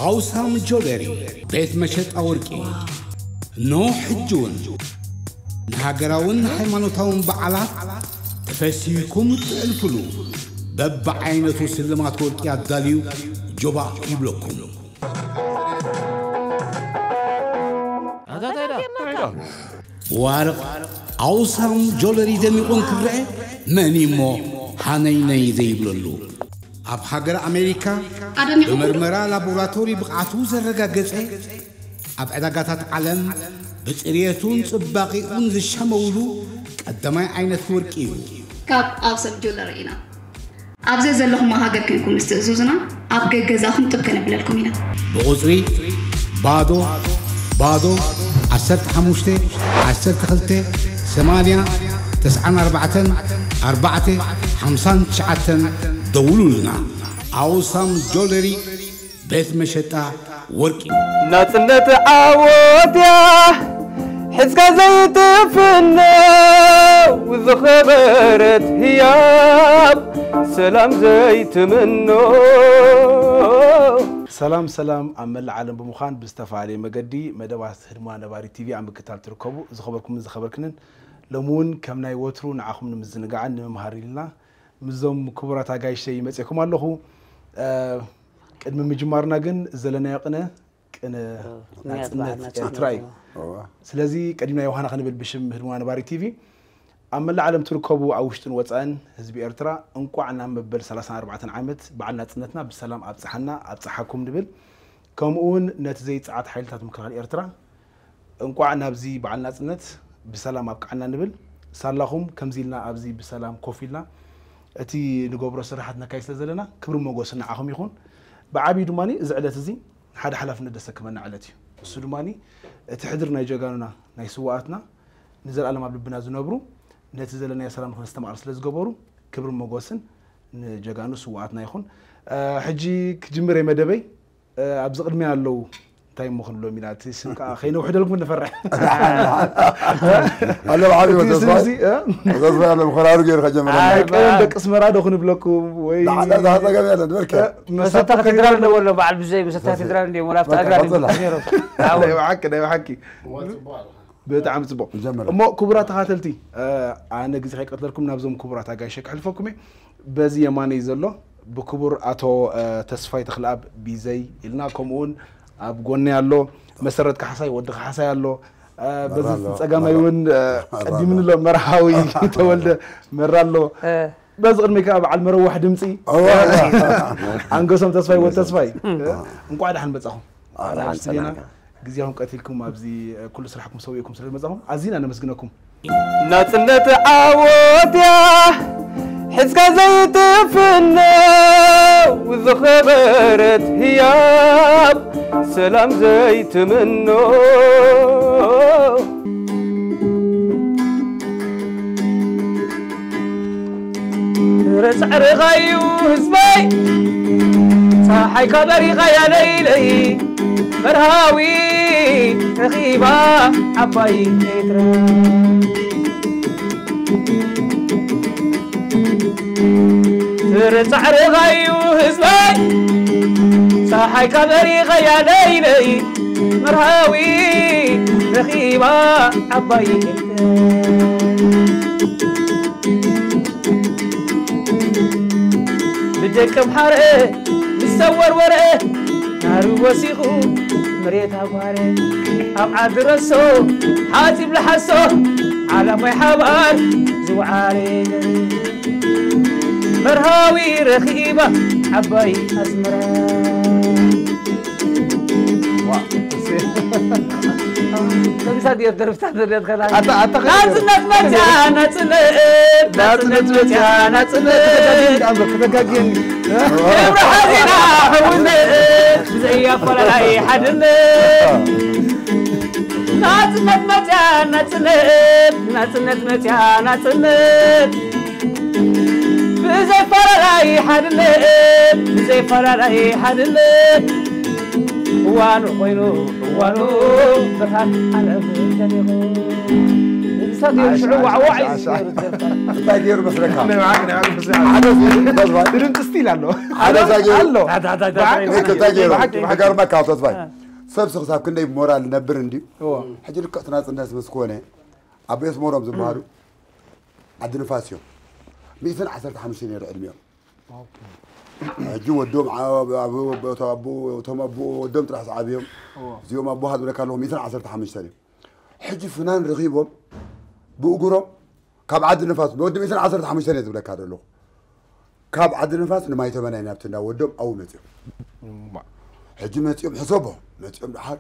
ኣውሳም ጆለሪ ቤት መሸጣ ወርቂ። ኖ ሕጂ እውን ንሃገራውን ሃይማኖታውን በዓላት ተፈሲህኩም እትዕልፍሉ በብዓይነቱ ስልማት ወርቂ ኣዳልዩ ጆባ ይብለኩም። ዋርቕ ኣውሳም ጆለሪ ደሚቑ እንትረአ መን እሞ ሃነይነይ ዘይብለሉ? ኣብ ሃገር ኣሜሪካ ኣደኒቑ። ብመርመራ ላቦራቶሪ ብቕዓቱ ዘረጋገጸ፣ ኣብ ዕዳጋታት ዓለም ብጽርየቱን ጽባቒኡን ዝሸመውሉ ቀዳማይ ዓይነት ወርቂ እዩ። ካብ ኣውሳም ጆለሪ ኢና። ኣብ ዘዘለኹም ሃገር ኮይንኩም ምስ ትእዝዙና ኣብ ገገዛኹም ጥብ ከነብለልኩም ኢና። ብቑጽሪ ባዶ ባዶ ዓሰርተ ሓሙሽተ ዓሰርተ ክልተ ሰማንያ ተስዓን ኣርባዕተን ኣርባዕተ ሓምሳን ትሽዓተን ደውሉልና። ኣውሳም ጆለሪ ቤት መሸጣ ወርቂ። ናጽነት ዓወት እያ ሒዝካ ዘይትፍነው ዝኸበረት ህያብ ሰላም ዘይትምኖ። ሰላም ሰላም፣ ኣብ መላእ ዓለም ብምዃን ብዝተፈላለየ መገዲ መደባት ህድማ ነባሪ ቲቪ ኣብ ምክታል ትርከቡ ዝኸበርኩምን ዝኸበርክንን፣ ሎሚ እውን ከም ናይ ወትሩ ንዓኹም ንምዝንጋዕን ንምምሃር ኢልና ምስዞም ክቡራት ኣጋይሸይ መፅእኩም ኣለኹ። ቅድሚ ምጅማርና ግን ዘለናዮ ቅነ ቅነ ናፅነት ኤርትራ እዩ። ስለዚ ቀዲምና ዮሃና ክንብል ብሽም ህድማ ነባሪ ቲቪ ኣብ መላእ ዓለም ትርከቡ ኣብ ውሽጥን ወፃእን ህዝቢ ኤርትራ እንቋዕ ናብ መበል ሰላሳን ኣርባዕተን ዓመት በዓል ናፅነትና ብሰላም ኣብፀሓና ኣብፀሓኩም ንብል። ከምኡ እውን ነቲ ዘይፀዓት ሓይልታት ምክልኻል ኤርትራ እንቋዕ ናብዚ በዓል ናፅነት ብሰላም ኣብቅዓና ንብል። ሳላኹም ከምዚ ኢልና ኣብዚ ብሰላም ኮፍ ኢልና እቲ ንገብሮ ስራሓት ነካይ ስለ ዘለና ክብሪ ሞጎስ ንዓኹም ይኹን። ብዓብዩ ድማ እዚ ዕለት እዚ ሓደ ሓላፍነት ደሰክመና ዕለት እዩ። እሱ ድማ እቲ ሕድር ናይ ጀጋኑና ናይ ስዋኣትና ንዘለኣለም ኣብ ልብና ዝነብሩ ነቲ ዘለናዮ ሰላም ንክነስተማቕር ስለ ዝገበሩ ክብርን ሞጎስን ንጀጋኑ ስዋኣትና ይኹን። ሕጂ ክጅምር እየ መደበይ። ኣብዚ ቅድሚያ ኣለዉ እንታይ እሞ ክንብሎም ኢና እቲ ስም ከዓ ከይነውሕደልኩም ንፈርሕ። ኣሎ ብዓብዩ እቲ ስም ተስፋይ እዚ፣ እ? ተስፋይ ኣሎ ምኸራሩ ገይሩ ከጀምረና። ኣይ፣ ቀደም ደቂ ኣስመራ ዶ ክንብለኩም ወይ ዳዕላ ዳዕላ ጸገም የለን በልከ። መሰታ ካቴድራል ኣለዎ ኣሎ በዓል ብዘይ መሰታ ካቴድራል እንዲዮም ወላ ኣብቲ ኣግራብ እዮም ነይሮም። ናይ ብሓቂ ናይ ብሓቂ። ብጣዕሚ ጽቡቕ። ንጀምር። እሞ ክቡራት ተኻተልቲ፣ ኣነ ግዜ ከይቀትለልኩም ናብዞም ክቡራት ኣጋይሸ ክሕልፈኩም እየ። በዚ የማነይ ዘሎ ብክቡር ኣቶ ተስፋይ ተኽለኣብ ቢዘይ ኢልና፣ ከምኡውን ኣብ ጎነይ ኣሎ መሰረት ካሕሳይ፣ ወዲ ካሕሳይ ኣሎ። በዚ ጸጋማይ እውን ቀዲምኒ ኣሎ መርሃዊ ተወልደ መራ ኣሎ። በዚ ቅድሚ ከዓ በዓል መረዋሕ ድምፂ ኣንገሶም ተስፋይ፣ ወዲ ተስፋይ፣ እንቋዕ ደሓን መጻኹም። ኣብ ስቱድዮና ግዜኹም ቀቲልኩም ኣብዚ ኩሉ ስራሕኩም ሰዊእኩም ስለ ዝመጻኹም ኣዚና ነመስግነኩም። ናጽነት ዓወት እያ ሒዝካ ዘይትፍነው ዝኸበረት ህያብ ሰላም ዘይትምኖ። ርጽዕርቓዩ ህዝበይ ጸሓይካ በሪቓያ ለይለይ መርሃዊ ረኺባ ዓባይ ኤርትራ። ርጽዕርቓዩ ህዝበይ ጸሓይካ በሪቓያ ለይለይ መርሃዊ ረኺባ ዓባይ ኤርትራ። ብደቂ ኣምሓረ ዝተወርወረ ናሩ ወሲኹ መሬት ኣጓረ ኣብ ዓዲ ረሶ ሓፂብ ለሓሶ ዓላማይ ሓባር ዝወዓለ መርሃዊ ረኺባ ዓባይ ኣስመራ። ከምሳ ድዮ ደርፍታት ዘድልየት ከላ ኣታ ኣታ ናጽነት መጽያ ናጽነት ናጽነት መጽያ ናጽነት ከተጋግየኒ ኣምበር ከተጋግየኒ ክብሪ ሓዚና ሕውነት ብዘይ ኣፈላላይ ሓድነት ናጽነት መጽያ ናጽነት ናጽነት መጽያ ናጽነት ብዘይ ፈላላይ ሓድነት ብዘይ ፈላላይ ሓድነት እዋኑ ኮይኑ እዋኑ ብርሃን ዓለም ደሚቑ ሽዑ ዋዕዋዕ እዩ ዝገይሩ ደርፋ። እንታይ ገይሩ መስለካ? ናይ ብሓቂ ናይ ብሓቂ ብስ ሓደ ተስፋይ ድርምጥስቲ ኢላ ኣሎ። ሓደ እንታይ ገይሩ? ኣሎ ታታ ታታ ብሓቂ እንታይ ገይሩ? ብሓቂ ክገርመካ ተስፋይ፣ ሰብሲ ክሳብ ክንደይ ብሞራል ነብር እንድዩ። እዎ ሕጂ ልክዕ እቲ ናፅነት ምስ ኮነ፣ ኣቦ የስመሮም ዝበሃሉ ዓዲ ንፋስ እዮም። ሚእትን ዓሰርተ ሓሙሽተ ነይሩ ዕድሚኦም። ሕጂ ወዶም ዓ- ኣብ- ኣብ- እቶም ኣቦ ወዶም ጥራሕ ዝዓብዮም። እዚኦም ኣቦ ሃዝብለካ ኣለኹ ሚእትን ዓሰርተ ሓሙሽተ እዮም። ሕጂ ፍናን ረኺቦም ብእግሮም ካብ ዓዲ ንፋስ፣ ወዲ ሚእትን ዓሰርተ ሓሙሽተ እየ ዝብለካ ዘለኹ። ካብ ዓዲ ንፋስ ንማይ ተመናይ ናብቲ እንዳ ወዶም ኣብኡ መፅኦም። ሕጂ መፅኦም ሕሰቦ፣ መፅኦም ደሓር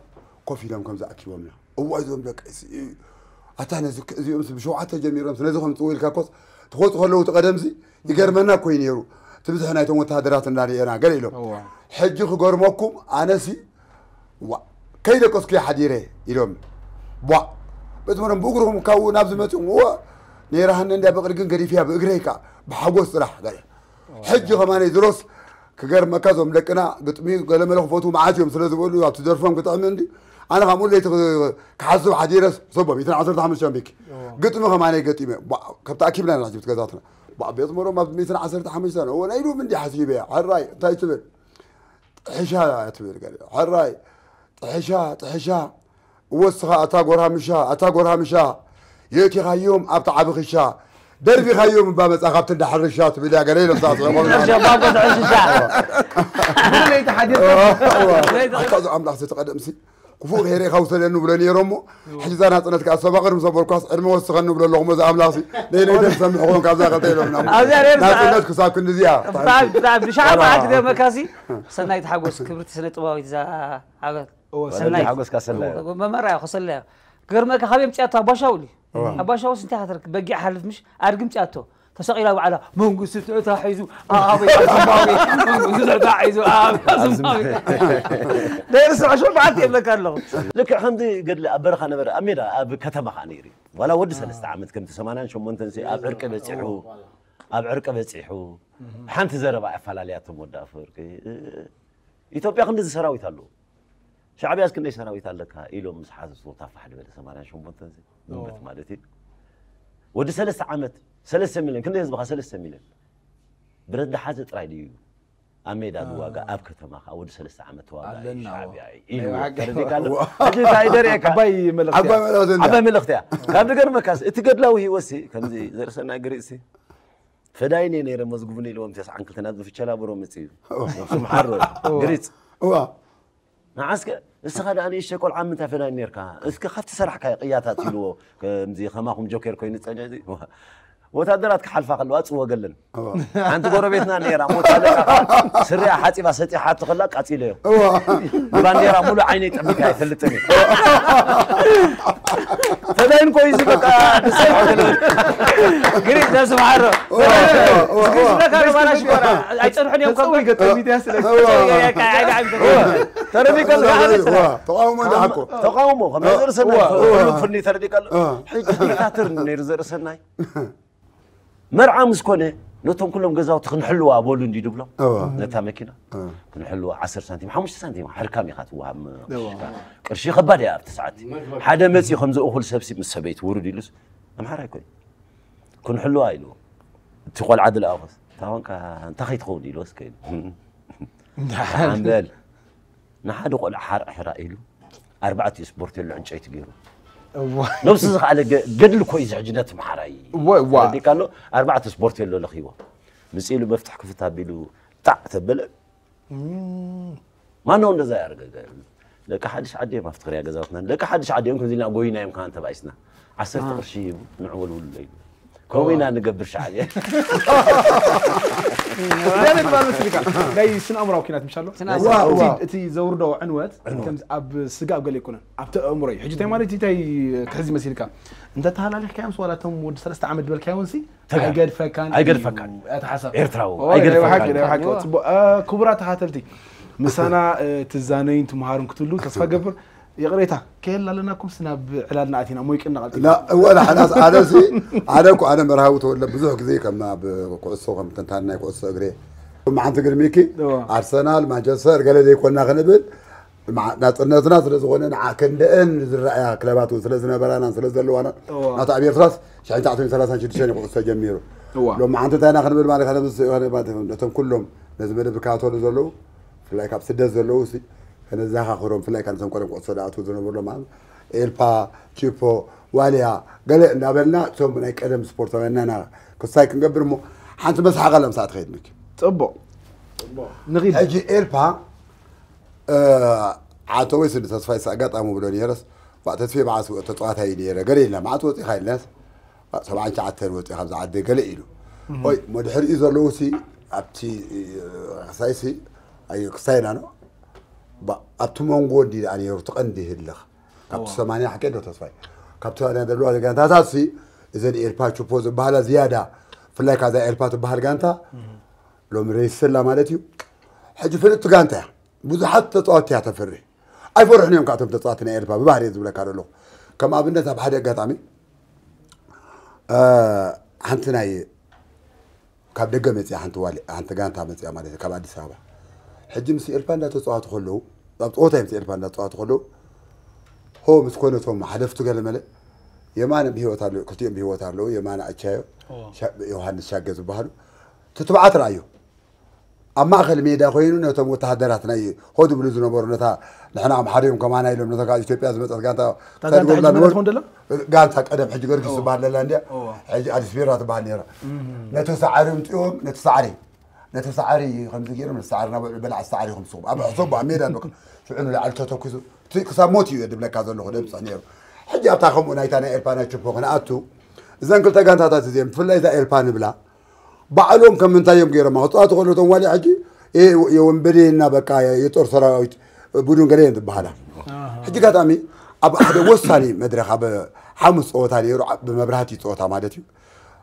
ኮፍ ኢሎም ከም ዝኣኪቦምና። እዋ እዞም ደቂ ሲ- ኣታ ነዚ እዚኦም ብሸውዓተ ጀሚሮም ነዚ ከም ፅው ኢልካ ኮስ ትኾፁ ከለዉ እቲ ቀደምዚ ይገርመና እኮ እዩ ነይሩ። ትብዝሕ ናይቶም ወተሃደራት እንዳርኤና ገለ ኢሎም። ሕጂ ክገርመኩም ኣነሲ ዋ ከይደቀስኩ እየ ሓዲረ ኢሎም። ቧ በዝመሮም ብእግርኹም ካብኡ ናብዚ መፅኦም እዎ ነይራሃኒ እንዳ በቕሊ ግን ገዲፍያ ብእግረይ ከዓ ብሓጎስ ጥራሕ ገለ። ሕጂ ከማነይ ዝሮስ ክገርመካ እዞም ደቅና ግጥሚ ገለመለ ክፈትዉ መዓት እዮም ስለ ዝበሉ ኣብቲ ደርፎም ክጥዕሚ እንዲ ኣነ ካብ ሙሉ ለይቲ ክሓስብ ሓዲረስ ሰቦም ኢትን ዓሰርተ ሓሙሽተ ቢክ ግጥሚ ከማነይ ገጢመ ቧ- ከብቲ ኣኪብና ኢና ሕጂ ብትገዛትና ቧ ቤት መሮም ኣብ ሚትን ዓሰርተ ሓሙሽተ እዎ ናይ ሉም እንዲ ሓሲበ እያ ሕራይ እንታይ ትብል ጥሕሻ ትብል ገለ ሕራይ ጥሕሻ ጥሕሻ እወ እስኻ ኣታ ጎርሃምሻ ኣታ ጎርሃምሻ የእቲኻዮም ኣብቲ ዓቢ ኽሻ ደርቢኻዮም እባ መጻ ካብቲ እንዳ ሕርሻ ትብል እያ ገለ ኢሎም ሳስዕቆም ሸባብ ክትሕሽሻ ለይቲ ሓዲር ኣታ እዚ ኣምላኽ ዝተቐደምሲ ክፉእ ከይረ ኢኻ ውሰደኒ ብሎ ነይሮሞ ሕጂ እዛ ናጽነት ከዓ ሰባቕር ምስ ኣበልኳስ ዕድመ ወስኸኒ ብሎ ኣለኹ ሞዚ ኣምላኽሲ ነይነይ ደም ሰምሕኹም ካብዛ ኸልተ ኢሎምና ኣብዚኣ ነይሩ ናጽነት ክሳብ ክንድዚያ ብጣዕሚ ብጣዕሚ ብሻዕ መዓት ክገርመካሲ ሰናይት ሓጎስ ክብርቲ ስነ ጥበባዊት እዛ ሃገር ሰናይ ሓጎስካ ሰናይ መመራ እያ ከሰለያ ክገርመካ ካበይ ምፅያቶ ኣባሻውል እዩ ኣባሻውል ስንታይ ከተርክ በጊዕ ሓልፍ ምሽ ኣድጊ ምፅያቶ ተሰቂላ ባዕላ መንግስቲ ትዕታ ሒዙ ኣበይ ዝማዊ መንግስቲ ትዕታ ሒዙ ኣበይ ዝማዊ ደርስ ዕሾ በዓልቲ የብለካ ኣለኹ ልክዕ ከምዚ ገድሊ ኣብ በረኻ ነበረ ኣብ ሜዳ ኣብ ከተማ ከዓ ነይሩ እዩ ዋላ ወዲ ሰለስተ ዓመት ከምቲ ሰማንያን ሸሞንተን ሲ ኣብ ዕርቂ በፂሑ ኣብ ዕርቂ በፂሑ ሓንቲ ዘረባ ኣፈላለያቶም ወዲ ኣፈወርቂ ኢትዮጵያ ክንድዚ ሰራዊት ኣለዎ ሻዕብያስ ክንደይ ሰራዊት ኣለካ ኢሎም ምስ ሓሰስዎ ታፋሕ ዝበለ ሰማንያን ሸሞንተን ሲ ግንቦት ማለት እዩ ወዲ ሰለስተ ዓመት ሰለስተ ሚልዮን ክንደይ ህዝብኻ ሰለስተ ሚልዮን ብረት ዝሓዘ ጥራይ ድዩ ኣብ ሜዳ ዝዋጋ ኣብ ከተማ ከዓ ወዲ ሰለስተ ዓመት ተዋጋ ኣለና ሻዕብያ ናይ ሓቂ። ተረዲካ ኣሎ ሕጂ እንታይ ደርእየካ ዓባይ መልእኽቲ ዓባይ መልእኽቲ እንድያ። ዓባይ መልእኽቲ እያ ካብ ድገርመካስ እቲ ገድላዊ ህይወትሲ ከምዚ ዘርእሰና ግሪፅሲ ፈዳይን እየ ነይረ መዝጉብኒ ኢልዎም ተስዓን ክልተን ኣብዚ ፍቸላ ብሮ መፅእ እዩ ነብሱ ምሓሮ ግሪፅ እዋ ንዓስከ እስኻ ደኣ ንእሽተይ ቆልዓ ምንታይ ፈዳይን ነርካ እስከ ካብቲ ሰራሕካዮ ቅያታት ኢልዎ ከምዚ ከማኹም ጆኬር ኮይኑ ፀኒሑ ወታደራት ክሓልፋ ከለዋ ፅወገለን ሓንቲ ጎረቤትና ነራ ሞታ ደቃ ስሪያ ሓፂባ ሰጢሓቶ ከላ ቃፂለዮ ባንዴራ ሙሉ ዓይነይ ጠሚካ ኣይፈልጥን እዩ ፈዳይን ኮይዚ በቃ ግሪክ ዘስምሓሮ ዝብለካ ባላ ሽኮራ ኣይፀንሑን እዮም ከቡ ተጸውይ ገጠሚት እያ ስለ ተረዲከ ተቃውሞ እንዳሓኮ ተቃውሞ ከም ዝርሰና ፍኒ ተረዲከ ኣሎ ሕጂ ዲክታተር ነይሩ ዘርእሰናይ መርዓ ምስ ኮነ ነቶም ኩሎም ገዛውቲ ክንሕልዋ በሉ እንዲ ድብሎም ነታ መኪና ክንሕልዋ ዓሰርተ ሳንቲም ሓሙሽተ ሳንቲም ሕርካም ኢኻ ትወሃብ ቅርሺ ከባድ እያ ኣብቲ ሰዓት ሓደ መፂኡ ከምዚ እኹል ሰብሲ ምስ ሰበይቲ ውሩድ ኢሉስ ኣምሓራይ ኮይ ክንሕልዋ ኢልዎ እቲ ቆልዓ ዝለኣኹስ ታወንካ እንታይ ከይትኸውን ኢልዎስ ከይዱ ኣንበል ንሓደ ቆልዓ ሓርዕ ሕራእ ኢሉ ኣርባዕቲኡ ስፖርቴሎ ዕንጨይቲ ገይሩ ነብሱ ዝኸኣለ ገድሊ ኮዩ ዝሕጂ ነቲ መሓራይ ተረዲካ ኣሎ ኣርባዕተ ስፖርቴሎ ለኺቦ ምፅ ኢሉ መፍትሕ ክፍት ኣቢሉ ጣዕ ተበለ ማነው እንደዛ ያደረገ ደቂ ሓድሽ ዓዲ እዮም ኣብቲ ክሪያ ገዛውትና ደቂ ሓድሽ ዓዲ እዮም ከምዚ ኢልና ጎይና እዮም ከማን ተባኢስና ዓሰርተ ቅርሺ ሂቡ ንዕወልውሉ ኢሉ ከምኡ ኢና ንገብር ሻዕብያ ዳነ ግባር መስልካ ናይ ስነ ኣእምራዊ ኩናት ምሻሎ እቲ ዘውርዶ ዕንወት ከምዚ ኣብ ስጋ ኣብ ገለ ኣይኮነን ኣብቲ ኣእምሮ እዩ ሕጂ እንታይ ማለት እንታይ ክሕዚ መሲልካ እንተ ተሃላሊኽካዮም ዋላ እቶም ወዲ ሰለስተ ዓመት ዝበልካዮን ሲ ኣይገድፈካን ኣይገድፈካን ኣተሓሳብ ኤርትራዊ ኣይገድፈካን ክቡራት ተኻተልቲ ምሳና ትዛነዩን ትምሃሩን ክትሉ ተስፋ ገብር ይቕሬታ ከየል ኣለናኩም ስናብ ዕላልና ኣቲና ሞይቅና ቀልጢ لا ولا حناس عدسي عدكو أنا مرهاو تولى بزوج زي كما بكوسو كم تنتان ناي كوسو أجري ما عند قرميكي أرسنال مانشستر قال لي كنا خنبل ናፅነትና ስለ ዝኾነ ንዓ ክንደአን ዝረኣያ ክለባት እውን ስለ ዝነበራና ስለ ዘለዋና ናታ ኣብ ኤርትራስ ሽሕን ትሽዓተ ሚእትን ሰላሳን ሽዱሽተን ኩዕሶ ጀሚሩ። ሎም መዓንቲ እንታይና ክንብል ማለት ነቶም ኩሎም ነዚ መደብ ዝከታተሉ ዘለዉ ብፍላይ ካብ ስደት ዘለዉ ከነዘኻኽሮም ብፍላይ ካብ ነቶም ቀደም ኩዕሶ ዝኣትዉ ዝነበሩ ማለት ኤልፓ፣ ቺፖ፣ ዋልያ ገለ እንዳበልና እቶም ናይ ቀደም ስፖርታውያንና ክሳይ ክንገብር እሞ ሓንቲ መስሓቕ ኣላ ምሳኣ ትኸይድ መኪ። ጽቡቕ። ንኺድ። ሕጂ ኤልፓ ዓቶ ወይ ስዲ ተስፋይ ኣጋጣሚ ብሎ ነረስ ተስፌ መዓስ ተፃዋታይ ነረ ገለ ኢልና መዓት ወፂኻ ኢልናስ ሰብዓን ትሽዓተን ወፂ ካብዚ ዓዲ ገለ ኢሉ ወይ መድሕሪኡ ዘለዉ ሲ ኣብቲ ክሳይሲ ክሳይና ነው ኣብቲ መንጎ እንዲ ደኣ ነሩ ትቐንዲ ህልኽ ካብቲ ሰማንያ ሓቂ ዶ ተስፋይ ካብቲ ሰማንያ ዘለዋ ጋንታታት ሲ እዘን ኤልፓ ቹፖ ዝበሃላ ዝያዳ ብፍላይ ካብዛ ኤልፓ ትበሃል ጋንታ ሎሚ ረይስላ ማለት እዩ ሕጂ ፍልጥቲ ጋንታ እያ ብዙሓት ተፃወትቲ እያ ተፍሪ ኣይፈርሑን እዮም ካብቶም ተፃወትቲ ናይ ኤልፓ ብባህሪ ዝብለካ ዘለኹ ከም ኣብነት ኣብ ሓደ ኣጋጣሚ ሓንቲ ናይ ካብ ደገ መፅያ ሓንቲ ዋሊ ሓንቲ ጋንታ መፅያ ማለት ካብ ኣዲስ ኣበባ ሕጂ ምስ ኤልፓ እንዳተፃወቱ ከለዉ ኣብ ፀወታ ምስ ኤልፓ እንዳተፃወቱ ከለዉ ሆ ምስ ኮነቶም ሓለፍቱ ገለመለ የማነ ብሂወት ኣለዉ ክልቲኦም ብሂወት ኣለዉ የማነ ኣቻዮ ዮሃንስ ሻገ ዝበሃሉ ትትብዓት ረኣዮ ኣብ ማእኸል ሜዳ ኮይኑ ነቶም ወተሃደራት ናይ ሆ ዝብሉ ዝነበሩ ነታ ንሕና ኣምሓርዮም ከማና ኢሎም ነታ ካብ ኢትዮጵያ ዝመፀት ጋንታ ጋንታ ቀደም ሕጂ ገርጊስ ዝበሃል ለላ እንዲያ ሕጂ ኣዲስ ቤራ ትበሃል ነራ ነቲ ሳዕሪ ምፅኦም ነቲ ሳዕሪ ነቲ ሳዕሪ ከምዚ ገይሮም ነቲ ሳዕሪ ናብ በላዕ ሳዕሪ ከምስኹም ኣብ ሕሰቦ ኣብ ሜዳ ኣለካ ሽዑ ንላዕሊ ተተኩሱ ክሳብ ሞት እዩ ድብለካ ዘለኹ ደምፅሕ ነሩ ሕጂ ኣብታ ከምኡ ናይታ ናይ ኤርፓ ናይ ችፖ ክንኣቱ እዘን ክልተ ጋንታታት እዚኦም ብፍላይ እዛ ኤልፓ ንብላ ባዕሎም ከም ምንታይ እዮም ገይሮማ ክፃወቱ ከለቶም ዋልያ ሕጂ የወንበዴና በቃ የጦር ሰራዊት ቡዱን ገለ እየን ዝበሃላ ሕጂ ጋጣሚ ኣብ ሓደ ወሳኒ መድረክ ኣብ ሓሙስ ፀወታ ነይሩ ብመብራህቲ ፀወታ ማለት እዩ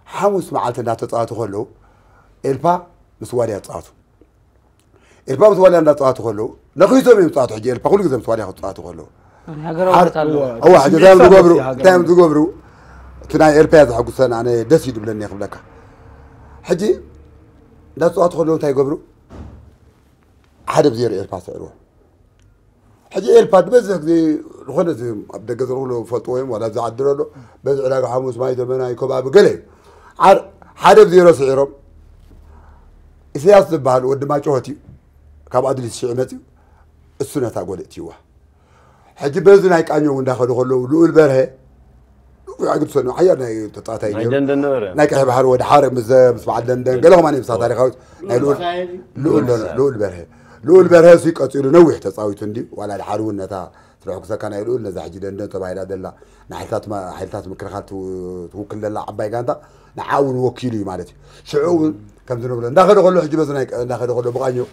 ሓሙስ መዓልቲ እንዳተፃወቱ ከለዉ ኤልፓ ምስ ዋልያ ተፃወቱ ኤልፓ ምስ ዋልያ እንዳተፃወቱ ከለዉ ነኺሶም እዮም ተፃወቱ ሕጂ ኤልፓ ኩሉ ግዜ ምስ ዋልያ ክተፃወቱ ከለዉ እዋ ሕጂ እንታይ እዮም ዝገብሩ እንታይ እዮም ዝገብሩ እቲ ናይ ኤልፓ እያ ዘሐጉሰን ኣነ ደስ እዩ ዝብለኒ ክብለካ ሕጂ እንዳተፃወቱ ከለዉ እንታይ ይገብሩ ሓደ ብዜሮ ኤልፓ ስዕርዎ ሕጂ ኤልፓ ዝበዝሕ ግዜ ዝኾነ ኣብ ደገ ዝረኽብሉ ፈልጥዎ እዮም ዋላ ዝዓድረሎ በዚ ዕዳጋ ሓሙስ ማይ ዘመናዊ ከባቢ ገለ እዩ ሓደ ብዜሮ ስዒሮም ኢሳያስ ዝበሃል ወዲ ማጭሆት እዩ ካብ ኣድሊስ ሽዑ መፅዩ እሱ ነታ ጎል እትይዋ ሕጂ በዚ ናይ ቃኘው እንዳኸዱ ከለዉ ልኡል በርሀ ኣይግድሰኑ ሓያል ናይ ተፃዋታይ ናይ ደንደን ነበረ ናይ ቀይሕ ባሕሪ ወደ ሓረ ምስ ምስ በዓል ደንደን ገለ ከማን ምሳ ታሪካዊት ናይ ልኡል ልኡል ልኡል በርሀ ልኡል በርሀ ሲ ቀፂሉ ነዊሕ ተፃዊቱ እንዲ ዋላ ድሓር እውን ነታ ትረሕኩሰካ ናይ ልኡል ነዛ ሕጂ ደንደን ተባሂላ ዘላ ንሓይልታት ማ- ሓይልታት ምክልኻል ትው- ትውክል ዘላ ዓባይ ጋንታ ንዓ እውን ወኪሉ እዩ ማለት እዩ ሽዑ እውን ከምዚ ንብሎ እንዳኸደ ከሎ ሕጂ በዚ ናይ እንዳኸደ ከሎ ብቃኘው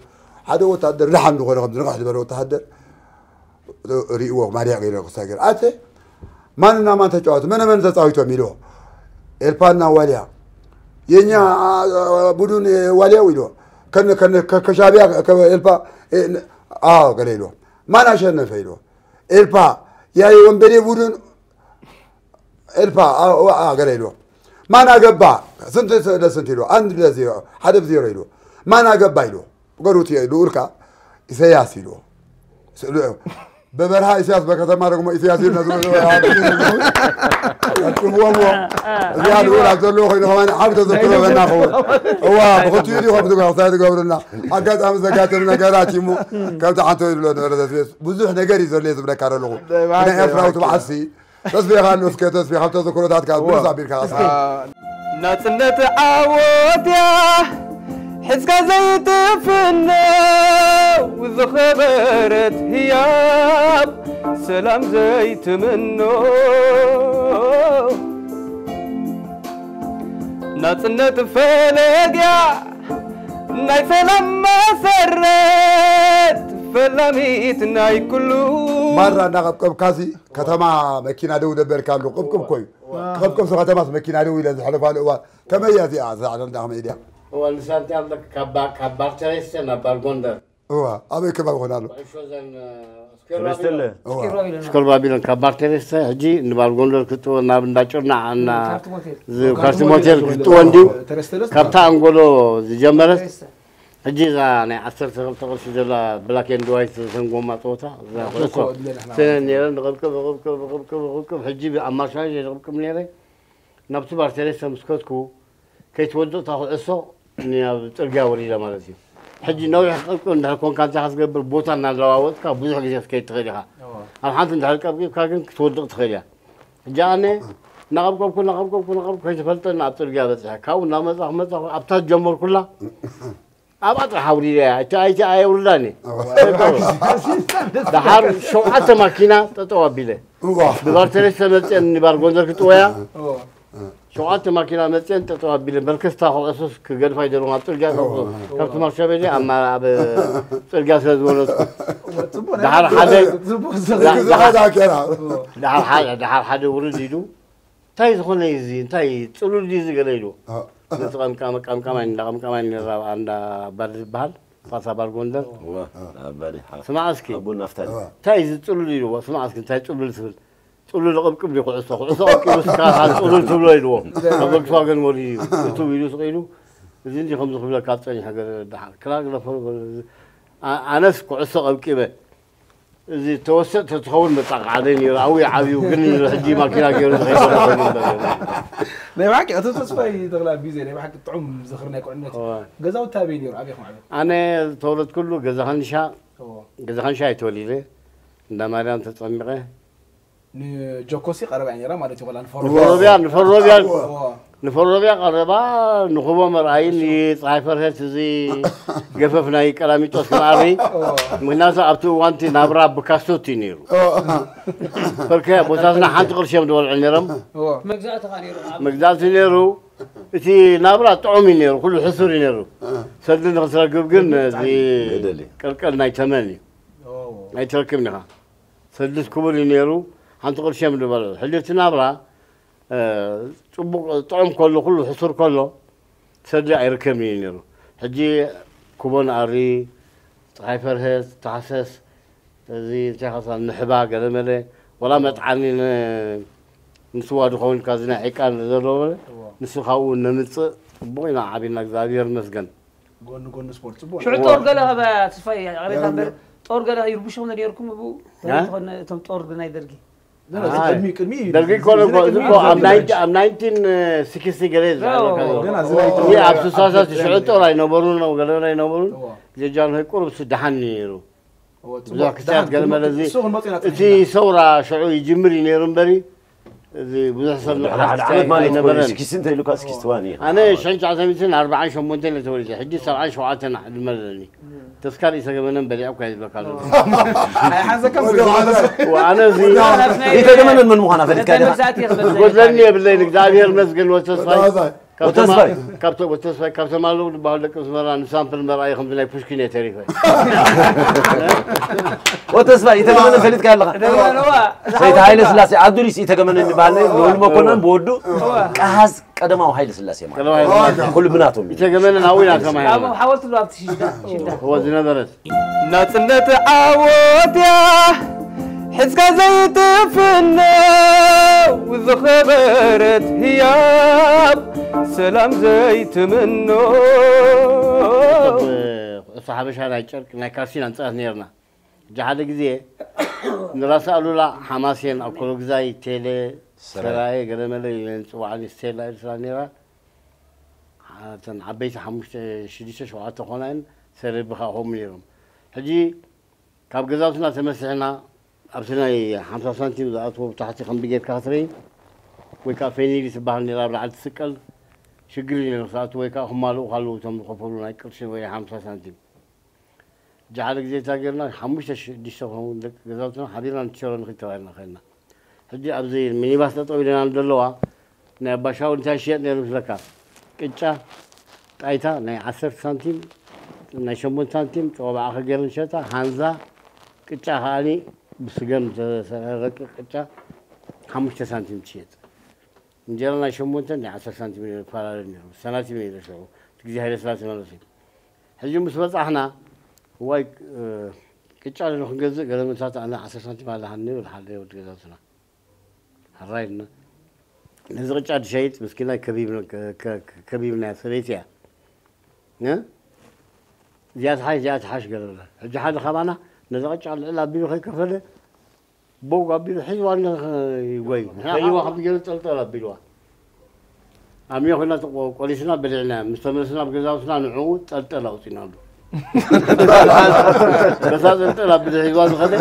ሓደ ወታደር ላሓም ዝኾነ ከምዚ ንቕሕ ዝበለ ወታደር ሪእዎ ማርያ ገይረ ክሳገር ኣተ ማንና ማን ተጫወቱ መነ መን ተጫዊቶም ኢልዎ ኤልፓና ዋልያ የኛ ቡዱን ዋልያው ኢልዎ ከነ ከነ ከሻቢያ ኤልፓ አዎ ገለ ኢልዎ ማን አሸነፈ ኢልዎ ኤልፓ ያየ ወንበዴ ቡዱን ኤልፓ ገለ ኢልዎ ማን አገባ ስንት ለስንት ኢልዎ አንድ ለዜሮ ሓደ ብዜሮ ኢልዎ ማን አገባ ኢልዎ ገሩት ልኡልካ ኢሳያስ ኢልዎ በበረሃ ኢሳያስ በከተማ ደግሞ ኢሳያስ ኢልና ዝብልዎ እዚኣ ልኡል ኣብ ዘለዎ ኮይኑ ከማ ሓብ ተዘክሮ በና ኸውን እዋ ብክልቲኡ ዲ ከም ዝገብርና ኣጋጣሚ ዘጋጥም ነገራት እሞ ከምቲ ሓንቶ ይብሎ ነበረ ተስቤስ ብዙሕ ነገር እዩ ዘሎ ዝብለካ ዘለኹ ናይ ኤርትራዊ ትብዓሲ ተስቤኻ ኣሎ እስከ ተስቤኻ ተዘክሮታትካ ብዙሕ ኣቢልካ ኣስኻ ናጽነት ዓወት እያ ሕዝካ ዘይትፍነው ዝኸበረት ህያብ ሰላም ዘይትምኖ ናጽነት ፈለግ እያ ናይ ሰላም መሰረት ፈላሚት ናይ ኩሉ ማራ እንዳቐብቀብካሲ ከተማ መኪና ደው ደበርካ ኣሎ ቅብቅብ ኮዩ ክቐብቀብ ከተማስ መኪና ደው ኢለ ዝሕለፋሉ እዋን ከመይ እያ እዚኣ ዛዕዳ እንዳ ከመይ ድያ እዋ ንሳንቲ ኣለክ ካብ ባርተሬስተ ናብ ባልጎንደር እዋ ኣበይ ከባቢ ኾን ኣሎ ኩዕሾ ዘን ስኩር ባቢሎን ካብ ባርተሬስተ ሕጂ ንባልጎንደር ክጥወ ናብ እንዳጮርና እና ካርቲም ሆቴል ክጥወ እንዲዩ ካብታ ኣንጎሎ ዝጀመረት ሕጂ እዛ ናይ ዓሰርተ ክልተ ቅርሺ ዘላ ብላክ ኤንድ ዋይት ዘሰንጎማ ፀወታ እዛ ኩዕሶ ሰነ ነረ ንቕብቅብ ቅብቅብ ቅብቅብ ቅብቅብ ሕጂ ኣብ ማርሻ ንቕብቅብ ነረ ናብቲ ባርቴሬሰ ምስ ከድኩ ከይትወድቕ እታ ኩዕሶ ናብ ጽርግያ ወሪዳ ማለት እዩ። ሕጂ ነዊሕ ቅብቅብ እንድሕር ኮንካ እንታይ ክትገብር ቦታ እናለዋወጥካ ብዙሕ ግዜ ክትከይድ ትኽእል ኢኻ። ኣብ ሓንቲ እንድሕር ቀብቂብካ ግን ክትወድቕ ትኽእል እያ። ሕጂ ኣነ እናቐብቀብኩ እናቐብቀብኩ እናቐብኩ ከይተፈልጠኒ ኣብ ጽርግያ በጺሐ ካብኡ እናመጻኹ መጻኹ ኣብታ ዝጀመርኩላ ኣብኣ ጥራሕ ኣውሪደያ እቲ ኣይቲ ኣየውርዳኒ። ደሓር ሸውዓተ ማኪና ጠጠው ኣቢለ ብባርተሬስ ተመፅአ ንባር ጎንደር ክጥወያ ሸውዓተ ማኪና መፅአን ጠጠው ኣቢለ በርከስታ ኩዕሶስ ክገድፋ ይደልዎም ኣብ ፅርግያ ካብቲ ማርሻቤሊ ኣብ ጽርግያ ስለ ዝወረድኩ ድሓር ሓደ ድሓር ሓደ ውርድ ኢሉ እንታይ ዝኾነ እዚ እንታይ ፅሉል ድዩ ዝገለ ኢሉ ነቲ ቀምቃመ ቀምቃማይ እንዳ ቀምቃማይ ነራ እንዳ ባር ዝበሃል ፋሳ ባር ጎንደር ስማዕ እስኪ እንታይ እዚ ፅሉል ኢልዎ ስማዕ እስኪ እንታይ ፅሉል ትብል ፅሉል ቅብቅብ ድዩ ኩዕሶ ኩዕሶ ቀቂቡ ስካ ጽሉል ትብሎ ኢልዎ ካብ ቮልክስዋገን ወሪዱ እዩ እቱ ኢሉ ስቕ ኢሉ እዚ እንዲ ከምዚ ክብለካ ዝፀኒሐ ገለ ድሓር ክላግ ነፈሩ ኣነስ ኩዕሶ ቀብቂበ እዚ ተወሰጥ ተትኸውን መጣቃዕደ ነይሩ ኣው ዓብዩ ግን ሕጂ ማኪና ገይሩ ዝኸይድ ናይ ብሓቂ ኣቶ ተስፋይ ተኽላ ቢዜ ናይ ብሓቂ ጥዑም ዝኽሪ ናይ ቁዕነት ገዛውቲ ኣበይ ነይሩ ኣበይ ከማዕበ ኣነ ተወለድኩሉ ገዛ ከንሻ ገዛ ከንሻ ኣይተወሊደ እንዳ ማርያም ተፀሚቐ ንጆኮሲ ቀረባ እያ ነራ ማለት እዩ ቆላ ንፈሮቢያ ንፈሮቢያ ንፈሮቢያ ቀረባ ንኹቦ መርኣይን ፀሓይ ፈርሀት እዚ ገፈፍ ናይ ቀላሚጦስ መኣሪ ምክንያቱ ኣብቲ እዋንቲ ናብራ ብካስቶት እዩ ነይሩ ፈርከያ ቦታትና ሓንቲ ቅርሺ እዮም ዝበልዑ ነይሮም መግዛእቲ ነይሩ እቲ ናብራ ጥዑም እዩ ነይሩ ኩሉ ሕሱር እዩ ነይሩ ሰዲ ንክትረክብ ግን እዚ ቅልቀል ናይ ተመን እዩ ኣይትረክብን ኢኻ ሰድስ ክቡር እዩ ነይሩ ሓንቲ ቅርሺ እዮም ዝበልዑ ሕጂ እቲ ናብራ ፅቡቅ ጥዑም ከሎ ኩሉ ሕሱር ከሎ ሰዲ ኣይርከብን እዩ ነይሩ ሕጂ ኩቦን ኣሪ ፀሓይ ፈርሀት ታሕሰስ እዚ እንታይ ኻሳ ንሕባ ገለመለ ወላ መጥዓኒ ንስዋ ዝኸውን ካብዚ ናይ ዒቃ ዘለዎ ንሱ ካብኡ ነምፅእ ፅቡቅ ኢና ዓቢና እግዚኣብሔር መስገን ጎኒ ጎኒ ስፖርት ጽቡቅ ሽዑ ጦር ገለ ከበ ተስፋይ ቅሬታ እምበር ጦር ገለ ይርብሽኹም ነርኩም ብኡ እቶም ጦር ናይ ደርጊ ደርጊ ኮነ እኮ ኣብ ናይንቲን ሲክስቲ ገለ ኣብ ስሳሳት ሽዑ ጦር ኣይነበሩን ገለ ኣይነበሩን ጀጃንሆይ ቁሩብ ስደሓን ነይሩ ብዙሕ ክሳት ገለ መለ እቲ ሰውራ ሽዑ ይጅምር እዩ ነይሩ እምበሪ እዚ ብዙሕ ሰብ ንቕሓት ክሳይድ ኣይነበረን። ኣነ ሽሕን ትሽዓተ ሚእትን ኣርባዓን ሸሞንተን እየ ተወሊደ፣ ሕጂ ሰብዓን ሸውዓተን ዕድመ ኣለኒ። ተስካር ኢሰገመነን በሊዐ እኳ እየ ዝብለካ ዘለኹ። ኣይሓዘካን ኣነ እዚ ኢተገመነን መን ምዃና ፈሊጥካ ዲኻ? ዝጎድለኒ የብለይን፣ እግዚኣብሔር ይመስገን። ወተስፋይ ወተስፋይ ካብቶም ኣለዉ ዝበሃሉ ደቂ ኣስመራ ንሳምፕል መርኣዪ ከምዚ ናይ ፑሽኪን እየ ተሪፈ። ወተስፋይ ኢተገመነን ፈሊጥካ ኣለኻ? ሰይቲ ሃይለ ስላሴ ኣዱሊስ ኢተገመነን ዝበሃል ልኡል መኮነን ብወዱ ቀሃዝ ቀደማዊ ሃይለ ስላሴ ማለት ኩሉ ብናቶም ኢተገመነን ኣዊና ከማይ ሓወልቲ ኣብቲ ሽዳ ዝነበረት ናጽነት ዓወት እያ ሒዝካ ዘይትፍነው ዝኸበረት ህያብ ሰላም ዘይትምኖ። ኩዕሶ ሓበሻ ናይ ጨርቂ ናይ ካልሲን ኣንጻት ነርና። ሕጂ ሓደ ግዜ ንራስ ኣሉላ ሓማሴን ኣኮሎግዛይ ቴሌ ሰራየ ገለመለ ኢለን ዝፅዋዓኒ ስቴላ ኤርትራ ነራ። እተን ዓበይቲ ሓሙሽተ ሽዱሽተ ሸውዓተ ኮና እየን ሰሪብኻ ከምኡ ነይሮም። ሕጂ ካብ ገዛውትና ተመሲሕና ኣብቲ ናይ ሓምሳ ሳንቲም ዝኣትዎ ብታሕቲ ከምዚ ጌርካ ክትርኢ ወይ ከዓ ፌኒሊ ትበሃል ነራ ኣብ ላዕሊ ትስቀል ሽግር እዩ ነይሩ ክትኣቱ ወይ ከዓ ክማልኡ ካለዉ እቶም ዝኸፈሉ ናይ ቅርሺ ወይ ሓምሳ ሳንቲም። ሕጂ ሓደ ግዜ እንታይ ጌርና ሓሙሽተ ሽዱሽተ ክኸውን ደቂ ገዛውትና ሓቢርና ንቸሮ ንኽድ ተባሂልና ኸድና። ሕጂ ኣብዚ ሚኒባስ ጠጠው ኢለና ዘለዋ ናይ ኣባሻው እንታይ ሽየጥ ነይሩ ምስለካ ቅጫ ጣይታ ናይ ዓሰርተ ሳንቲም ናይ ሸሞንተ ሳንቲም ጨወባዓ ከገይረ ንሸጣ ሃንዛ ቅጫ ከዓኒ ብስገም ዝተሰረቀ ቅጫ ሓሙሽተ ሳንቲም ትሽየጥ እንጀራ ናይ ሸሞንተ ናይ ዓሰርተ ሳንቲም ይፈላለ ነይሩ ሰናቲም ነይሩ ሽዑ እቲ ግዜ ሃይለ ስላሴ ማለት እዩ ሕጂ ምስ በፃሕና እዋይ ቅጫ ንክንገዝእ ገለ ምንታት ኣነ ዓሰርተ ሳንቲም ኣለሃኒ ይብል ሓደ ወዲ ገዛውትና ሕራይ ኢልና ነዚ ቅጫ ድሸይጥ ምስኪናይ ከቢብናያ ሰበይቲ እያ እዚኣ ትሓሽ እዚኣ ትሓሽ ገለ። ሕጂ ሓደ ካባና ነዛ ቅጫ ልዕል ኣቢሉ ከይከፈለ ቦግ ኣቢሉ ሒዝዋ ይጎይ። ንሕና ከይዋ ካብ ገለ ጠልጠል ኣቢልዋ። ኣምዮ ኮይና ቆሊስና በሊዕና፣ ምስ ተመለስና ኣብ ገዛውትና ንዕኡ ጠልጠል ኣውፂናሉ። በታ ጠልጠል ኣብ ብድሕ ሒዝዋ ዝኸደ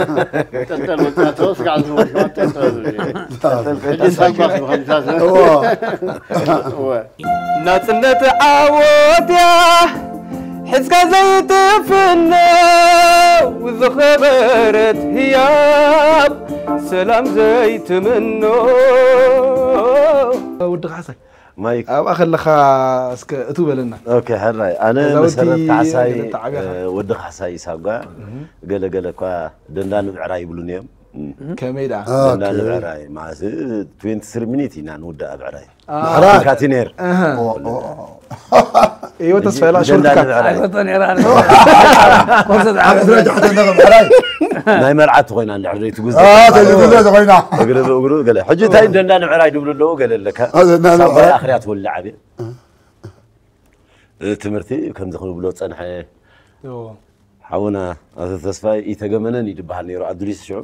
ጠልጠል ወፅና፣ ተወስጋዕ ዝነበርካ ጠልጠል። ሕጂ ሳጓስ ብኸምሳስ እወ። ናጽነት ዓወት እያ ሒዝካ ዘይትፍኖ፣ ዝኸበረት ህያብ ሰላም ዘይትምኖ። ወዲ ካሕሳይ ማይክ ኣብኣ ከለኻ እስከ እቱ በለና። ኦኬ ሕራይ ኣነ ገዛውቲ መሰረት ካሕሳይ ገለ ተዓብያ እ፣ ወዲ ካሕሳይ ሳጓ ገለ ገለ እኳ ደንዳኒ ብዕራይ ይብሉኒ እዮም። እም። ከመይ ደኣ ደንዳኒ ኦኬ። ብዕራይ ማለት ትዌንቲ ስሪ ሚኒት ኢና ንውዳእ ብዕራይ ብዕራይ። ካቲኔር ኣሃ። እዮ ተስፋ ኢላ ደንዳኒ ሹርትካ ብዕራይ ኣይፈቶን እየ ኣብ ስራጅ ሓተ እንደ ብዕራይ ናይ መርዓት ኮይና እንድሕር ዘይትጉዝ ተጅጉዘ ተኮይና እግሪ ብእግሩ ገለ ሕጂ እንታይ ደንዳኒ ብዕራይ ድብሉ ኣለዉ ገለ ኣለካ ደንዳኒ ሳጓ ብዕራይ። ኣኽርያ ትወልድ ዓብየ ትምህርቲ ከምዚ ክብሎ ፀንሐ ሓውና ኣቶ ተስፋይ ኢተገመነን እዩ ዝበሃል ነይሩ ኣዱሊስ ሽዑ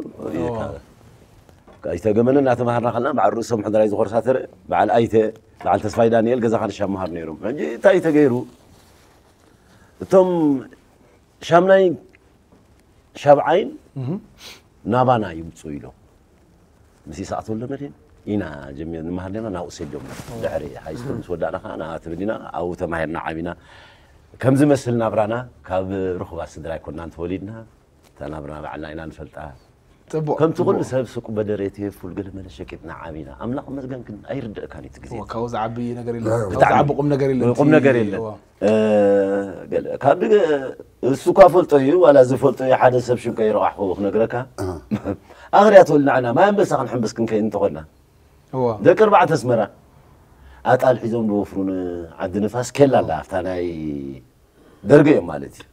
ኢተገመነን እናተማሃርና ከለና በዓል ርእሶም ሕድራይ ዝኾርሳ ተረ በዓል ኣይተ በዓል ተስፋይ ዳንኤል ገዛ ካንሻ መሃር ነይሮም ሕጂ እንታይ ተገይሩ እቶም ሻምናይ ሻብዓይን ናባና ይምፁ ኢሎም ምስ ይስኣት ወልደመድህን ኢና ጀሚር ንመሃር ኔርና ናብኡ ሰዲዮም ድሕሪ ሃይስኩል ምስ ወዳእና ከዓ ንኣ ተበዲና ኣብኡ ተማሂርና ዓቢና ከም ዝመስል ናብራና ካብ ርኹባት ስድራ ኣይኮናን ተወሊድና እታ ናብራና ባዕልና ኢና ንፈልጣ ፅቡቅ ከምቲ ኩሉ ሰብ ሱቅ በደሬት ፉል ገለ መለ ሸቂጥና ዓቢና ኣምላኽ መስገን ግን ኣይርደእካን እቲ ግዜ ካብኡ ዝዓቢ ነገር የለን ያው። ካብኡ ብጣዕሚ ዝዓቢ ቁም ነገር የለን ቁም ነገር የለን እዋ። እ፣ ገለ ካብ እሱ እኳ ፈልጦ እዩ ዋላ ዝፈልጦ እዩ ሓደ ሰብ ሽም ከይረቋሕኩ ክነግረካ ኣኽርያ ተወልና ዓና ማይ ኣንበሳ ክንሕምብስ ክንከይድ እንተኾና እዋ ደቂ ኣርባዕተ ኣስመራ ኣጣል ሒዞም ዝወፍሩ ንዓዲ ንፋስ ኬላ ኣላ ኣብታ ናይ ደርገ እዮም ማለት እዩ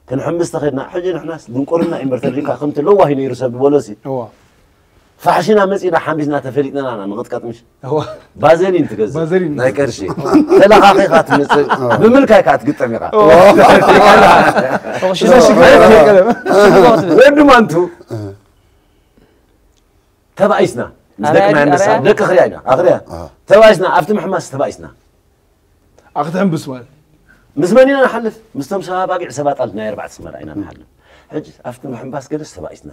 ክንሕምብስ ተኸድና ሕጂ ንሕናስ ድንቁርና እዩ እምበር ተሪካ ከምቲ ለዋሂ ነይሩ ሰብ ዝበሎሲ እዋ ፋሕሽና መፂና ሓምቢስና ተፈሊጥና ኢና ንቕጥቀጥ ምሽ እዋ ባዘሊን ትገዝእ ባዘሊን። ናይ ቀርሺ ተለኻኺኻ ትመፅእ ብምልካይ ከዓ ትግጠም ኢኻ ሽሽግ ወዲ ማንቱ ተባኢስና ምስ ደቂ ናይ ኣንበሳ ደቂ ክርያ ኢና ኣኽርያ ተባኢስና ኣብቲ ምሕማስ ተባኢስና ኣኽትሕምብስ ማለት ምስ መን ኢና ንሓልፍ ምስቶም ሰብ ኣባጊዕ ሰብ ኣጣል ናይ ኣርባዕተ ኣስመራ ኢና ንሓልፍ ሕጂ ኣብቲ ምሕምባስ ገለስ ተባኢስና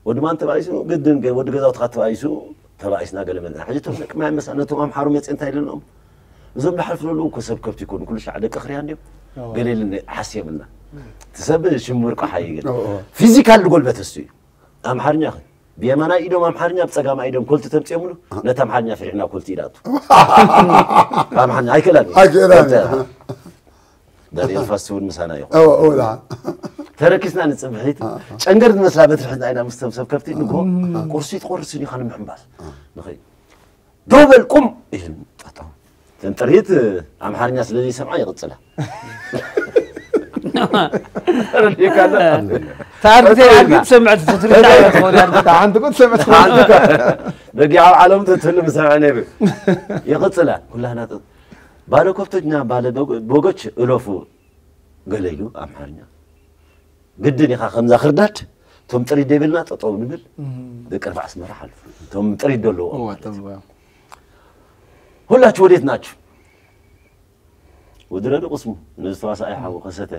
ወዲ ማን ተባኢሱ ግድን ገ- ወዲ ገዛውትኻ ተባኢሱ ተባኢስና ገለ መለና ሕጂ እቶም ደቂ ማይ ኣንበሳ ነቶም ኣምሓሩ መፅእ እንታይ ኢለኖም እዞም ዝሓልፉ ዘለዉ እኮ ሰብ ከብቲ ይኮኑ ኩሉ ሻዕ ደቂ ክርያ እንዲዮም ገለ ኢለን ሓስየብልና እቲ ሰብ ሽም ወርቂ ሓይ ገለ ፊዚካል ዝጎልበተ እሱ እዩ ኣምሓርኛ ኸ ብየማናይ ኢዶም ኣምሓርኛ ብፀጋማይ ኢዶም ኮልቲ ተምፅኦምሉ ነቲ ኣምሓርኛ ፍሪሕና ኮልቲ ኢዳቱ ኣምሓርኛ ኣይክእላን እዩ ኣይክእላን እዩ። ዳንኤል ፋስቲ እውን ምሳና ይኹን እወ እወ ደሓን ተረኪስና ንፅብሒት ጨንገር ዝመስላ በትሪ ሒዝና ኢና ምስቶም ሰብ ከብቲ ንግሆ ቁርሲ ትቆርስን ኢኻ ንምሕምባስ ንኸይድ ደው በል ቁም ኢለን ጠጠው እተን ጥሪት ኣምሓርኛ ስለ ዘይሰምዓ ይቕፅላ ተረዲእካ ኣሎ ታሪክ ተይሃልኪ ትሰምዕ ትትርዳ ትኾን ሓንቲ ቁ ትሰምዕ በጊዕ ኣብ ዓለም ትትህሉ ምሰምዐ ነይሩ ይቕፅላ ኩላህና ባለ ከብቶችና ባለ በጎች እለፉ ገለ ኢሉ ኣምሓርኛ ግድን ኢኻ ከምዛ ክርዳድ እቶም ጥሪት ደይብልና ጠጠው ንብል ደቂ ኣርባዕ ኣስመራ ሓልፉ እቶም ጥሪት ደለዎ እዋ፣ እቶም፣ እዋ። ሁላችሁ ወዴት ናችሁ ወዲ ረዱ ቅስሙ ነዚ ተዋሳኣይ ሓው ከሰተ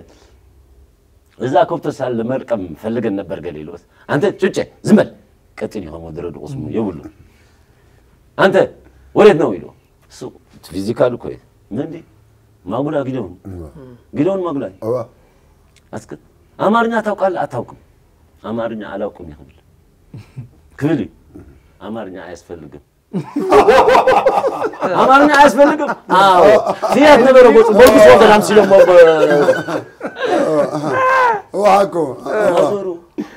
እዛ ከብቶ ሳለ መርቀም ፈልገን ነበር ገለ ኢልዎስ ኣንተ ጩጨ ዝም በል ቀጢን ኢኹም ወዲ ረዱ ቅስሙ የብሉ ኣንተ ወዴት ነው ኢሉ እሱ ፊዚካል እኮ እዩ መንዲ ማጉላ ጊደውን ጊደውን ማጉላ እዩ እዋ አስክ አማርኛ ታውቃለህ አታውቅም አማርኛ አላውቅም ይኸብል ክብል እዩ አማርኛ አያስፈልግም አማርኛ አያስፈልግም አዎ ሲያት ነበረ ጎጡ ጎርጉስ ወገን አምሲሎም እዋ እኮ ነበሩ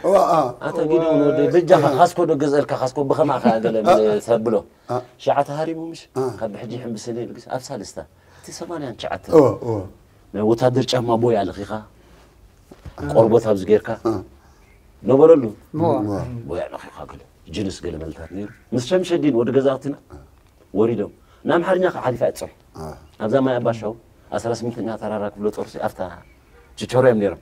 እዋ አ ኣታ ጊደውን ወደ በጃኻ ካስኮ ዶ ገዘልካ ካስኮ ብኸማኻ ገለ ተብሎ ሸዓ ተሃሪሙ ምሽ ካብ ብሕጂ ይሕምብሰኒ ይብል ኣብ ሳልስታ እቲ ሰማንያን ትሽዓተ እዋ እዋ ናይ ወታደር ጫማ ቦያ ለኺኻ ቆርቦት ኣብዚ ጌርካ ነበረሉ ቦያ ለኺኻ ገለ ጅንስ ገለ መልታት ነይሩ ምስ ሸምሸዲን ወዲ ገዛውትና ወሪዶም ንኣምሓርኛ ከዓ ሓሊፋ እያ ትፅሑ ኣብዛ ማይ ኣባሻው ኣስራ ስምንተኛ ተራራ ክፍለ ጦርሲ ኣብታ ችቸሮ እዮም ነይሮም።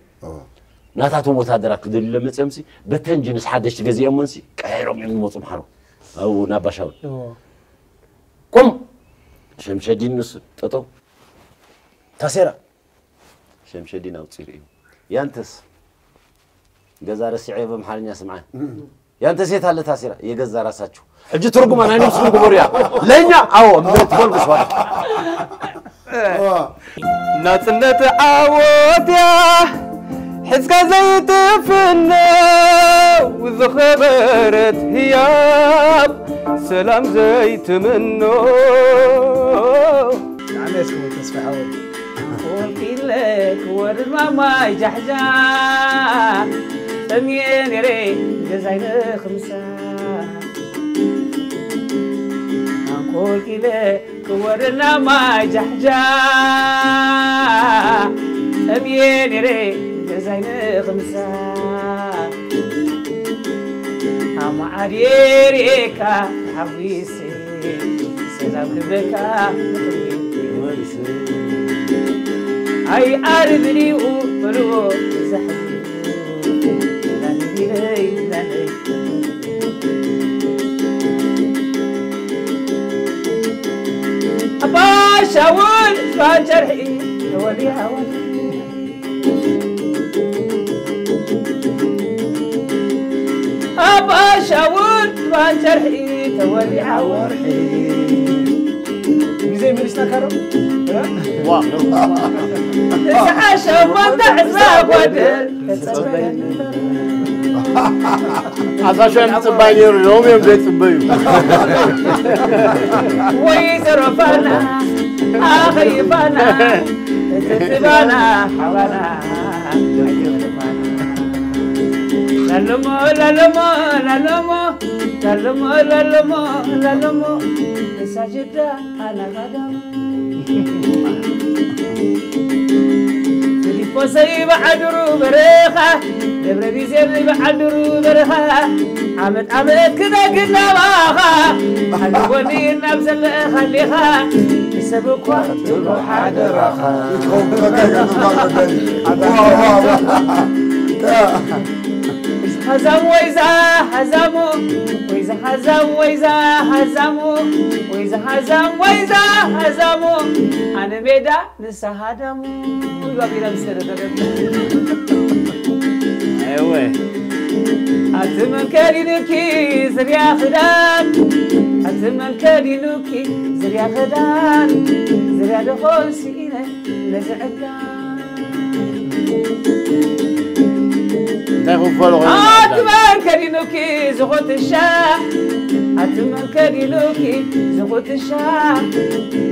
ናታቶም ወታደራት ክደልዩሎም መፅኦምሲ በተን ጅንስ ሓደሽቲ ገዚኦሞንሲ ቀያይሮም እዮም ዝመፁ ምሓሩ ኣብኡ ናብ ባሻውል። ቁም ሸምሸዲን ንሱ ጠጠው ታሴራ ሸምሸዲን ኣውፂኡ እዩ። ያንተስ ገዛ ረሲዐ በምሓርኛ ስምዓ ያንተ ሴት አለ ታሲራ የገዛ ራሳችሁ ሕጂ ትርጉማ ናይ ነፍስኩም ግበሩ እያ ለእኛ አዎ ትበልጉ ስዋ ናጽነት ዓወት እያ ሕዝካ ዘይትፍነው ዝኸበረት ህያብ ሰላም ዘይትምኖ ንዓና እስከ ተስፋ ሓወይ ቁልቂለ ክወርድ ማማይ ጃሕጃ ጠምየ ነይረ ገዛይ ንኽምሳ ኣንቆልቂለ ክወርድ ናማይ ጃሕጃ ጠምየ ነይረ ገዛይ ንኽምሳ ኣማዓድየ ርእየካ ተሓጒሰ ሰላም ክብለካ ኣይኣርብንኡ በልዎ ዛሕሉ ላንቢለይ ላለይ ኣባ ሻውል ዝባን ጨርሒ ተወሊዓ ወልሒ ኣባ ሻውል ባንጨርሒ ተወሊዓ ወርሒ ግዜ መሊስና ካሮ ተስዓ ሸሞንተ ዕስራ ጓደል ተጸበየኒ ኣዛሸ ምጽባይ ነይሩ ሎም እዮም ዘይጽበዩ ወይዘሮ ፋና ኣኸይፋና እትትባና ሓባና ላለሞ ላለሞ ላለሞ ላለሞ ላለሞ ላለሞ እሳ ጅዳ ኣናጋዳሞ ፊሊጶሰይ በዓል ድሩ በረኻ ደብረ ቢዜን በዓል ድሩ በረኻ ዓመት ዓመት ክነግናባኻ ኣለወኒ ናብ ዘለኻሌኻ ንሰብ እኳ ትብሎ ሓደራኻ ሓዛም ወይዛ ሓዛሞ ወይዛ ሓዛም ወይዛ ሓዛሞ ወይዛ ሓዛም ወይዛ ሓዛሞ ኣነ ሜዳ ንሳ ሃዳሙ ይባቢላ ምስለ ደረገ እወ ኣቲ መን ከዲኑኪ ዝርያ ክዳን ኣቲ መን ከዲኑኪ ዝርያ ክዳን ዝርያ ደኾን ስኢነ ነዚ ዕዳን እንታይ ክፈሎ ኮይኑ ኣቲ መን ከዲኑኪ ዝኹትሻ ኣቲ መን ከዲኑኪ ዝኹትሻ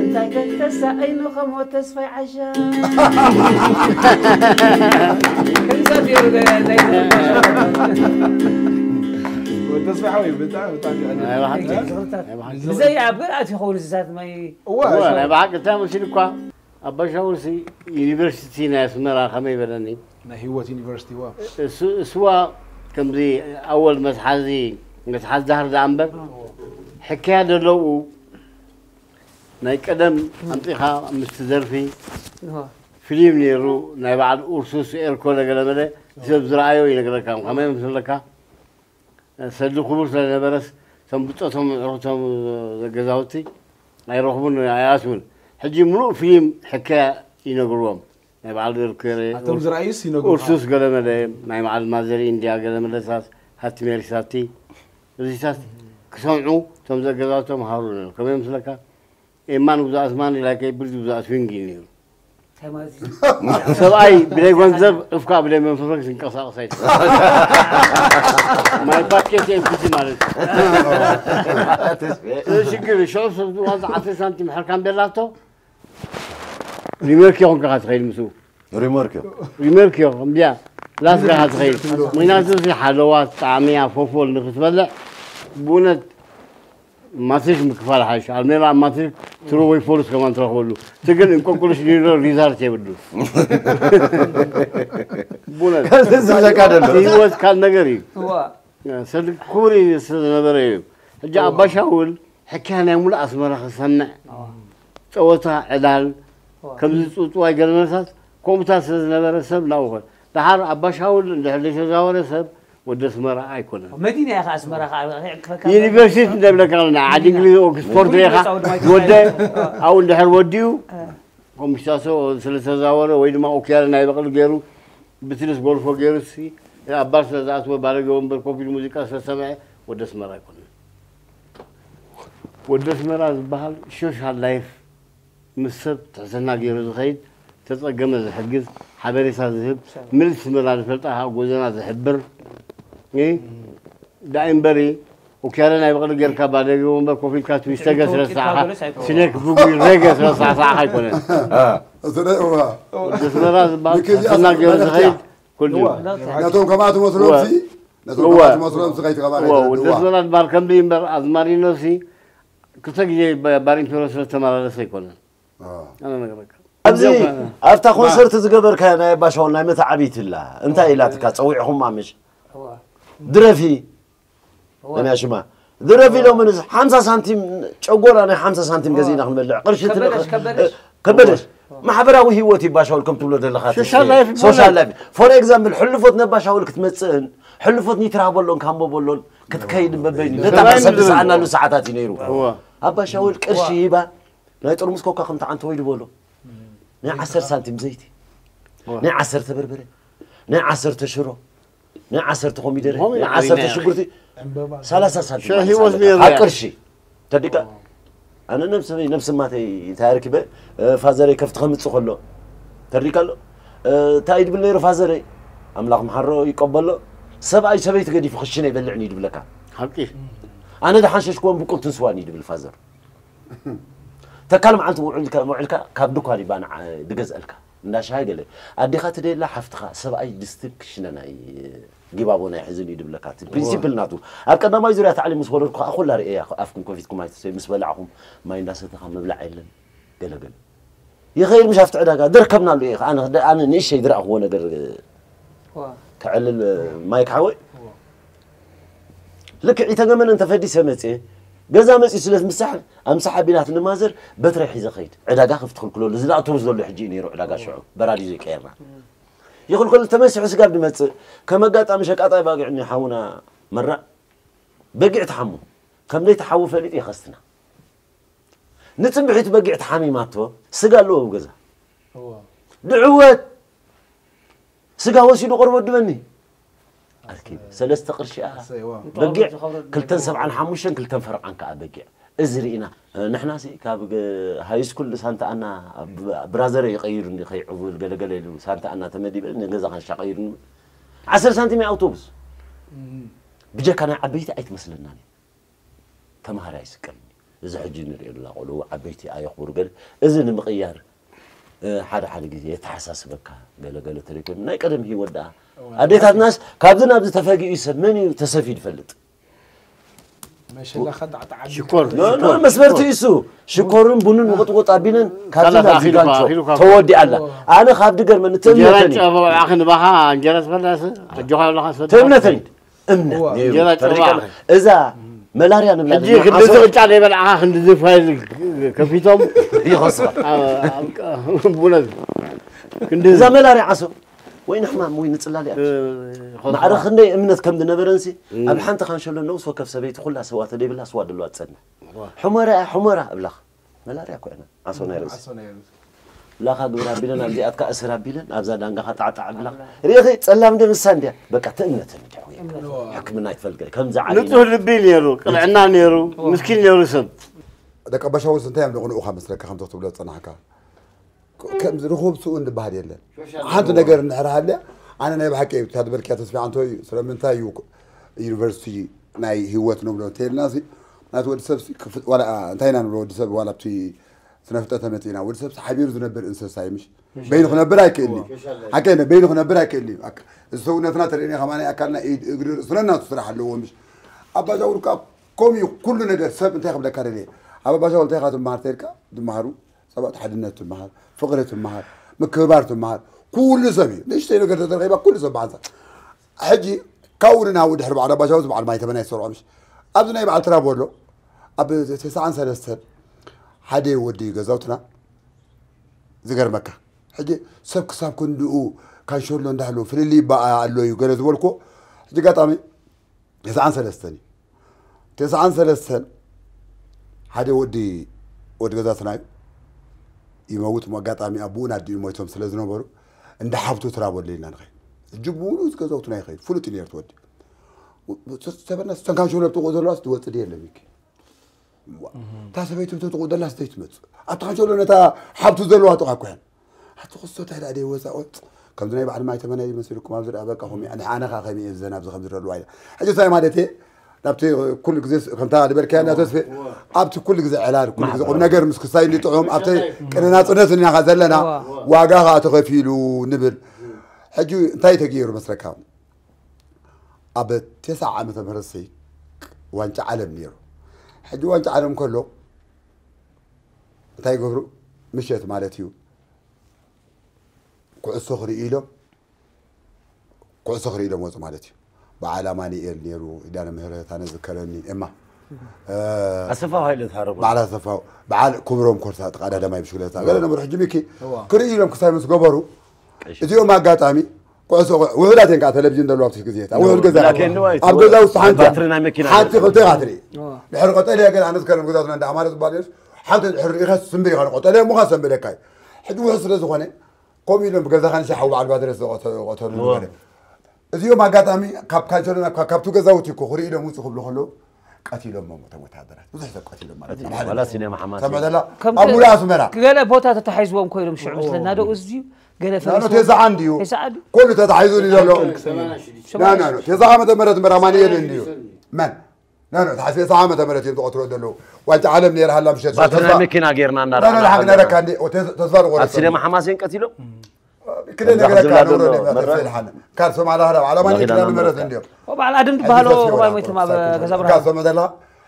እንታይ ከተሳቀይኑ ከሞት ተስፋይ ዓሻ ተስፋ ሓወይ ብጣዕሚ ብጣዕሚ ብዘይ ኣብ ገርኣት ይኸውን እዚታት ማይ እዋ ናይ ብሓቂ እንታይ መሲል እኳ ኣባሻውልሲ ዩኒቨርሲቲ ናይ ኣስመራ ከመይ በለኒ ናይ ህይወት ዩኒቨርሲቲ ዋ እሱ- እስዋ ከምዚ ኣወል መስሓዚ መስሓዝ ዳህር ደኣ እምበር ሕክያ ደለዉ ናይ ቀደም ኣምፂኻ ምስቲ ዘርፊ ፊልም ነይሩ ናይ በዓል ኡርሱስ ኤርኮለ ገለመለ ሰብ ዝረኣዮ ይነግረካ ከመይ ምስለካ ሰዲ ክቡር ስለዝነበረስ እቶም ብፆቶም ዕሩኽቶም ገዛውቲ ኣይረኽቡን ኣይኣትውን ሕጂ ምሉእ ፊልም ሕከያ ይነግርዎም ናይ በዓል ደርኮሬ ኣቶም ዝረኣዩስ ይነግሩ ኡርሱስ ገለመለ ናይ በዓል ማዘር ኢንድያ ገለመለሳት ሃቲ ሜሪሳቲ እዚታት ክሰምዑ እቶም ዘገዛውቶም ሃሩ ነሩ ከመይ ምስለካ ኤማን ውዛእ ኣስማኒ ላይከይ ብርጅ ውዛእ ስዊንግ እዩ ነሩ ሰብኣይ ብለይ ገንዘብ ዕፍካ ብለይ መንፈፈክ ዝንቀሳቀስ ኣይ ማይ ፓኬት ኤምፒሲ ማለት እዩ ሽግር ሸዑ ሰብ ዝዋን ዓስር ሳንቲም ሕርካን ቤላቶ ሪመርክ ይኹን ከኻ ትኸይድ ምስኡ ሪመርክ እዩ ሪመርክ ይኹን እንዲያ ላስ ከኻ ትኸይድ ምክንያቱ እዚ ሓለዋት ጣዕሚያ ፎፎል ንክትበልዕ ብእውነት ማትሪክ ምክፋል ሓይሽ ኣልሜራ ኣብ ማትሪክ ትሩ ወይ ፎሉስ ከማን ትረኽበሉ ትግል እንቆቁልሽ ሊሮ ሪዛርት የብሉ ዝብለካ ደሎ ህይወት ካል ነገር እዩ ሰልክ ክቡር እዩ ስለዝነበረ እዩ ሕጂ ኣባሻውል ሕክያ ናይ ሙሉእ ኣስመራ ክሰምዕ ፀወታ ዕላል ከምዚ ፅውፅዋይ ገለመለታት ከምኡታት ስለ ዝነበረ ሰብ ናብኡ ኾነ። ደሓር ኣባሻውል እንድሕር ዘይተዛወረ ሰብ ወዲ ኣስመራ ኣይኮነን። መዲና ኢኻ ኣስመራ ከዓ ክፈካ ዩኒቨርሲቲ እንደብለካ ኣለና ዓዲ እንግሊዝ ኦክስፎርድ ሪኢኻ ወደ ኣብኡ እንድሕር ወዲኡ ኮምሽታሶ ስለ ዝተዛወረ ወይ ድማ ኦኪያለ ናይ በቕሊ ገይሩ ብትንስ ጎልፎ ገይሩ ሲ ኣብ ባር ስለ ዝኣትወ ባለገ ወንበር ኮፍ ኢሉ ሙዚቃ ስለ ዝሰምዐ ወዲ ኣስመራ ኣይኮነን። ወዲ ኣስመራ ዝበሃል ሶሻል ላይፍ ምስ ሰብ ትሕትና ገይሩ ዝኸይድ፣ ተጸገመ ዝሕግዝ፣ ሓበሬታ ዝህብ፣ ምልስ መላ ዝፈልጣ ካብ ጎዘና ዝሕብር እ ዳይ እምበሪ ኡኪያለ ናይ በቕሊ ጌርካ ባደገ ወንበር ኮፍ ኢልካ ትዊስተገ ስለ ዝሰዓኻ ስኔክ ቡጊ ሬገ ስለ ዝሰዓኻ ኣይኮነን። እትደእዋ ወዲ ኣስመራ ዝበሃል ትሕትና ገይሩ ዝኸይድ ኩሉ እዩ። ነቶም ከምኣ ትመስሎም ሲ ነቶም እወ። ከምኣ ትመስሎም ሲ ከይትኸባር እወ ወዲ ኣስመራ ዝበሃል ከም ብእምበር ኣዝማሪኖ ሲ ክልተ ግዜ ባር ኢምፔሮ ስለ ዝተመላለሰ ኣይኮነን። ኣነ ነገረካ ኣብዚ ኣብታ ኮንሰርት ዝገበርካዮ ናይ ኣባሻውል ናይ መተዓቢት ኢላ እንታይ ኢላትካ ጸዊዕኹማ ምሽ ድረፊ መን ሽማ ድረፊ ኢሎምንስ ሓምሳ ሳንቲም ጨጎራ ናይ ሓምሳ ሳንቲም ገዚእና ክንበልዕ ቅርሺ ከበደሽ፣ ከበደሽ። ከበደሽ ማሕበራዊ ህይወት ይባሻውል ከም ትብሎ ዘለኻ ሶሻል ላይፍ ሶሻል ላይፍ ፎር ኤግዛምፕል ሕልፎት ነባሻውል ክትመፅእን ሕልፎት ኒትራ በሎን ካምቦ በሎን ክትከይድ በበይኑ ነታ ሰብ ዝሰኣናሉ ሰዓታት እዩ ነይሩ ኣባሻውል ቅርሺ ሂባ ናይ ጥርሙስ ኮካ ከምቲ ዓንተ ወይ ድበሎ ናይ ዓሰርተ ሳንቲም ዘይቲ ናይ ዓሰርተ በርበረ ናይ ዓሰርተ ሽሮ ናይ ዓሰርተ ኮሚደረ ናይ ዓሰርተ ሽጉርቲ ሰላሳ ሳንቲም ሸሂ ወስ ነይሩ ኣብ ያ። ቅርሺ ተዲቃ ኣነ ነብሰይ ነብሲ ማተይ እንታይ ኣርኪበ እ፣ ፋዘረይ ከፍቲ ከምፅእ ከሎ ተዲቃ ኣሎ እ፣ እንታይ ይድብል ነይሩ ፋዘረይ ኣምላኽ መሓሮ ይቀበሎ ሰብኣይ ሰበይቲ ገዲፉ ክሽነ ይበልዕን እዩ ድብለካ ሓቂ ኣነ ደሓን ሸሽክዎን ብቁልትን ስዋን እዩ ድብል ፋዘር ተካል መዓልቲ ውዕልካ ውዕልካ ካብ ድኳን ይባና ድገዝአልካ እንዳ ሻሂ ገለ ኣዴኻ ትደላ ሓፍትኻ ሰብኣይ ድስቲ ክሽነና ጊባቦ ናይ ሕዝን እዩ ድብለካ እቲ ፕሪንሲፕል ናቱ ኣብ ቀዳማይ ዙርያ ታዕሊም ምስ ወረድኩ ከዓ ኩላ ርእያ ኣፍኩም ከፊትኩም ኣይትሰይ ምስ በላዕኹም ማይ እንዳሰተኻ ምብላዕ የለን ገለገለ ይኸይድ ምሽ ኣብቲ ዕዳጋ ደርከብናሉ እየ ኣነ ኣነ ንእሸይ ዝረእኽዎ ነገር ከዕልል ማይክ ሓወይ ልክዕ ኢተገመነ እንተፈዲሰ መፅየ ገዛ መፅዩ ስለ ምሳሕ ኣምሳሕ ኣቢላት ንማዘር በትረ ሒዘ ኸይድ ዕዳጋ ከፍትኽልክለሉ እዚ ኣውቶቡስ ዘሎ ሕጂ እዩ ነይሩ ዕዳጋ ሽዑ በራድ እዩ ዘይቀየርና ይኽልከሉ ተመሲሑ ስጋብ ድመፅእ ከም ኣጋጣሚ ሸቃጣይ ባጊዕ እኒ ሓውና መራእ በጊዕ ተሓሙ ከም ዘይተሓዉ ፈሊጡ የኸስትና ንፅብሒት በጊዕ ተሓሚማቶ ስጋ ኣለዎ ኣብ ገዛ ድዕወት ስጋ ወሲዱ ቆርበት ድበኒ ኣርኪብ ሰለስተ ቅርሺ እያ በጊዕ ክልተን ሰብዓን ሓሙሽተን ክልተን ፈርቓን ከዓ በጊዕ እዚ ርኢና ንሕና ሲ ካብ ሃይስኩል ሳንታ ኣና ብራዘረ ይቀይሩ ከይዕውል ገለገለ ኢሉ ሳንታ ኣና ተመዲበ ንገዛ ካንሻ ቀይሩ ዓሰርተ ሳንቲም ኣውቶቡስ ብጀካ ናይ ዓበይቲ ኣይትመስለና ተምሃራይ ይስቀልኒ እዚ ሕጂ ንሪኦ ዘለና ቆልዑ ዓበይቲ ኣየኽብሩ ገለ እዚ ንምቕያር ሓደ ሓደ ግዜ የተሓሳስበካ ገለገለ ተሪኮም ናይ ቀደም ህይወት ደኣ ኣዴታትናስ ካብዚ ናብዚ ተፈጊኡ ሰብ መን እዩ ተሰፊዩ ዝፈልጥ መሸላኻ ጣዕጣዕ ሽኮር መስበርቲ እሱ ሽኮርን ቡንን ውቕጥውጥ ኣቢለን ካብዚ ናብዚ ጋንቾ ተወዲኣላ ኣነ ካብ ድገርመኒ ትእምነተኒ ጨበባዕኺ ንባኻ እንጀራ ዝበላስ ኣጆኻ ኣለኻ ትእምነተኒ እምነት ነይሩ እንጀራ ተሪቀ ጨበባዕኺ እዛ መላርያ ንብላ ሕጂ ዘለና ክንዲ ዓሶ- ቅጫ ዘይበልዓኻ ክንዲ ዝፋይል ከፊቶም ይኸስባ ቡነት ክንዲ እዛ መላርያ ዓሶ ወይ ንሕማም ወይ ንፅላል እያ ማዕረ ክንደይ እምነት ከም ዝነበረንሲ ኣብ ሓንቲ ካንሸሎ ነብስ ወከፍ ሰበይቲ ኩላ ሰዋ ተደይብላ ስዋ ደለዋ ትፀንሕ ሕሞራ እያ ሕሞራ እብላኻ መላርያ ኮይና ዓሶ ናይ ርእሲ ላኻ ግብር ኣቢለን ኣብዚኣትካ እስር ኣቢለን ኣብዛ ዳንጋኻ ጣዕጣዕ ብላ ርኢኺ ፀላም ደ ምሳ እንድያ በቃ ትእምነተን እንድያ ሕክምና ይትፈልገ ከምዚ ዓሊ ንጹህ ልቢ ነይሩ ቅንዕና ነይሩ ምስኪን ነይሩ ሰብ ደቂ ኣባሻውስ እንታይ እዮም ደቕንኡኻ መስለካ ከምቶ ክትብሎ ዝጸናሕካ ከምዚ ርኹብ ስኡን ዝበሃል የለን ሓንቲ ነገር እንድሕር ሃልያ ኣነ ናይ ብሓቂ እዩ እታ ዝበልክያ ተስፋ ኣንቶ እዩ ስለምንታይ እዩ ዩኒቨርሲቲ ናይ ህይወት ንብሎ እንተልና ናቲ ወዲ ሰብ እንታይ ኢና ንብሎ ወዲ ሰብ ዋላ ኣብቲ ስነ ፍልጠት ተመፂና ወዲ ሰብ ሓቢሩ ዝነብር እንስሳ እዩ ምሽ በይኑ ክነብር ኣይክእል እዩ ሓቀ በይኑ ክነብር ኣይክእል እዩ እዚ ሰውነትና ተርእና ከማና ኣካልና ኢድ እግሪ ርእስና ናቱ ስራሕ ኣለዎ ምሽ ኣባሻውል ካብ ከምኡ እዩ ኩሉ ነገር ሰብ እንታይ ክብለካ ደልየ ኣብ ኣባሻውል እንታይ ኢኻ ትመሃር ተልካ ዝመሃሩ ፀባእቲ ሓድነት ትመሃር ፍቕሪ ትመሃር ምክብባር ትመሃር ኩሉ ሰብ እዩ ንእሽተይ ነገር ተተረኺባ ኩሉ ሰብ ብሓንሳብ ሕጂ ካብኡ ንናዊ ድሕሪ በዓል ኣባሻውል በዓል ማይተመና ይሰርዖ ምሽ ኣብዚ ናይ በዓል ትራቦ ኣሎ ኣብ ተስዓን ሰለስተን ሓደ ወዲ ገዛውትና ዝገርመካ ሕጂ ሰብ ክሳብ ክንድኡ ካንሸሎ እንዳሃለወ ፍልልይ ይበኣ ኣሎ እዩ ገለ ዝበልኩ። ሕጂ ኣጋጣሚ ተስዓን ሰለስተን እዩ። ተስዓን ሰለስተን ሓደ ወዲ፣ ወዲ ገዛትና እዩ። ይመውት እሞ ኣጋጣሚ ኣቦኡን ኣዲኡን ሞይቶም ስለ ዝነበሩ፣ እንዳ ሓብቱ ትራበሉ ኢልና ንኸይድ። ሕጂ ብሙሉእ ገዛውትና ይኸይድ። ፍሉጥ እዩ ነይሩ እቲ ወዲ። ሰበና ዝተንካንሸሎ ኣብጥቑ ዘለዋስ ትወጽእ ድየ? የለን፣ ሚኪ። እታ ሰበይቱ ትጥቑ ደላስ ዘይትመጽእ። ኣብቲ ካንሸሎ ነታ ሓብቱ ዘለዋ ጥቓ እኮ እያ። ኣቲ ክስቶ እንታይ ደኣ ደይወጻ፣ ኦጽ፣ ከምዚ ናይ በዓል ማይ ተመናይ ይመስልኩም ኣብዚ ደኣ በቃ፣ ከምኡ፣ ኣነ፣ ኣነ ኸኣ ከመይ እየ ዘን ኣብዚ ከምዚ ዘለዋ ኢለ። ሕጂ እንታይ ማለት እየ? ናብቲ ኩሉ ግዜ ስ-፣ ከምታ ዝበልካያ እንዳ ተስፌ፣ ኣብቲ ኩሉ ግዜ ዕላል፣ ኩሉ ግዜ ቁም ነገር ምስ ክስታይ እንዲ ጥዑም፣ ኣብቲ ቅነ ናጽነት እንዲና ኸኣ ዘለና፣ ዋጋ ኸኣ ተኸፊሉ ንብል። ሕጂ እንታይ ተገይሩ መስለካ? ኣብ ተስዓ ዓመተ ምህረት ሰይ ዋንጫ ዓለም ነይሩ። ሕጂ ዋንጫ ዓለም ከሎ እንታይ ይገብሩ? ምሸት ማለት እዩ። ኩዕሶ ክርእዩ ኢሎም፣ ኩዕሶ ክርእዩ ኢሎም ወፁ ማለት እዩ። በዓል ኣማኑኤል ነይሩ፣ ኪዳነ ምህረት፣ ኣነ ዝከረኒ፣ እማ፣ እ፣ ኣሰፋው ሃይለ ተሃረሙ። በዓል ኣሰፋው፣ በዓል ክብሮም ኮርሳ፣ ተቐዳዳማይ ብሽክለታ፣ ገለ ነበሩ። ሕጂ ሚኪ፣ እዋ። ክርእዩ ኢሎም ክሳይ ምስ ገበሩ፣ ቀሺ። እዚኦም ኣጋጣሚ ኩዕሶ፣ ውሑዳት እየን ከዓ ቴሌቪዥን ዘለዋ ኣብቲ ግዜ፣ ኣብ ውሑድ ገዛ ብላክ ኤንድ ዋይት፣ ኣብ ገዛ ውስጥ ሓንቲ፣ ባትሪ ናይ መኪና ሓንቲ ገዛ። ክልተ ኢኻ ትርኢ። እዋ። ድሕሪ ቀጠልያ ገለ ኣነ ዝከረም ገዛትና እንዳ ኣማረ ዝበሃል እዩ። ሓንቲ ድሕሪ ርኢኻ ትስንብር ኢኻ፣ ቀጠልያ እሞ ኸኣ ሰንብደካ እዩ። ሕጂ ውሑድ ስለ ዝኾነ፣ ከምኡ ኢሎም ብገዛኻ ንሻ ሓው በዓል ባድረስ ዝቐተ-፣ ዝቐተሉ እዎ። ገለ። እዚኦም ኣጋጣሚ ካብ ካንሸሎ ናብ፣ ካብ፣ ካብቲ ገዛውቲ እኮ ክርኢ ኢሎም ውፅእ ክብሉ ከለዉ ቀቲሎሞም እቶም ወታደራት። ብዙሕ ሰብ ቀቲሎም ማለት እዩ። ዋላ ሲኔማ ሓማሴን። ሰምዕ ዘላ? ከም ኣብ ሙሉእ ኣስመራ። ገለ ቦታ ተታሒዝዎም ኮይኖም ሽዑ እዎ። ምስለና ዶ እዚ ገለ ናኖ ፈሪሱ ተስዓ እንድዩ። ተስዓ ድዩ? ኩሉ ተታሒዙ እዩ ዘሎ። ሰማንያ ሽዱሽተ። ና፣ ና፣ ና። ተስዓ ዓመተ ምህረት እምበር ኣማኑኤል እንድዩ። መን? ና፣ ና፣ ተሓስበ ተስዓ ዓመተ ምህረት እዮም ዝቐትሎ ዘለዉ። ዋንጫ ዓለም ነይራ ሃላ ምሸት ባትሪ ናይ ሰልፋ። መኪና ጌርና ና፣ ና፣ ና፣ እናረኣና ሓቂ ኣለና። ነረካ እንዲ፣ ኦ፣ ተስ-፣ ተስፋ ዝቆረጸ ተስፋ ዝቆረጸ። ኣብ ሲኔማ ሓማሴን ቀቲሎም? ክደ ከምዛ ነገረካ ክዝብላ ነውረ ዘሎ ነበር መረ? ተስፋ ኢልሓነ። ካብ ሰማላ ሃላ፣ ዓላማ ናይ መኺና ክዳ መረ መምረጽ እንዲዮም። ኦ፣ በዓል ኣድም ዝበሃሎ ሕጂ ተስፋ ሞይቶም ኣብ ይላል። ገዛ ካብ ብርሃን። ሰምዕ ዘለኻ?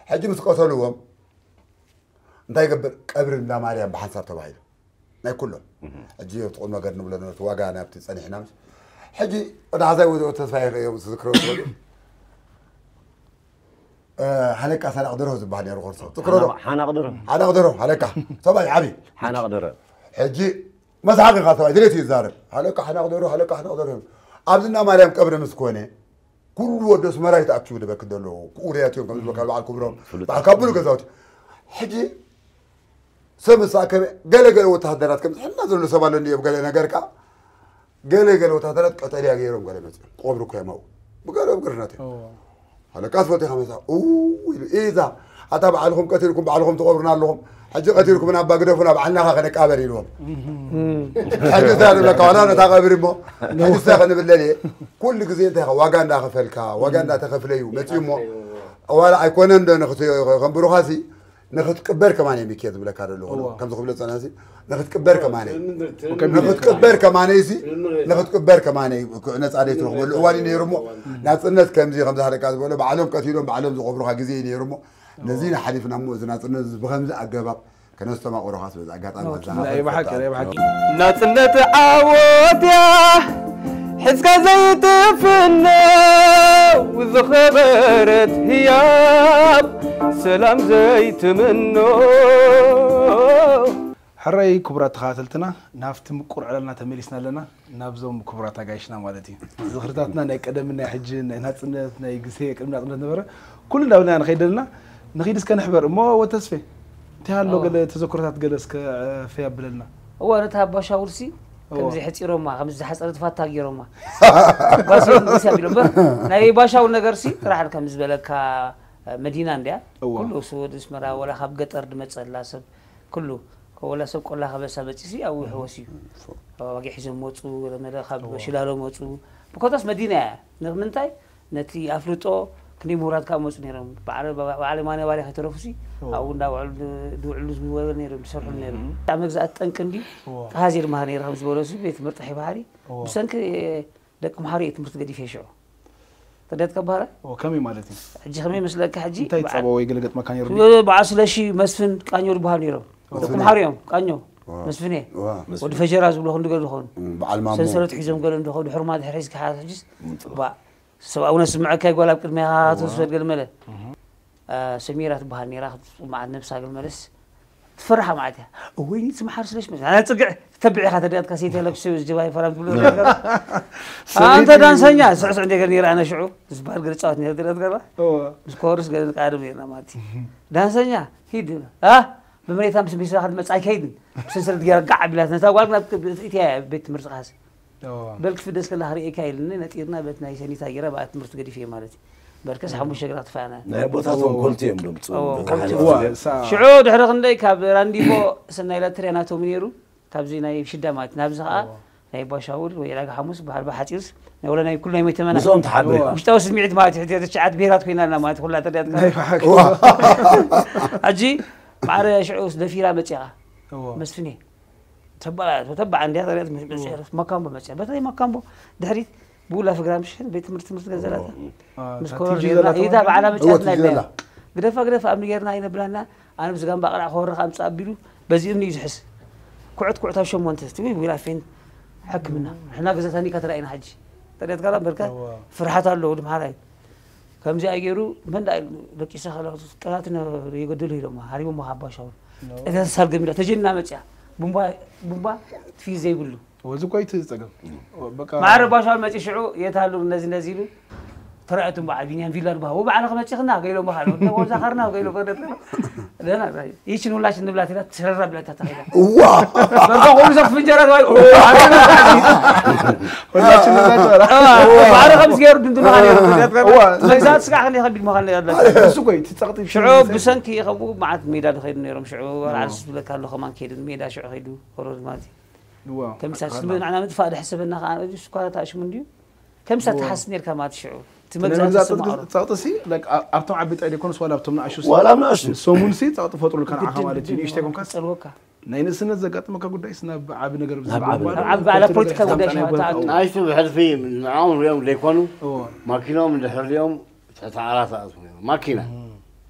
ሕጂ ምስ ቀተልዎም፣ እንታይ ይገብር? ቀብሪ እንዳ ማርያም ብሓንሳብ ተባሂሉ። ናይ ኩሎም። እህ። ሕጂ ኣብቲ ቁም ነገር ንብሎ ነበርቲ ዋጋ ናብቲ ጸኒሕና ምስ-፣ ሕጂ ወደ ሓዛይ ወደ ተስፋ ይኸ-፣ እዮም ዝዝክሮ ዝኸዱ። እ፣ ሃለቃ ሰራቕ ደርሆ ዝበሃል ነይሩ ኮርሶ። ትዝክሮ ዶ? ሓናቕ፣ ሓናቕ ደርሆ። ሓናቕ ደርሆ፣ ሃለቃ። ሰብኣይ ዓቢ። ሓናቕ ደርሆ። ሕጂ መስሓቕ ኢኻ ሰብኣይ፣ ድሌት እዩ ዝዛረብ። ሃለቃ ሓናቕ ደርሆ፣ ሃለቃ ሓናቕ ደርሆ። ኣብዚ እንዳ ማርያም ቀብሪ ምስ ኮነ፣ ኩሉ ወዲ ኣስመራ እዩ ተኣኪቡ ዝበክት ዘሎ። ክኡርያት እዮም፣ ከም ዝበልካ በዓል ክብሮም፣ ፍሉጥ። በዓል ካብ ብሉ ገዛውቲ። ሕጂ ሰብ ምስ ኣከበ፣ ገለ ገለ ወተሃደራት ከም ዝሕና ዘሎ ሰብ ኣሎ እንድዮም፣ ገለ ነገር ከኣ፣ ገለ ገለ ወተሃደራት ቀጠልያ ገይሮም ገለ መጽዮም። ቆብሪ እኮ እዮም ኣብኡ። ብገለ ግርነት እዮም። እዎ። ሃለቃ ትፈልጦ ኢኻ መጻ። ኡ ኢሉ፣ ኢዛ፣ ኣታ ባዕልኹም ቀቲልኩም፣ ባዕልኹም ትቐብሩና ኣለኹም። ሕጂ ቀቲልኩምና እባ ግደፉና፣ ባዕልና ኸኣ ክንቃበር ኢልዎም። እም። ሕጂ እንታይ ንብለካ፣ ዋላ ነታ ቀብሪ እሞ፣ ሕጂ እንታይ ክንብል ለልየ? ኩሉ ግዜ እንታይ ኢኻ፣ ዋጋ እንዳኸፈልካ፣ ዋጋ እንዳተኸፍለ እዩ መጽዩ እሞ፣ ዋላ ኣይኮነን ዶ ንኽት-፣ ከንብሩኻሲ፣ ንኽትቅበር ከማን እዩ ሚኪ ዝብለካ ዘለኹ። እዋ። ከምዚ ክብለ ዝጸናሲ፣ ንኽትቅበር ከማን እዩ። ወከቢድ እዩ። ንኽትቅበር ከማን እዩሲ፣ ንኽትቅበር ከማን እዩ። ነጻ ደይ ትረኽበሉ እዋን እዩ ነይሩ እሞ፣ ናጽነት ከምዚ፣ ከምዚ ሃለቃ ዝበሎ፣ ባዕሎም ቀቲሎም፣ ባዕሎም ዝቐብሩኻ ግዜ እዩ ነይሩ እሞ፣ ነዚ እዋ። ሓሊፍና እሞ፣ እዚ ናጽነት እዚ ብኸምዚ ኣገባብ ከነስተማቕሮ ኻስ በዚ ኣጋጣሚ ኖ፣ ክዘኻኸር ናይ ብሓቂ፣ ይፈትው። ናይ ብሓቂ። ናጽነት ዓወት እያ፣ ሒዝካ ዘይትፍነው ዝኸበረት ህያብ፣ ሰላም ዘይትምኖ። ሕራይ ክቡራት ተኸታተልትና፣ ናብቲ ምቁር ዕላልና ተመሊስና ኣለና፣ ናብዞም ክቡራት ኣጋይሽና ማለት እዩ። ዝኽርታትና ናይ ቀደምን ናይ ሕጅን፣ ናይ ናጽነት፣ ናይ ግዜ ቅድሚ ናጽነት ነበረ፣ ኩሉ እንዳበልና ንኸይድ ኣለና። ንኺድ እስከ ንሕበር። እሞ ወተስፌ፣ እንታይ ኣሎ እዎ። ገለ ተዘክሮታት ገለ እስከ፣ እ፣ ፈይ ኣብለልና። እዎ፣ ነታ ኣባ ሻውልሲ እዎ። ከምዚ ሕጺሮማ፣ ከምዚ ዝሓጸረት ፋታ ገይሮማ። ጓል ሰበይቲ ንጉስ እያ ቢሎ እምበር፣ ናይ ኣባ ሻውል ነገርሲ ጥራሕ ከም ዝበለካ፣ እ፣ መዲና እንድያ። እዎ። ኩሉ እሱ ወዲ ኣስመራ፣ ወላ ካብ ገጠር ድመጸላ ሰብ፣ ኩሉ፣ ወላ ሰብ ቆላ ከበሳ መጺሲ ኣብኡ ይሕወስ እዩ። እዎ። ኣባጊዕ ሒዞም መጹ፣ ገለ መለ ካብ እዎ። ሽላሎ መጹ። ብኮታስ መዲና እያ። ንምንታይ? ነቲ ኣፍልጦ ክንደይ ምሁራት ካብ መጹ ነይሮም። በዓል፣ በዓል የማነ ባርያ ከይተረፉሲ፣ እዎ። ኣብኡ እንዳውዕሉ ድ-፣ ድውዕሉ ዝነበሩ ነይሮም፣ ዝሰርሑ ነይሮም። እም። ኣብ መግዛእቲ ጠንቂ እንዲ፣ እዎ። ኣሃዜ ድማ ነይረ ከም ዝበለሱ፣ ቤት ትምህርቲ ጣሒ ባሕሪ። እዎ። ብሰንኪ ደቂ ምሓሩ እየ ትምህርቲ ገዲፈ ሽዑ። ተረድካ በሃላ? እዎ፣ ከመይ ማለት እዩ? ሕጂ ከመይ መስለካ ሕጂ? እንታይ በዓ-፣ ጸባ ወይ ገለ ገጥመካ ነይሩ ድዩ? በዓል ስለሺ መስፍን ቃኘው ዝበሃሉ ነይሮም። እዎ። ደቂ ምሓሩ እዮም፣ ቃኘው። እዎ። መስፍን እየ። እዎ። ወዲ ፈጀራ ዝብሎ ክንዲ ገለ ዝኾኑ። እም፣ በዓል ማሞ። ሰንሰለት ሒዞም ገለ እንደኾኑ፣ ድሕሪ ማ ድሕሪ ሒዝካ ሓ-፣ ሕጂስ፣ እም፣ ጽቡቅ። ባ-፣ ሰብ ኣቡነ ስምዐካ ይጓል ኣብ ቅድሚያ እዎ። ተወስድ ገለ መለ። እህ። አ፣ ሰሚራ ትበሃል ነይራ፣ ክትጽማዓት ነብሳ ገለ መለስ። ትፈርሓ ማለት እያ። እወይኒ ትምሓር ስለሽ መስ ኣነ ጽግዕ ተብዒኻ ተዳትካ ሴት ያለኩ ሰው ዝጀባይ ፈራም ትብሎ ነገር። ኣንተ ዳንሰኛ ስዕስዕ እንደ ገር ነራ ኣነ ሽዑ ዝበሃል ገር ጻወት ነራ ተዳትካ። ምስ ኮርስ ገር ቃደም ነራ ማለት እዩ። ዳንሰኛ ሂድ አ ብመሬታ ምስ ቢስራ ክትመጽእ ኣይከይድን። ብሰንሰለት ገይራ ጋዕ ቢላት ነታ ጓል ናብ ኢትያ ቤት ትምህርቲ ኻስ በል ክትፍደስ ከላ ክርእየካ ኢልኒ ነጢርና በት ናይ ሰኒታ ገይራ ብኣ ትምህርቲ ገዲፈ ማለት እዩ። በርከስ ሓሙሽተ ግራ ትፋና ናይ ኣቦታቶም ኮልቲ እዮም ደምፅኡ። ሽዑ ድሕሪ ክንደይ ካብ ራንዲቦ ሰናይ ላትርያ ናቶም ነይሩ። ካብዚ ናይ ሽዳ ማለት ናብዚ ከዓ ናይ ባሻውል ወይ ዕዳጋ ሓሙስ በሃል ብሓፂርስ ናይ ወላ ናይ ኩሉ ናይ መይተመና ምስኦም ትሓድር ኢኻ። ውሽጣዊ ስምዒት ማለት እዩ። ሕጂ ትሽዓት ብሄራት ኮይና ኣለና ማለት ኩላ ተሪያት ናይ ብሓቂ። ሕጂ ማዕረ ሽዑ ደፊራ መፂኻ እዎ። መስፍኔ ተባዕ ተባዕ እንዲያ ተሪያት መፂኻ ማካምቦ መፂኻ በተለይ ማካምቦ ድሕሪት ብውላ ፍግራም ሽሕን ቤት ትምህርቲ ትምህርቲ ገዘላታ ምስ ኮሮር ቲጂ ጌርና ዘላ ኢታ ተባዕላ እዎ፣ መጫትና ቲጂ ኢልና ዘላ። ግደፋ ግደፋ ኣብ ጌርና ኣይነብላና ኣነ ብዝጋምባ ቅራዕ ክወርኽ ኣምፃ ኣቢሉ በዚ እምኒ እዩ ዝሕስ ኩዕት ኩዕት ኣብ ሸሞንተ እስቲ ወይ ዊላ ፌን ሕክምና ሕና ገዛታኒ ከተራኢና ሕጂ ተሪያት ጋላ በርካ እዎ። ፍርሓት ኣለዎ ድምሓራይ ከምዚ ኣገይሩ መን ደኣ ኢሉ ደቂሰ ከለኹ ጠላት ነ- የገደሉ ኢሎሞ ሃሪሞሞ ካብ ባሻውል እዛ ተሳልገም ኢላ ተጀና መፅያ ቡምባ ቡምባ ትፊዝ ዘይብሉ ወዚ እኮ እዩ እቲ ፀገም። በቃ ማዕረ ባሻውል መፂ ሽዑ የት ኣሉ ነዚ ነዚ ኢሉ ተረኣየቱ በዓል ቢንያም ቪላ ድበሃ ወበዓል ከመፂኽና ገይሎ በሃል ወዛ ኸርና ገይሎ ፈረጥ ደና ይችን ሁላችን ንብላት ኢላ ትሰራ ብላታ ተኸይዳ እዋ በቃ ሁሉ ሰብ ፍንጀራ ተባይ ሁላችን ንብላት ተባላ። ማዕረ ከም ዝገይሩ ድንድኑ ኻን እዋ። መግዛእቲ ስጋዕ ክንደይ ከቢድ ምዃን ነይሩ። እሱ እኮ እዩ እቲ ጸቕጢ ሽዑ ብሰንኪ ከምኡ መዓት ሜዳ ዝኸይዱ ነይሮም። ሽዑ ኣርዓስ ዝብለካ ኣሎ ከማን ከይዱ ሜዳ ሽዑ ከይዱ ኮሮዝ ማለት እዩ። እዋ። ከምሳስ ንዓና ምጥፋእ ድሕሰበና ከዓ እዚ ስኳራ ተኣሽሙ እንድዩ ከምሳ ትሓስ ነርካ ማለት ሽዑ እቲ ናይ መግዛእቲ መግዛእቲ ዝስምዖ ጸቕጢ ሲ like ኣ- ኣብቶም ዓቢ ጥራይ ዘይኮነስ ዋላ ኣብቶም ንኣሽቱ ሲ ዋላ ኣብ ንኣሽቱ። ሰሙን ሲ ጸቕጢ ፈጥሩልካ ንዓኻ ግድን ማለት እዩ ግድን ንእሽተይ ኮንካ ክትጸልወካ ናይ ንእስነት ዘጋጥመካ ጉዳይ ሲ ናብ ዓቢ ነገር ናብ ዓቢ ብዝዓባ ነገር። ናብ ዓቢ ዓላ ፖለቲካ ጉዳይ ሻታ ኣቱ ንኣሽቱ ብሕልፊ ንዕኦም ሪኦም ዘይኮኑ እዎ። ማኪኖም እንድሕር ሪኦም ትሕቲ ዓራት ኣእትዉ ነይሮም ማኪና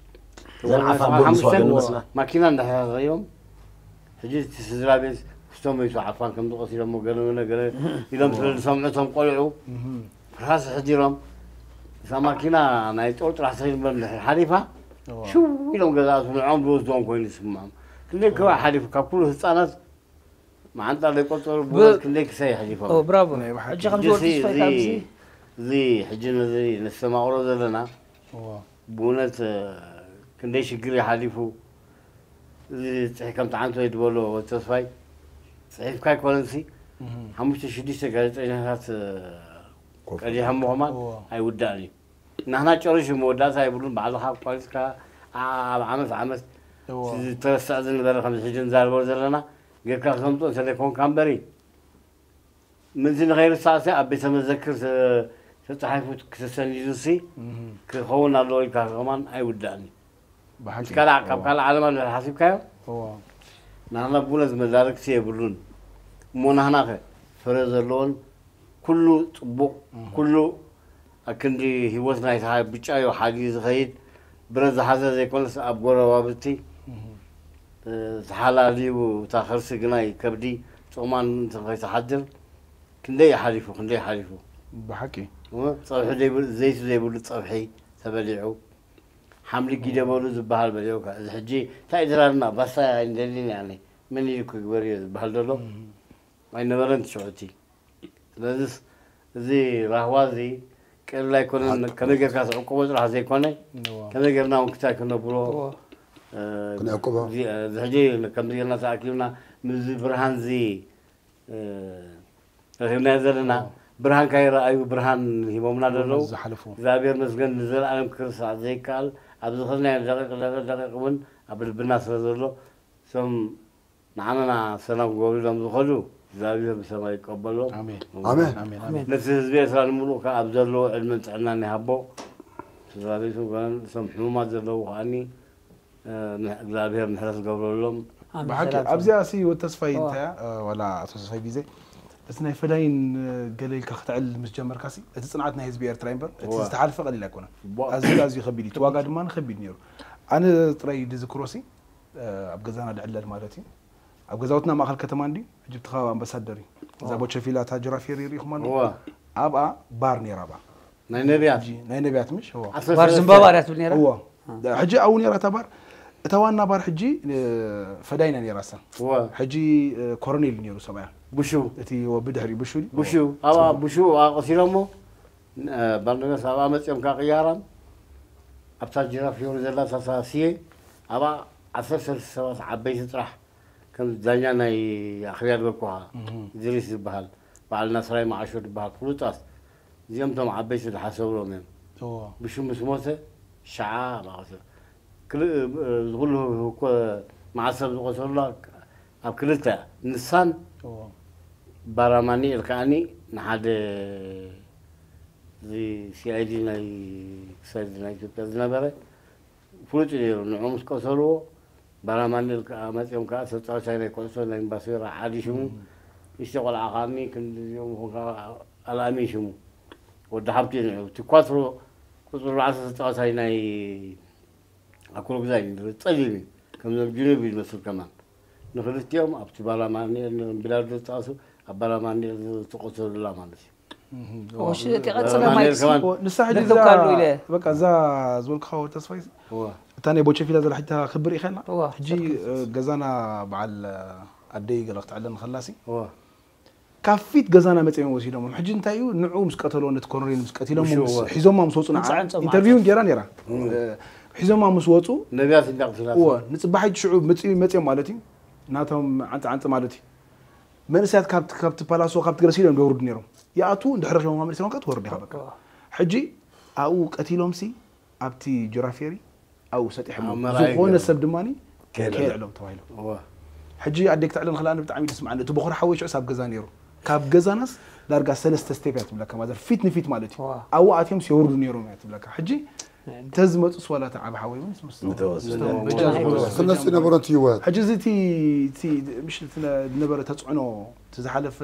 ዘን ዓፋን ጎል ምስ ዋገን መስላ። ማኪና እንድሕር ሪኦም ሕጂ እቲ ስድራ ቤት ክስቶም ወይ ዓፋን ከም ዝቐስ ኢሎሞ ገለ ገለ ገለ ኢሎም ስለ ዝሰምዑ እቶም ቆልዑ ፍርሃስ ሕዲሮም እዛ ማኪና ናይ ጦር ጥራሕ ትኸይድ እምበር እንድሕር ሓሊፋ ሽው ኢሎም ገዛ ንዕኦም ዝወስድዎም ኮይኑ ይስምዖም። ክንደይ ከባቢ ሓሊፉ ካብ ኩሉ ህፃናት መዓንጣ ዘይቆፀሩ ብ- ብረት ክንደይ ክሳይ ሓሊፎም ኦ፣ ብራቮ ናይ ብሓቂ። ሕጂ ከም እዚ ዝወርድ እዚ ተስፋ ካብዚ እዚ ሕጂ ነዚ ነስተማቕሮ ዘለና እዎ። ብእውነት ክንደይ ሽግር ይሓሊፉ እዚ ፅሒ ከም ተዓንቶ ዝበሎ ተስፋይ ፅሒፍካ ኣይኮነንሲ ሓሙሽተ ሽዱሽተ ጋዜጠኛታት ቀዲሖም ምዃን እዎ። ኣይውዳእን እዩ ናህና ጨሪሹ መወዳእታ የብሉን ባዕልኻ ኣቋሪፅካ ኣብ ዓመት ዓመት እዎ። ዝተረስዐ ዝነበረ ከም ሕጂ ንዛረበ ዘለና ጌርካ ክተምፅኦ እንተዘይኮንካ እምበሪ ምእንቲ ንኸይርሳዕሲ ኣብ ቤተ መዘክር ተፃሒፉ ክተሰኒዱሲ ክኸውን ኣለዎ ኢልካ ከማን ኣይውዳእን እዩ ብሓቂ። ምስ ካልእ ካብ ካልእ ዓለም ኣሎ ሓሲብካዮ እዎ። ናህና ብእውነት መዳርግቲ የብሉን እሞ ናህናኸ ፍረ ዘለዎን ኩሉ ፅቡቕ ኩሉ ኣክንዲ ህይወት ናይታ ብጫዮ ሓልዩ ዝኸይድ ብረት ዝሓዘ ዘይኮነስ ኣብ ጎረባብቲ ተሓላልዩ እታ ከርሲ ግናይ ከብዲ ጾማን ከይትሓድር ክንደይ ሓሊፉ ክንደይ ሓሊፉ ብሓቂ እሞ ጸብሒ ዘይብሉ ዘይቲ ዘይብሉ ጸብሒ ተበሊዑ ሓምሊ ጊደበሉ ዝበሃል በሊዑካ እዚ ሕጂ እንታይ ድራርና ባሳ ኣይንደልን ያኒ መን ኢሉ ክግበር እዮ ዝበሃል ዘሎ ኣይነበረን ትሽዑቲ ስለዚስ እዚ ራህዋ እዚ ቀሊል ኣይኮነን ከመይ ጌርካ ትዕቅቦ ጥራሕ ዘይኮነ ከመይ ጌርና እውን ክታይ ክነብሮ ክንዕቅቦ እዚ ሕጂ ከምዚ ጌርና ተኣኪብና ምስዚ ብርሃን እዚ ረኺብናዮ ዘለና ብርሃን ካይረኣዩ ብርሃን ሂቦምና ዘለዉ ዝሓለፉ እግዚኣብሔር መስገን ንዘለኣለም ክርሳዕ ዘይከኣል ኣብ ዝኸድናዮ ደቂቕ ደቂቕ ደቂቕ እውን ኣብ ልብና ስለ ዘሎ እቶም ንዓመና ሰላም ክገብሩ ኢሎም ዝኸዱ እግዚኣብሔር ብሰማይ ይቀበሎም ኣሜን ኣሜን ኣሜን ኣሜን ነቲ ህዝቢ ኤርትራ ንምሉእ ከዓ ኣብ ዘለዎ ዕድመን ጥዕናን ይሃቦ ስድራ ቤቱ ገለን እቶም ሕሙማት ዘለዉ ከዓኒ እግዚኣብሔር ምሕረት ዝገብረሎም ኣሜን ብሓቂ ሰላም ኣብዚኣ ሲ ወተስፋይ ኦ። እንታይ እያ ዋላ ኣቶ ተስፋይ ቢዘይ እቲ ናይ ፈዳይን ገለ ኢልካ ክተዕልል ምስ ጀመርካ ሲ እቲ ፅንዓት ናይ ህዝቢ ኤርትራ እምበር እቲ እወ። ዝተሓልፈ ቀሊል ኣይኮነን እወ። ኣዝዩ ኣዝዩ ከቢድ እዩ እቲ ዋጋ ድማ ከቢድ ነይሩ ኣነ ጥራይ ዝዝክሮ ሲ ኣብ ገዛና ድዕለል ማለት እዩ ኣብ ገዛውትና ማእኸል ከተማ እንዲ ሕጂ ብቲ ከባቢ ኣምባሳደር እዩ እዛ ቦቸፊላ እታ ጅራፍ የሪር ኢኹም ኣሎ እወ። ኣብኣ ባር ነይራ ኣብኣ ናይ ነቢያት ሕጂ ናይ ነቢያት ምሽ እዎ ዓሰርተ ባር ሰለስተ። ዝምባባ ድያ ትብል ነይራ እዎ ሕጂ ኣብኡ ነይራ እታ ባር እታ ዋና ባር ሕጂ ፈዳይና ነይራሳ። ሕጂ ኮሮኔል ነይሩ ሰብኣያ። ቡሹ እቲ ብድሕሪ ቡሹ ቡሹ ኣባ ቡሹ ኣቆሲሎሞ ባርነጋስ ኣብኣ መፅኦም ካብ ቅያራም ኣብታ ጅራፍ ፊዮሪ ዘላ ሳሳ ስየ ኣብኣ ዓሰርተ ሰለስተ ሰባት ዓበይቲ ጥራሕ ከም ዳኛ ናይ ኣኽርያ ዝበልኩኻ ድሪስ ዝበሃል በዓል ናስራይ መዓሾ ዝበሃል ፍሉጣት እዚኦም ቶም ዓበይቲ ዝሓሰብሎም እዮም። ብሹ ምስ ሞተ ሸዓ ማእኸል ዝኩሉ እኮ መዓሰብ ዝቆሰሉላ ኣብ ክልተ ንሳን ባራማኒ ኢልካኣኒ ንሓደ እዚ ሲኣይዲ ናይ ክሳይዲ ናይ ኢትዮጵያ ዝነበረ ፍሉጥ እዩ ነይሩ። ንዑ ምስ ቀሰልዎ ባራማኒ ኢልካ መፂኦም ከዓ ተፃዋታይ ናይ ኩዕሶ ናይ እምባሶራ ዓዲ ሽሙ ንሽተ ቆልዓ ከዓኒ ክንዲዚኦም ይኹን ከዓ ኣልኣሚን ሽሙ ወዲ ሓብቲ እዩ ንዑ እቲ ኳትሮ ቁፅሪ ኣርባዕተ ተፃዋታይ ናይ ኣኩሉ ግዛይ እዩ ጸሊም እዩ ከምዞም ጅኑብ እዩ ዝመስል ከማን ንክልቲኦም ኣብቲ ባላማኒኤል ንቢላል ዝጣሱ ኣብ ባላማኒኤል ዝቆሰሉላ ማለት እዩ እሺ እቲ ቀጽለ ማይክ ንሳ ሕጂ በቃ እዛ ዝበልክኻ ተስፋይ እታ ናይ ቦቸፊላ ዘላ ሕጂ ተኽብር ኢኸና ሕጂ ገዛና በዓል ኣደይ ገለ ክትዕለን ከላሲ ካብ ፊት ገዛና መፅኦም ወሲዶም ሕጂ እንታይ እዩ ንዑ ምስ ቀተሎ ነቲ ኮሎኔል ምስ ቀቲሎም ሒዞማ ምስ ወፁ ንዓ ኢንተርቪው ገይራ ነይራ ሒዞማ ምስ ወፁ ነቢያት እንዳቅትላት ንፅባሕ ሕጂ ሽዑ መፅኡ መፅኦም ማለት እዩ ናቶም ዓንፂ ዓንፂ ማለት እዩ መንእሰያት ካብቲ ፓላሶ ካብቲ ገለ ሲሎም ደውርዱ ነይሮም ይኣቱ እንድሕር ረኪቦም ካብ መፅኦም ከ ትወርድ ኢኻ በቃ ሕጂ ኣብኡ ቀቲሎም ሲ ኣብቲ ጅራፌሪ ኣብኡ ሰጢሖም ዝኾነ ሰብ ድማ ከየልዕሎም ተባሂሎም ሕጂ ኣዴክ ተዕለን ከላ ብጣዕሚ ደስ መዓኒ እቲ በኹሪ ሓወይ ሽዑስ ኣብ ገዛ ነይሩ ካብ ገዛናስ ዳርጋ ሰለስተ ስቴፕ እያ ትብለካ ማዘር ፊት ንፊት ማለት እዩ ኣብኡ ኣትዮም ሲወርዱ ነይሮም እያ ትብለካ ሕጂ ተዝመፁ ስዋላ ተዓብ ሓወይ እውን ክነሱ ነበሮም ትይወት ሕጂ እዚ ምሽ ዝነበረ ተፅዕኖ እቲ ዝሓለፈ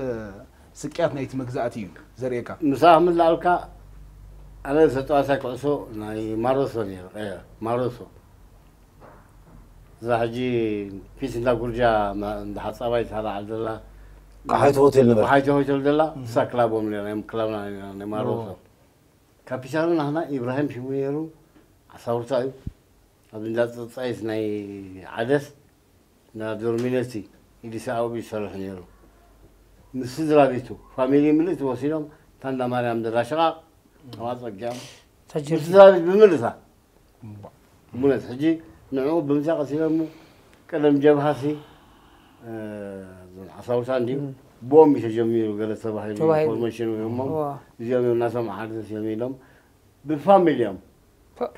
ስቅያት ናይቲ መግዛእቲ እዩ ዘርእየካ። ምሳእ ክምልኣልካ ኣነ ተፃዋታይ ኩዕሶ ናይ ማሮሶ ነይረ ማሮሶ እዛ ሕጂ ፊት እንዳ ጉርጃ እንዳ ሓፃባይ ትሃልዓል ዘላ ቀሓይቲ ሆቴል ነበር ቀሓይቲ ሆቴል ዘላ እሳ ክላቦም ነርና እዮም ክላብና ነርና ናይ ማሮሶ ካፒታኑ ናህና ኢብራሂም ሽሙ ነይሩ ዓሳውርታ እዩ ኣብ እንዳ ፀፃይት ናይ ዓደስ እንዳ ዶርሚነቲ ኢዲሳ ኣብኡ ይሰርሕ ነይሩ ምስ ስድራ ቤቱ ፋሚሊ ምልእቲ ወሲዶም እታ እንዳ ማርያም ዘላ ሸቓቕ ኣብኣ ፀጊዖም ምስ ስድራ ቤት ብምልእታ እሙነት ሕጂ ንዕኡ ብምንታይ ቀሲሎም ቀደም ጀብሃሲ ዓሳውሳ እንዲዩ ብኦም እዩ ተጀሚሩ ገለ ተባሂሉ ኢንፎርሜሽን ሂቦሞም እዚኦም እዮም ናቶም ዓርድስ እዮም ኢሎም ብፋሚሊ እዮም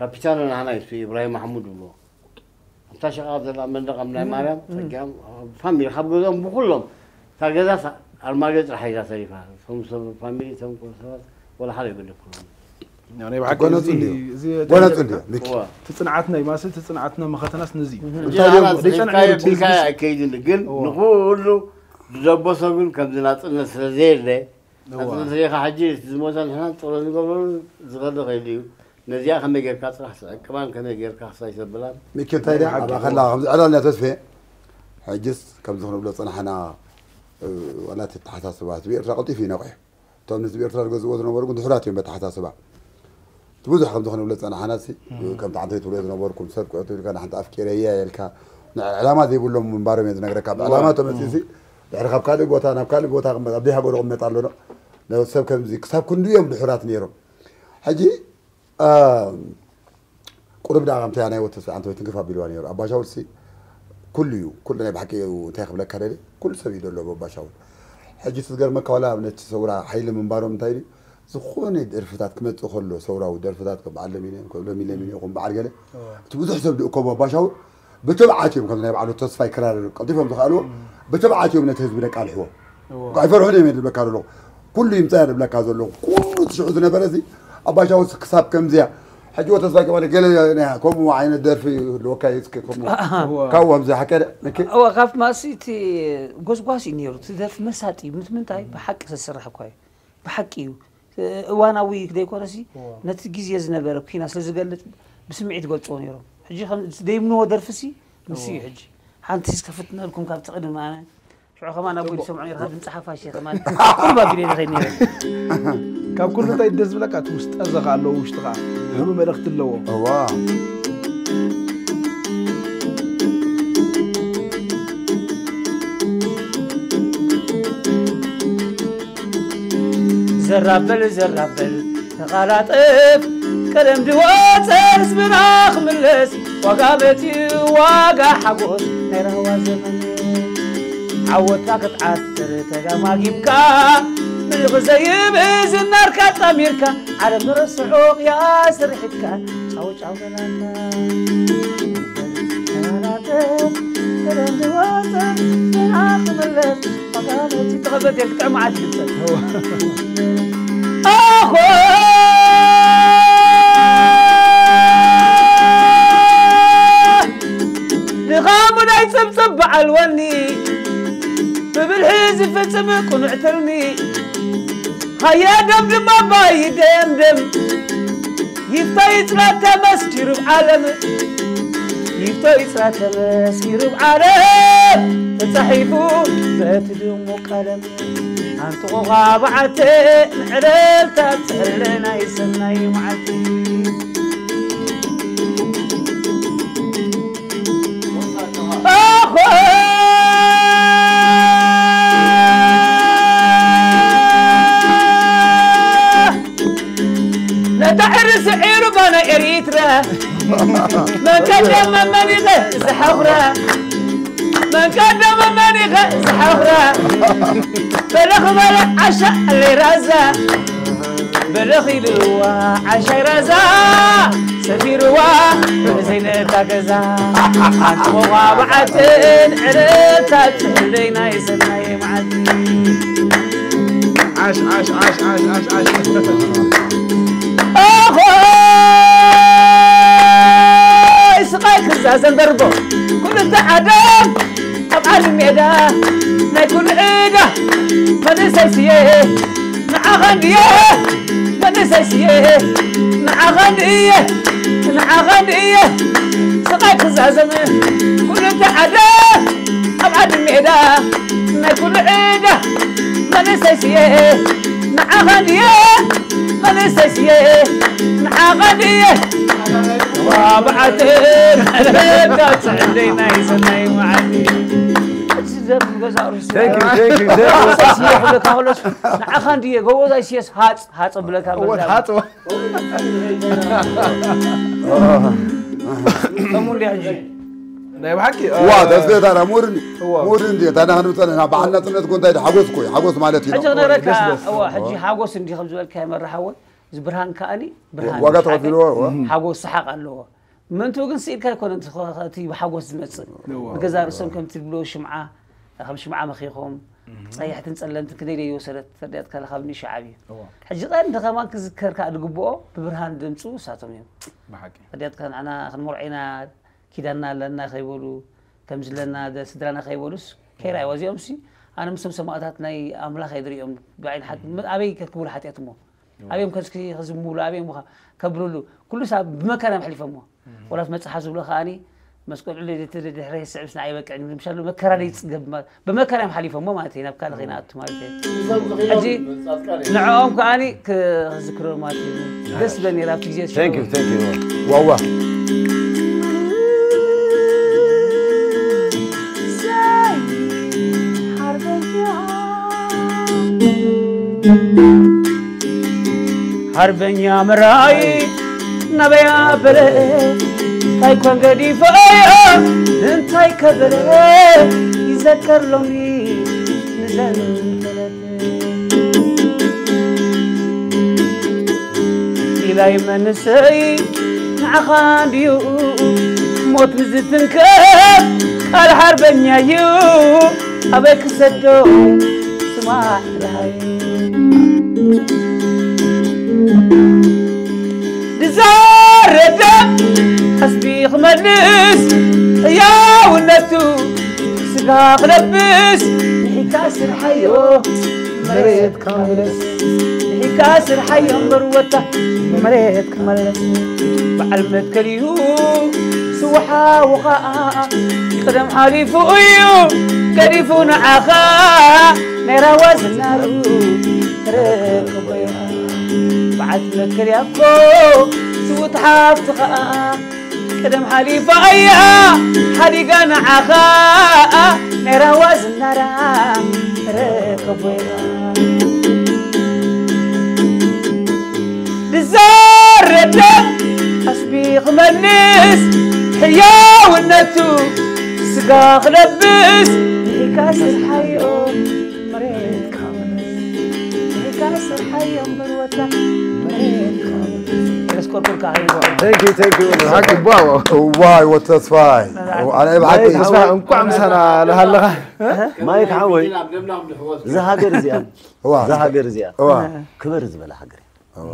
ካፒታኖ ናህና እዩ ኢብራሂም ማሕሙድ ብሎ ኣብታ ሸቃ ዘላ መንደቅ ኣብ ናይ ማርያም ጸጊዖም ፋሚሊ ካብ ገዝኦም ብኩሎም እታ ገዛ ኣርማድዮ ጥራሕ ኢዛ ተሪፋ ቶም ሰብ ፋሚሊ ቶም ሰባት ወላ ሓደ የበለኩሎም ናይ ብሓቂ ጎነጽ እንድዩ ጎነጽ እንድዩ ልክ ትጽንዓትና ይማስል ትጽንዓትና መኸተናስ ነዚ ቢልካ ኣይከይድን ግን ንኩሉ ዝደበሶ ግን ከምዚ ናጽነት ስለ ዘየለ ናጽነት ሪኢኻ ሕጂ ዝሞተ ንሕና ጸሎት ንገብረሉ ዝኸደ ከይዱ እዩ ነዚኣ ከመይ ጌርካ ጽራሕ ስዕቅባን ከመይ ጌርካ ክሳይ ዘብላን ሚኪ እንታይ ደኣ ኣብኣ ከላ ከምዚ ዕላልና ተስፌ ሕጅስ ከምዚ ክንብሎ ጸናሕና ዋላ እቲ ኣተሓሳስባ ህዝቢ ኤርትራ ቀልጢፉ ይነቑሕ እቶም ንህዝቢ ኤርትራ ዝገዝእዎ ዝነበሩ ግን ድሑራት እዮም በተሓሳስባ እቲ ብዙሕ ከምዚ ክንብሎ ዝጸናሕና ሲ ከምቲ ዓንተይ ትብሎ ዝነበርኩም ሰብ ክእቱ ኢልካ ንሓንቲ ኣፍቂረያ ኢልካ ዕላማ ዘይብሎም ምንባሮም እየ ዝነግረካ ብዕላማ ተመፅእሲ ድሕሪ ካብ ካልእ ቦታ ናብ ካልእ ቦታ ኣብ ደይ ሃገሩ ክመጣ ኣሎ ሰብ ከምዚ ክሳብ ክንዱ እዮም ድሑራት ነይሮም ሕጂ ቁሩብ ደኣ ከምታ ናይ ወተስፋ ኣንተ ወይ ትንክፍ ኣቢልዋ ነይሩ ኣባሻውል ሲ ኩሉ እዩ ኩሉ ናይ ብሓቂ እዩ እንታይ ክብለካ ደሊ ኩሉ ሰብ እዩ ደሎ ኣባሻውል ሕጂ ትዝገርመካ ዋላ ኣብ ነቲ ሰውራ ሓይሊ ምንባሮም እንታይ ድዩ ዝኾነ ደርፍታት ክመጽእ ከሎ ሰውራዊ ደርፍታት ከም በዓል ለሚንዮም ከም ለሚ ለሚንዮ ከም በዓል ገለ እቲ ብዙሕ ሰብ ድእከቦ ኣባሻውል ብትብዓት እዮም ከም ናይ በዓሉ ተስፋይ ክራር ቀልጢፎም ዝኽኣልዎ ብትብዓት እዮም ነቲ ህዝቢ ደቃልሕዎ ኣይፈርሑን እዮም የድልበካ ዘሎ ኩሉ ይምፃ የድብለካ ዘሎ ኩሉ ትሽዑ ዝነበረ እዚ ኣባሻውስ ክሳብ ከምዚያ ሕጂ ተስፋይ ከማን ገለ ከምኡ ዓይነት ደርፊ ህልወካ እስኪ ከምኡ ካብኡ ከምዚ ሓቀደ እወ ካብ ማሲ እቲ ጎስጓስ እዩ ነይሩ እቲ ደርፊ መሳጢ እዩ ምንታይ ብሓቂ ተስራሕ እኳ እዩ ብሓቂ እዩ እዋናዊ ዘይኮነሲ ነቲ ግዜ ዝነበረ ኩና ስለ ዝገልፅ ብስምዒት ይገልፅዎ ነይሮም ሕጂ ደይምንዎ ደርፊሲ ንሱ እዩ ሕጂ ሓንቲ ስከፍትነልኩም ካብ ትቕድም ኣነ ሽዑ ከማን ኣብ ጎይድ ሰምዑ ነርካ ድምፂ ሓፋሽ ከማን ቁርብ ኣቢለ ንኸይድ ነይረ ካብ ኩሉ እንታይ ደስ ዝብለካ እቲ ውስጠ ዘኻ ኣለዎ ውሽጥኻ ዝህቡ መልእኽቲ ኣለዎ እዋ ዘራበል ዘራበል ተቓላጠፍ ቀደም ድወፀ ህዝብና ክምለስ ዋጋ በቲ ዋጋ ሓጎስ ናይ ራህዋ ዘመን ዓወታ ክትዓትር ተጋማጊምካ ምልኺ ዘይብ ዝናርካ ጣሚርካ ዓለም ንረስዖ ቅያ ስርሒትካ ጫው ጫው በላታ ተቓላጠፍ ቀደም ድወፀ ህዝብና ክምለስ ተቐበት የልክዕ መዓት ይግበር ኣኾ ድኻሙ ናይ ጽብጽብ በዓል ወኒ ብብልሒ ዝፍጽም ቁኑዕ ትልሚ ሃየ ደምድም ኣባይ ደምድም ይፍቶ ይጽናት ተመስኪሩ ብ ዓለም ይፍቶ ይጽናት ተመስኪሩ ብ ዓለም ተጻሒፉ በቲ ድሙቕ ቀለም ኣንጥቑቓ በዓተ ንዕለልታ ትሕለ ናይ ሰናይ መዓልቲ ኣኾ ነታ ዕሪ ስዒሩ ባና ኤሪትራ መን ቀደመ መን ኢኸ ዝሓኹራ መን ቀደመ መን ኢኸ ዝሓኹራ በለኽ በለ ዓሻ ኣለይ ራዛ በለኽ ኢልዋ ዓሻይ ራዛ ሰፊርዋ ብዘይነታ ገዛ ኣንጥቑቓ በዓትን ዕረታ ትሕለይ ናይ ሰናይ መዓልቲ ዓሽ ዓሽ ዓሽ ዓሽ ዓሽ ዓሽ ኣኾ ስቓይ ክዛዘን ደርቦ ኩልተ ዓደም ኣብ ዓዲ ሜዳ ናይ ኩሉ ዕዳ መንእሰይ ስየ ንዓኻ እንድየ መንእሰይ ስየ ንዓኻ እንድየ ንዓኻ እንድየ ስቓይ ክዛዘም ኩልተ ዓደ ኣብ ዓዲ ሜዳ ናይ ኩሉ ዕዳ መንእሰይ ስየ ንዓኻ እንድየ መንእሰይ ስየ ንዓኻ እንድየ ዋብዓትን ረዳት ዕደይ ናይ ሰናይ መዓልቲ Thank you, thank you, thank you. ንዓኻ እንድየ ጎቦዛይ ስየስ ሃፅ ሃፀ ብለካ እወ በዛ ሓፅወ ሰሙ እንዲ ሕጂ ናይ ብሓቂ ዋ ተስፌታና ሙድ እንዲ እዋ። ሙድ እንዲ እታ ንክንምፀ ኢና በዓል ናፅነት እኮ እንታይ ሓጎስ እኮ እዩ ሓጎስ ማለት እዩ ሕጂ ክነግረካ ደስ ደስ እዋ ሕጂ ሓጎስ እንዲ ከም ዝበልካ ይመርሓ ወይ እዚ ብርሃን ከኣኒ ብርሃን ዋጋ ሓቂ፣ ተኸፊልዎ እዋ። ሓጎስ ሰሓቅ ኣለዎ ምንቱ ግን ስኢልካ ኣይኮነ እቲ ብሓጎስ ዝመፅእ እዋ። ብገዛ ርእሶም ከምቲ ዝብልዎ ሽምዓ ከም ሽምዓ መኺኾም ፀያሕትን ፀለምትን ክንደይ ደይወሰደት ተርዲያትካ ካብ ንእሽቶ ዓብዩ እዋ። ሕጂ ቀንዲ ከማን ክዝከር ከዓ ዝግብኦ ብብርሃን ድምፁ እሳቶም እዮም ብሓቂ ተርዲያትካ ንዓና ክንመርዖ ኢና ኪዳንና ኣለና ከይበሉ ከምዚ ኣለና ደ- ስድራና ከይበሉስ ከይረኣይዋ እዚኦም ሲ ኣነ ምስቶም ሰማእታት ናይ ኣምላኽ እየ ዝሪኦም ብዓይኒ ሓቂ ም- ኣበይ ከክብሉ ሓጢኣት እሞ ኣበዮም ከስኪ ክዝምሉ ኣበዮም ከ- ከብልሉ ኩሉ ሳ ብመከራ እዮም ሓሊፎሞ ወላት መፅሓፍ ዝብሎ ከዓኒ መስቀሉ ድሕሪ ስዕብስ ንዓይ በቅዕኒ ምሻሉ መከራ ደይፅገብ ማ- ብመከራ እዮም ሓሊፎሞ ማለት እዩ ናብ ካልእ ከይንኣቱ ማለት እዩ ሕጂ ንዕኦም ከዓኒ ክዝክሮ ማለት እዩ ደስ በኒ ራብቲ ግዜ Thank you, thank you. ዋዋ ሓርበኛ መራይ ናበይ ኣበለ እንታይ ኮን ገዲፈዮ እንታይ ከበለ ይዘከር ሎሚ ንዘንተለት ኢላይ መንሰይ ንዓኻ እንድዩ ሞት ንዝትንከፍ ቃል ሓርበኛ እዩ ኣበይ ክሰዶ ስማዕ ድሃይ ድዛረደ ከስቢ ክመልስ ሕያውነቱ ስጋ ክለብስ ንሒካ ስርሓዮ መሬት ክመለስ ንሒካ ስርሓዮ እምበር ወታ መሬት ክመለስ በዓል መትከል እዩ ስውሓዊ ኸዓ ቅደም ሓሊፉ እዩ ገዲፉ ንዓኻ ናይ ራዋ ዝናሩ ረክቦ በዓል መትከል ያኮ ስውት ሓፍቲ ኸዓ ቅደም ሓሊፋ እያ ሓዲጋ ንዓኻ ናይ ራዋ ዝናራ ረከቦ ኣስቢ ክመልስ ሕያውነቱ ስጋ ክለብስ ንሒካ ስርሓዮ መሬት ክመልስ ንሒካ ስርሓዮ እምበር ወታ መሬት ክመልስ። የስቆርቁር ከዓ ሂቡ። Thank you, thank you. ብሓቂ ዋው። እዋይ ወተስፋይ ኣነ ብሓቂ ተስፋ እንኳዕ ምሳና ለሃለኻ። ማይክ ሓወይ፣ እዛ ሃገር እዚኣ እዋ እዛ ሃገር እዚኣ እዋ ክብር ዝበላ ሃገር እያ።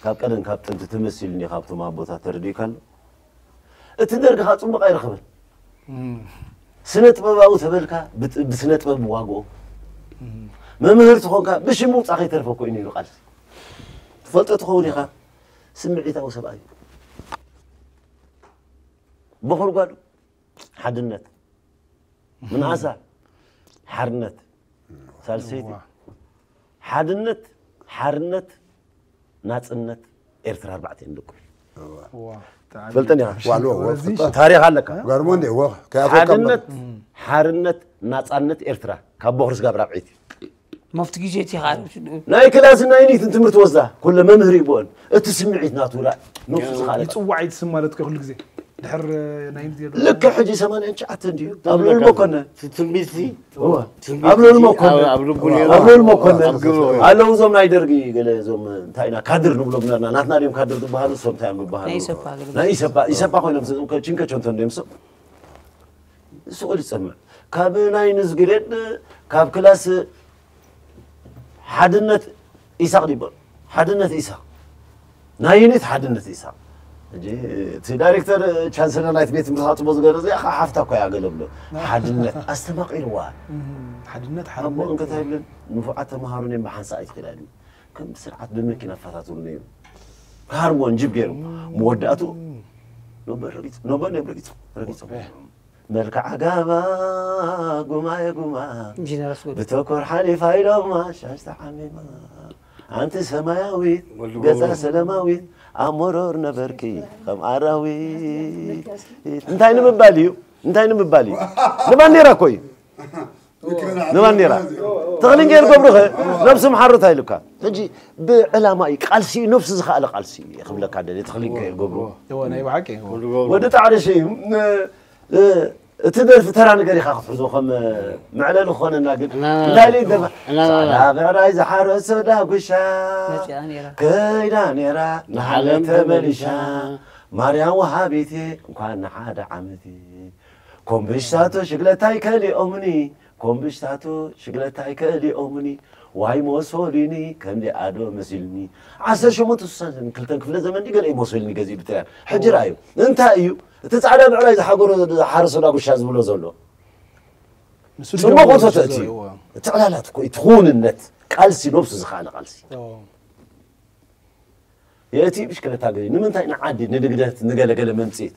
ካብ ቀደም ካብ ጥንቲ ተመሲሉኒ ካብቶም ኣቦታት ተረዲእካ ኣሎ። እቲ ደርጊ ከዓ ፅቡቅ ኣይረኸበን። ስነ ጥበባዊ ተበልካ ብጥ- ብስነ ጥበብ ዋግኦ፣ መምህር ትኾንካ ብሽም ምውፃእ ከይተርፈ ኮይኑ ኢሉ ቃልሲ። ትፈልጦ ትኸውን ኢኻ። ስምዒታዊ ሰብኣይ እዩ። በኹር ጓዱ ሓድነት፣ ምንኣሳ ሓርነት፣ ሳልሰይቲ ሓድነት፣ ሓርነት፣ ናፅነት ኤርትራ ኣርባዕተ ንደቁ። ፈልጠን ኢኻ። ዋሎ ወ ታሪኽ ኣለካ። ጋርሞ እንደ ወ ከያቶ ሓድነት፣ ሓርነት፣ ናፃነት ኤርትራ ካብ በኹር ስጋብ ራብዒት እዩ። መፍቲ ግዜ እቲ ካልእ ሽዱ ናይ ክላስ ናይ ኒትን ትምህርቲ ወስዳ ኩለ መምህር ይብኦን እቲ ስምዒት ናቱ ራእ ነብሱ ዝኻለ ይፅዋዕ ይትስም ማለት ከ ኩሉ ግዜ ድሕር ናይ ንት ገለ ልክ ሕጂ ሰማንያን ትሽዓተን ድዩ ኣብ ልዕሊ መኮነን ትንቢት እወ። ኣብ ልዕሊ መኮነን ኣብ ልቡ ኣብ ልዕሊ መኮነን ኣለዉ እዞም ናይ ደርጊ ገለ እዞም እንታይ ኢና ካድር ንብሎም ነርና ናትና ድዮም ካድር ዝበሃሉ እሶም እንታይ እዮም ዝበሃሉ ናይ ኢሰፓ ገለ ናይ ኢሰፓ ኢሰፓ ኮይኖም ችንከቸንቶ እንዲዮም እሶም ስቑል ይፀምዕ ካብ ናይ ንዝግሬድ ካብ ክላስ ሓድነት ኢሳቅ ይበል ሓድነት ኢሳቅ ናይ ዩኒት ሓድነት ኢሳቅ ሕጂ እቲ ዳይሬክተር ቻንስለር ናይቲ ቤት ትምህርቲ ካፅቦ ዝገለፀ እያ ከዓ ሓፍታ እኮ እያ ገለ ብሎ ሓድነት ኣስተማቂርዋ ሓድነት ኣቦ እንከታይ ብለን ንፉዓት ተምሃሮ እዮም ብሓንሳእ ኣይትኽእል ኣሉ ከም ብስርዓት ብመኪና ኣፈታትሉ ነይሩ ክሃርሞ እንጅብ ገይሩ መወዳእቱ ነበር ረጊፁ ነበር ነበር ረጊፁ ረጊፁ መልክዓ ጋማ ጉማየ ጉማ ኢንጂነር ኣስጎድ ብተኮር ሓሊፋ ኢሎማ ሻሽ ተዓሚማ ኣንቲ ሰማያዊት ገዛ ሰላማዊት ኣብ መሮር ነበርኪ ከም ኣራዊት እንታይ ንምባል እዩ እንታይ ንምባል እዩ ንባንዴራ እኮ እዩ ንባንዴራ ተኽሊን ገይር ገብሩኸ ነብሱ ምሓሩት ኣይልካ ሕጂ ብዕላማ እዩ ቃልሲ እዩ ነብሱ ዝኸኣለ ቃልሲ እዩ ክብለካ ደልየ ተኽሊን ገይር ገብሩ እወ ናይ ብሓቂ እወ። ወዲ ጣዕደሽ እዩ እ፣ እቲ ደርፊ ተራ ነገር ኢኻ ክትሕዞ ከም መዕለሊ ክኾነና ግን እንታይ ኢለ ይደርፋ ፃዕዳ ብዕራይ ዝሓረሶ ዳጉሻ መፅኣ ነይራ ከይዳ ነይራ ንዓለም ተመሊሻ ማርያም ወሃቢቴ እንኳን ንሓደ ዓመቴ ኮምብሽታቶ ሽግለታይ ከሊኦምኒ ኮምብሽታቶ ሽግለታይ ከሊኦምኒ ዋይ ሞሶሊኒ ከምዚኣ ዶ መሲልኒ ዓሰርተ ሸሞንተ ስሳን ክልተን ክፍለ ዘመን ድዩ ገለ እዩ ሞሶሊኒ ገዚኡ ብጥልያን ሕጂ ረኣዩ እንታይ እዩ እቲ ፃዕዳ ብዕራይ ዝሓገሮ ዝሓረሶ ዳጉሻ ዝብሎ ዘሎ ንሱ ፅቡቅ ድሮ ወተተ እቲ እዩ እወ። እቲ ዕላላት እኮ እቲ ክውንነት ቃልሲ ነብሱ ዝኸኣለ ቃልሲ እወ። የእቲ ብሽክለታ ገ ንምንታይ ንዓዲ ንድግደት ንገለገለ መምፅኢት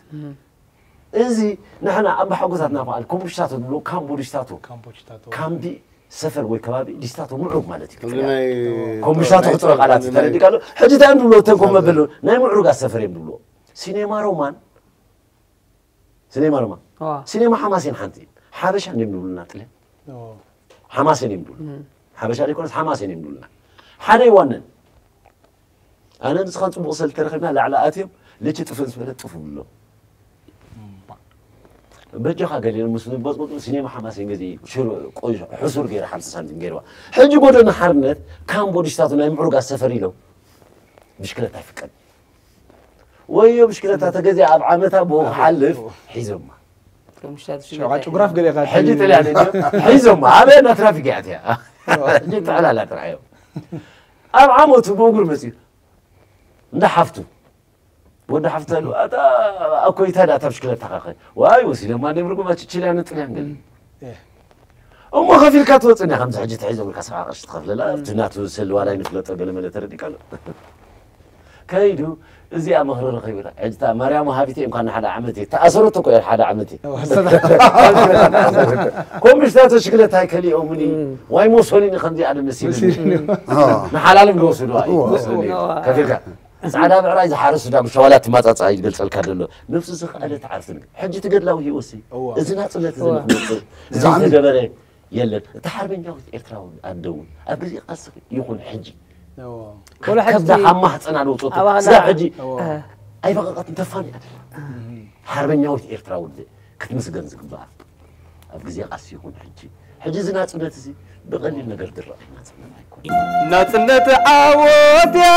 እዚ ንሕና ኣብ ሓጎታትና በዓል ኮምቡሽታቶ ንብሎ ካምቦ ዲሽታቶ ካምፖችታቶ ካምቢ ሰፈር ወይ ከባቢ ዲሽታቶ ምዕሩግ ማለት እዩ ከምዚ ናይ ኮምቡሽታቶ ክፅረ ቃላት ተረዲካ ኣሎ ሕጂ እንታይ እዮም ዝብሎ ተንኮም መበሎ ናይ ምዕሩጋት ሰፈር እዮም ዝብሎ ሲኔማ ሮማን ሲኔማ ሮማን ዋ ሲኔማ ሓማሴን ሓንቲ ሓበሻ እንዲም ዝብሉና ጥልያን ሓማሴን እዮም ዝብሉ ሓበሻ ዘይኮነስ ሓማሴን እዮም ዝብሉና ሓደ ይዋነን ኣነ ንስኻን ፅቡቕ ሰልቲ ተረኺብና ላዕሊ ኣትዮም ልቺ ጥፍእ ዝበለ ጥፉ ብሎ በጃኻ ገሊኦም ምስ ንበፅበፁ ሲኔማ ሓማሴን ገዚ ሕሱር ገይረ ሓምሳ ሳንቲም ገይርዋ ሕጂ ጎደና ሓርነት ካምቦ ዲሽታቱ ናይ ምዕሩጋት ሰፈር ኢሎም ብሽክለታ ይፍቀድ ወዮ ብሽክለታ ተገዚኣ ኣብ ዓመታ ብኡ ክሓልፍ ሒዞማ ሸውዓ ጭጉራፍ ገለ ኢኻ ሕጂ ጥልያን ሒዞማ ኣበና ትራፊክ እያ እቲያ ሕጂ ጠዕላላ ጥራሕ እዮም ኣብ ዓመቱ ብእግሩ መፅኡ እንዳ ሓፍቱ ወዲ ሓፍታ ኢሉ ኣታ ኣኮይታ ዳ ታብ ሽክለታ ካኸ ዋይ ወሲደማ ደም ርጉማ ችችልያ ንጥልያን ገለ እሞ ከፊልካ ትወፅእ እንዲያ ከምዚ ሕጂ ተሒዞምልካ ሰብዓ ቅርሺ ትኸፍለላ ኣብቲ ናቱ ሰልዋ ናይ ንፍለጦ ገለ መለ ተረዲካ ኣሎ ከይዱ እዚኣ ምኽሪ ረኺቡ ሕጂ እታ ማርያም ወሃቢት እየ እንኳን ንሓደ ዓመት እየ ተኣሰረቶ እኮ እየ ሓደ ዓመት እየ ኮምሽታቶ ሽክለታ ኣይከሊኦምኒ ዋይ ሞሶሊኒ ከምዚኣ ንመሲልኒ ንሓላሎም ዝወስዱ እዩ ሞሶሊኒ ከፊልካ ፃዕዳ ብዕራይ ዝሓረሱ ዳጉሻ ዋላ እቲ ማፃፃ ይገልፀልካ ዘሎ ነብሱ ዝኸኣለ ተዓርፍን ሕጂ ትገድላዊ ህይወትሲ እዚ ናፅነት እዚ ንክመፅእ ዝተገበረ የለን እቲ ሓርበኛዊት ኤርትራዊ ኣደ እውን ኣብ ግዜ ቃልሲ ይኹን ሕጂ ከብዳ ካብ ማህፀና ንውፅቱ ስጋ ሕጂ ኣይፈቐቐትን፣ ተፋኒያ ደላ። ሓርበኛዊት ኤርትራ እውን ክትምስገን ዝግባኣ ኣብ ግዜ ቃልሲ ይኹን ሕጂ። ሕጂ እዚ ናጽነት እዚ ብቐሊል ነገር ድረቕ ናጽነት ኣይኮነን። ናጽነት ዓወት እያ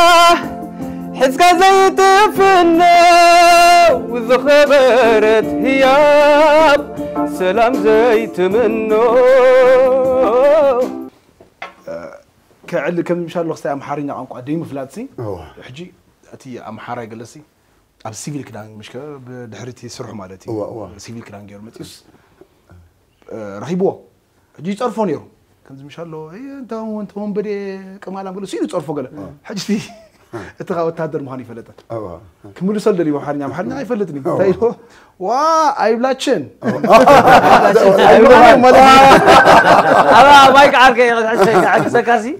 ሒዝካ ዘይትፍነው ዝኸበረት ህያብ ሰላም ዘይትምኖ። ክዕሊ ከም ምሻሎ ክስታይ ኣምሓርኛ ቋንቋ ደይ ምፍላጥሲ ሕጂ እቲ ኣምሓራይ ገለሲ ኣብ ሲቪል ክዳን ምሽ ብድሕሪቲ ስርሑ ማለት እዩ። ሲቪል ክዳን ገይሩ መፅዩስ ረኺብዎ። ሕጂ ይፀርፎ ነይሩ ከምዚ ምሻሎ እንተ ወንበዴ ቅማላም ገለ ሲሉ ፀርፎ ገለ። ሕጂ እቲ ካብ ወታደር ምዃኑ ይፈለጠ ክምልሶ ደልዩ ኣምሓርኛ ኣምሓርኛ ኣይፈልጥን እዩ እንታይ ኢልዎ ዋ ኣይብላችን ኣባ ማይክ ዓርከ ክሕሰካ ሲ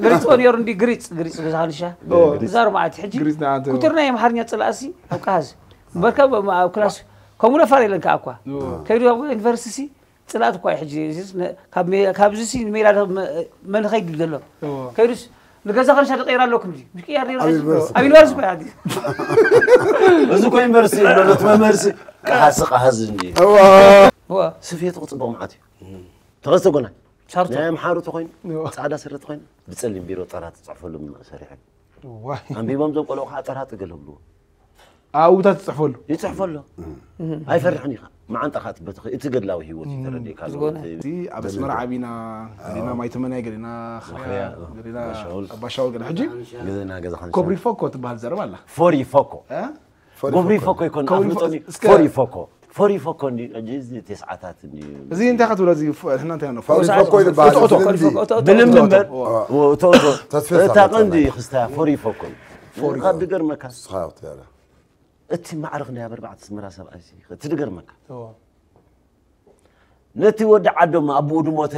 ግሪፅ ኮ ነይሩ እንዲ ግሪፅ ግሪፅ ገዛ ንሻ እዛ ርማዓት ሕጂ ኩትርና የምሓርኛ ፅላእሲ ኣብ ቃዝ በርከ ኣብ ክላስ ከምኡ ነፋር የለን ከዓ እኳ ከይዱ ኣብ ዩኒቨርሲቲ ሲ ፅላእት እኳ እዩ ሕጂ እዚስ ነ- ካብ ሜ- ካብዚ ሲ ሜዳ ዶ- መ- መን ኸይድ ዘሎ ከይዱስ ንገዛ ኸንሻ ተቀይራ ኣለኩም ዲ ምሽ ቅያር ነይሩ ኣብ ሕጂ ዩኒቨርሲቲ። ኣብ ዩኒቨርሲቲ እኳ እዩ ሕጂ እዚ እኮ ዩኒቨርሲቲ እዩ ዘሎ እቲ መምህርሲ ቀሃሲ ቀሃዚ እንዲ እዋ ስፌት ክፅቡቅ መዓት እዩ ተኸስተ ጎና ሻርቶ ናይ ኣምሓሩ ተኮይኑ ፃዕዳ ስረ ተኮይኑ ብፀሊም ቢሮ ጠራ ትፅሕፈሉ ሰሪሐ ዋይ ኣንቢቦም ዞም ቆልዑ ከዓ ጠራጢ ገለብልዎ ኣብኡታት ትፅሕፈሉ ይፅሕፈሉ ኣይፈርሕን ኢኻ መዓንጣኻ ትበትኽ እቲ ገድላዊ ህይወት እዩ ተረዲእካ ኣለዎ ዝጎነ። እቲ እዚ ኣብ ኣስመራ ዓቢና ገሊና ማይተመናይ ገሊና መኽርያ፣ ገሊና ባሻውል። ኣባሻውል ገለ ሕጂ ገዘና ገዛ ኸንሻ ኮብሪ ፎኮ ትበሃል ዘረባ ኣላ ፎሪ ፎኮ እ? ጎብሪ ፎኮ ይኮን ኮብሪ ኣፍልጦኒ ፎ- እስከ- ፎሪ ፎኮ ፎሪ ፎኮ እንዲ ሕጂ እዚ ተስዓታት እንዲ እዚ እንታይ ክትብሎ እዚ ፍ- ሕና እንታይ ነው ፎሪ ፎኮ ይበሃል ኦቶ ኦቶ እዚ ልምዲ። ብልምዲ እምበር ኦ። ወእቶቶ ተስፌ እታ ሳብ ቀንዲ ተስፌ። ክስታ ፎሪ ፎኮ ፎሪ ካብ ድገርመካ ስኻ ትያለ እቲ ማዕርኽ ናይ ኣበርባዕተ ኣስመራ ሰብኣይሲ እቲ ድገርመካ ነቲ ወዲ ዓዶም ኣቦኡ ድሞተ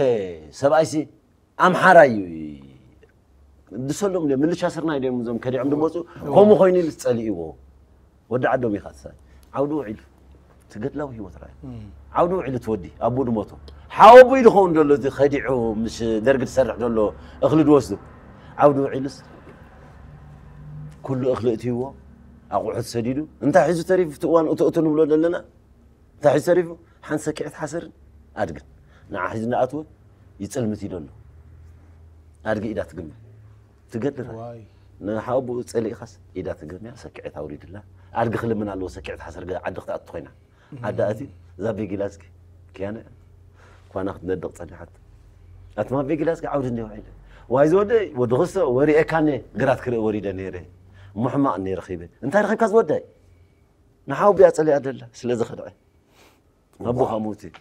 ሰብኣይሲ ኣምሓራይ እዩ ድሰሎም ደ ምልሻ ስርናይ ደ እዞም ከዲዖም ድመፁ ከምኡ ኮይኑ ኢሉ ዝፀልእዎ ወዲ ዓዶም ኢኻ ትሳይ ዓውዲ ውዒሉ ትገድላዊ ህይወት ራእዩ ዓውዲ ውዒሉ ትወዲ ኣቦኡ ድሞቶ ሓወቦ እዩ ድኸውን ዘሎ እዚ ከዲዑ ምስ ደርጊ ትሰርሕ ዘሎ እኽሊ ድወስዱ ዓውዲ ውዒሉስ ኩሉ እኽሊ እትይዎ ኣቑሑት ሰዲዱ እንታይ ሒዙ ተሪፉ እቲ እዋን እቶ እቶ ንብሎ ዘለና እንታይ ሒዙ ተሪፉ ሓንቲ ሰኪዐት ሓሰርን ኣድግን ንዓ ሒዙ እናኣትወ ይፅልምት እዩ ደሎ ኣድጊ ኢዳ ትግምያ ትገድል ንሓወቦኡ ፀሊእኻስ ኢዳ ትገምያ ሰኪዐት ኣውሪድላ ኣድጊ ክልምን ኣለዎ ሰኪዐት ሓሰር ገ- ዓዲ ክትኣቱ ኮይና ዓዲ ኣትዩ እዛ ቤጊላዝጊ ክያነ ኳና ክትነድቕ ፀኒሓት ኣትማ ቤጊላዝጊ ዓውዲ እንደ ውዒለ ዋይ ዝወደይ ወዲ ክስቶ ወሪኤካኒ ግራት ክርኢ ወሪደ ነይረ እሞ ሕማቕ እኒ ረኺበ እንታይ ረኺብካ ዝወደይ ንሓው ብያ ፀሊኣ ደላ ስለ ዝኸድዐ ኣቦኻ ሞት እዩ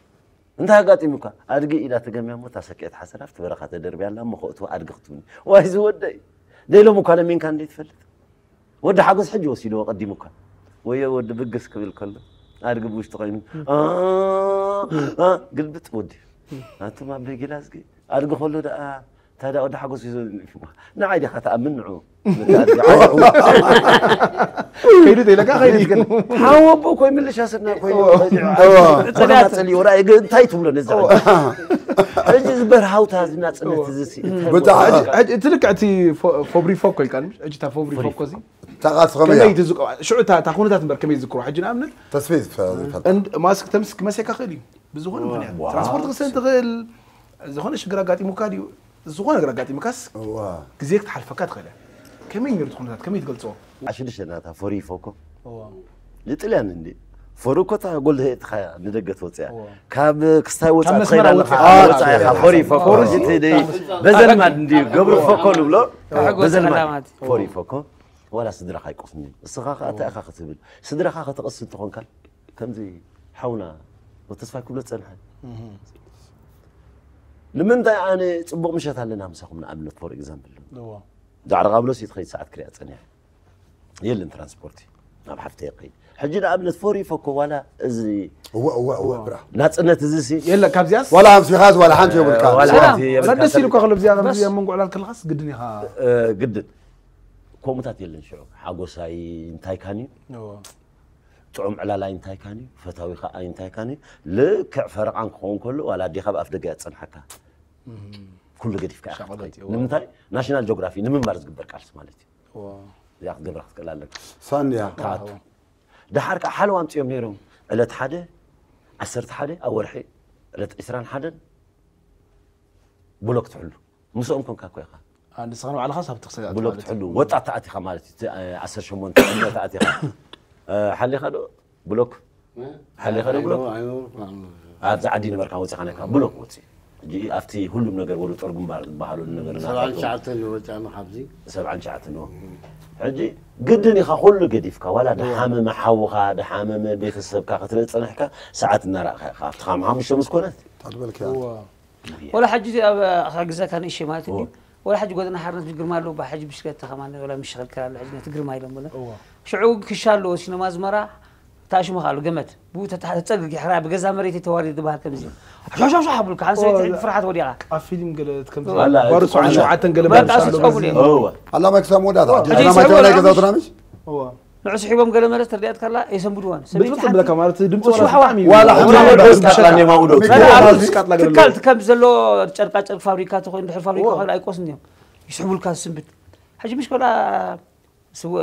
እንታይ ኣጋጢሙካ ኣድጊ ኢዳ ተገምያ ሞ ታሰኪዐት ሓሰር ኣብቲ በረኻ ተደርብያ ኣላ እሞ ከእትዋ ኣድጊ ክትብኒ ዋይ ዝወደይ ደይሎም እኳ ለሚንካ እንደ ትፈልጥ ወዲ ሓጎስ ሕጂ ወሲድዎ ቀዲሙካ ወዮ ወዲ ብግስ ክብል ከሎ ኣድጊ ብውሽጢ ኮይኑ ግልብጥ ወዲ ኣንቱም ኣብ ቤጊላዝጊ ኣድጊ ከሎ ደኣ እንታይ ደኣ ወዲ ሓጎስ እዩ ንዓይ ዲኻ ተኣምን ንዑ ከይዱ ተይለካ ከይዱ ግን ሓወቦ ኮይ ምልሻ ስና ኮይኑ ፀሊኡ ራእይ እንታይ ትብሎ ነዚ ሕጂ ዝበርሃውታ ዝናፅነት እዚ እቲ ልክዕ እቲ ፎብሪ ፎኮ ኢልካ ሕጂ እታ ፎብሪ ፎኮ እዚ ተቃስኸመያ ከመይ ትዝቆ ሽዑ እታ እታ ኩነታት እምበር ከመይ ዝዝክሮ ሕጂ ንኣብነት ተስፌ ዝፈ- ዝፈ- እንድ- ማስክ ተምስክ መሴካ ክእል እዩ ብዝኾነ ምክንያት ትራንስፖርት ክሰን ትኽእል ዝኾነ ሽግር ኣጋጢሙካ ድዩ ዝኾነ ነገር ኣጋጢሙካስ እዋ ግዜ ክትሓልፈካ ትኽእል እያ ከመይ ነሩ ትኹነታት ከመይ ትገልፅዎ ሽዱሽተ ናታ ፎሪ ፎኮ ንጥልያን እንዲ ፎሪ እኮ እታ ጎል እትኻ ንደገ ትወፅያ ካብ ክስታይ ወፃ ካብ መስመር ትኸይድ ኣለኻ ወፂኣ። ወፃ ኢኻ ፎሪ ፎኮ ፎሪ እቲ ደይ በዘልማድ እንዲ ገብሩ ፎኮ ንብሎ ተሓጎስ በዘልማድ ዕላማት። ፎሪ ፎኮ ዋላ ስድራኻ ኣይቆስኒ እስኻ ከዓ እንታይ ኢኻ ክትብል ስድራኻ ከተቐስ እንትኾንካ ከምዚ ሓውና ተስፋይ ክብሎ ዝፀንሐ ንምንታይ ኣነ ፅቡቕ ምሸት ኣለና ምሳኹም ንኣብነት ፎር ኤግዛምፕል ዳዕሮ ቃብሎስ እዩ ትኸይድ ሰዓት ክሪኣ ፀኒሐ የለን ትራንስፖርት ናብ ሓፍተ ይኸይድ ሕጂ ንኣብነት ፎር ይፈኮ ዋላ እዚ እወ እወ እወ ብራ ናፅነት እዚ ሲ የለ ካብዚያስ ዋላ ኣምሲኻስ ዋላ ሓንቲ የብልካ ዋላ ሰላም። ሓንቲ የብልካ መለስ ኢልኳ ከሎ ብዚያ ከምዚ ኣብ መንጎ ዕላል ከለኻስ ግድን ኢኻ ግድን ከምኡታት የለን ሽዑ ሓጎሳይ እንታይ ካን እዩ ጥዑም ዕላላይ እንታይ ካን እዩ ፈታዊ ከዓ እንታይ ካን እዩ ልክዕ ፈረቓን ክኸውን ከሎ ዋላ ኣዴኻ ብኣፍ ደገ እያ ትፀንሓካ ኩሉ ገዲፍካ ኢኻ ሻቐሎት ትኸይድ። እዩ። ንምንታይ ናሽናል ጂኦግራፊ ንምንባር ዝግበር ቃልሲ ማለት እዩ እዚኣ ክትገብራ ክትክእል ኣለካ። ሳንያ ክኣቱ። ደሓር ከዓ ሓለዋ ኣምፅኦም ነይሮም። ዕለት ሓደ ዓሰርተ ሓደ ኣብ ወርሒ ዕለት ዕስራን ሓደን ብሎክ ትሕሉ። ምስኦም ኮንካ እኮ ኢኻ። ንስኻ ንባዕልኻ ሳብ ትኽሰል ብሎክ ትሕሉ። ወጣት ተኣቲኻ ማለት እዩ። እቲ ዓሰርተ ሸሞንተ ዕድመ ተኣቲኻ። ሓሊኻ ዶ ብሎክ ሓሊኻ ዶ ብሎክ ኣብዛ ዓዲ ነበርካ ወፂኻ ነካ ብሎክ ወፂ። ሕጂ ኣብቲ ሁሉም ነገር ወደ ጦር ግንባር ዝበሃሉ ነገር ሰብዓን ትሽዓተን ወፃና ካብዚ ሰብዓን ትሽዓተን ነው። ሕጂ ግድን ኢኻ ኩሉ ገዲፍካ ዋላ ድሓመመ ሓውኻ ድሓመመ ቤተሰብካ ክትርኢ ፀንሕካ ሰዓት እናረእኻ ኢኻ ኣብቲ ካብ ሓሙሽተ ምስ ኮነት ታድበልካ ወላ ሕጂ እዚ ኣብ ክሕግዘካ ንእሽተይ ማለት እዩ ወላ ሕጂ ጎደና ሓርነት ግርማ ኣለዎ ባ ሕጂ ብሽክለታ ከማን ወላ ምሽኸልከል ኣሎ ሕጂ ነቲ ግርማ ኢሎም ብለ ሽዑ ክሻ ኣለዎ ሲነማ ኣዝመራ ተኣሽሙ ከኣሉ ገመድ ብኡ ተተሓተ ጸግግ ይሕራ ብገዛ መሬት ተዋሪድ ዝበሃል ከምዚ ሻሻሻ ብልካ ሓንሰ ፍርሓት ወዲቓ ኣብ ፊልም ገለ ከም ዋላ ባሩ ጽሑፍ ሸውዓተ ገለ በቃ መርሳ እሱ ኣሎ ጸጉ መሰለኝ። ነው እወ ኣላ መክሰብ መወዳእታ ሕጂ ሕጂ ሕራማቸው ሰብራ ናይ ገዛውትና ምሽ እዋ ንዑ ስሒቦም ገለ መለት ርድያት ከላ የሰንብድዋን ሰበይቲ ብጥብጥ ብለካ ማለት ድምፂ ወስዋሕዋ። ብጣዕሚ እዩ። ዋላ ብዙ ሕራማቸው ነገር ስካትላ ዝሸጣ ኔማኡ ዶ ትካል ትካል ዝብሎ ትካል ትካል ዘሎ ጨርቃ ጨርቂ ፋብሪካ ተኮይኑ ድሕር ፋብሪካ እዋ። ኮይኑ ኣይቆስን እዮም ይስሕቡልካ ዝስንብድ ሕጂ ምሽ ከላ ስወ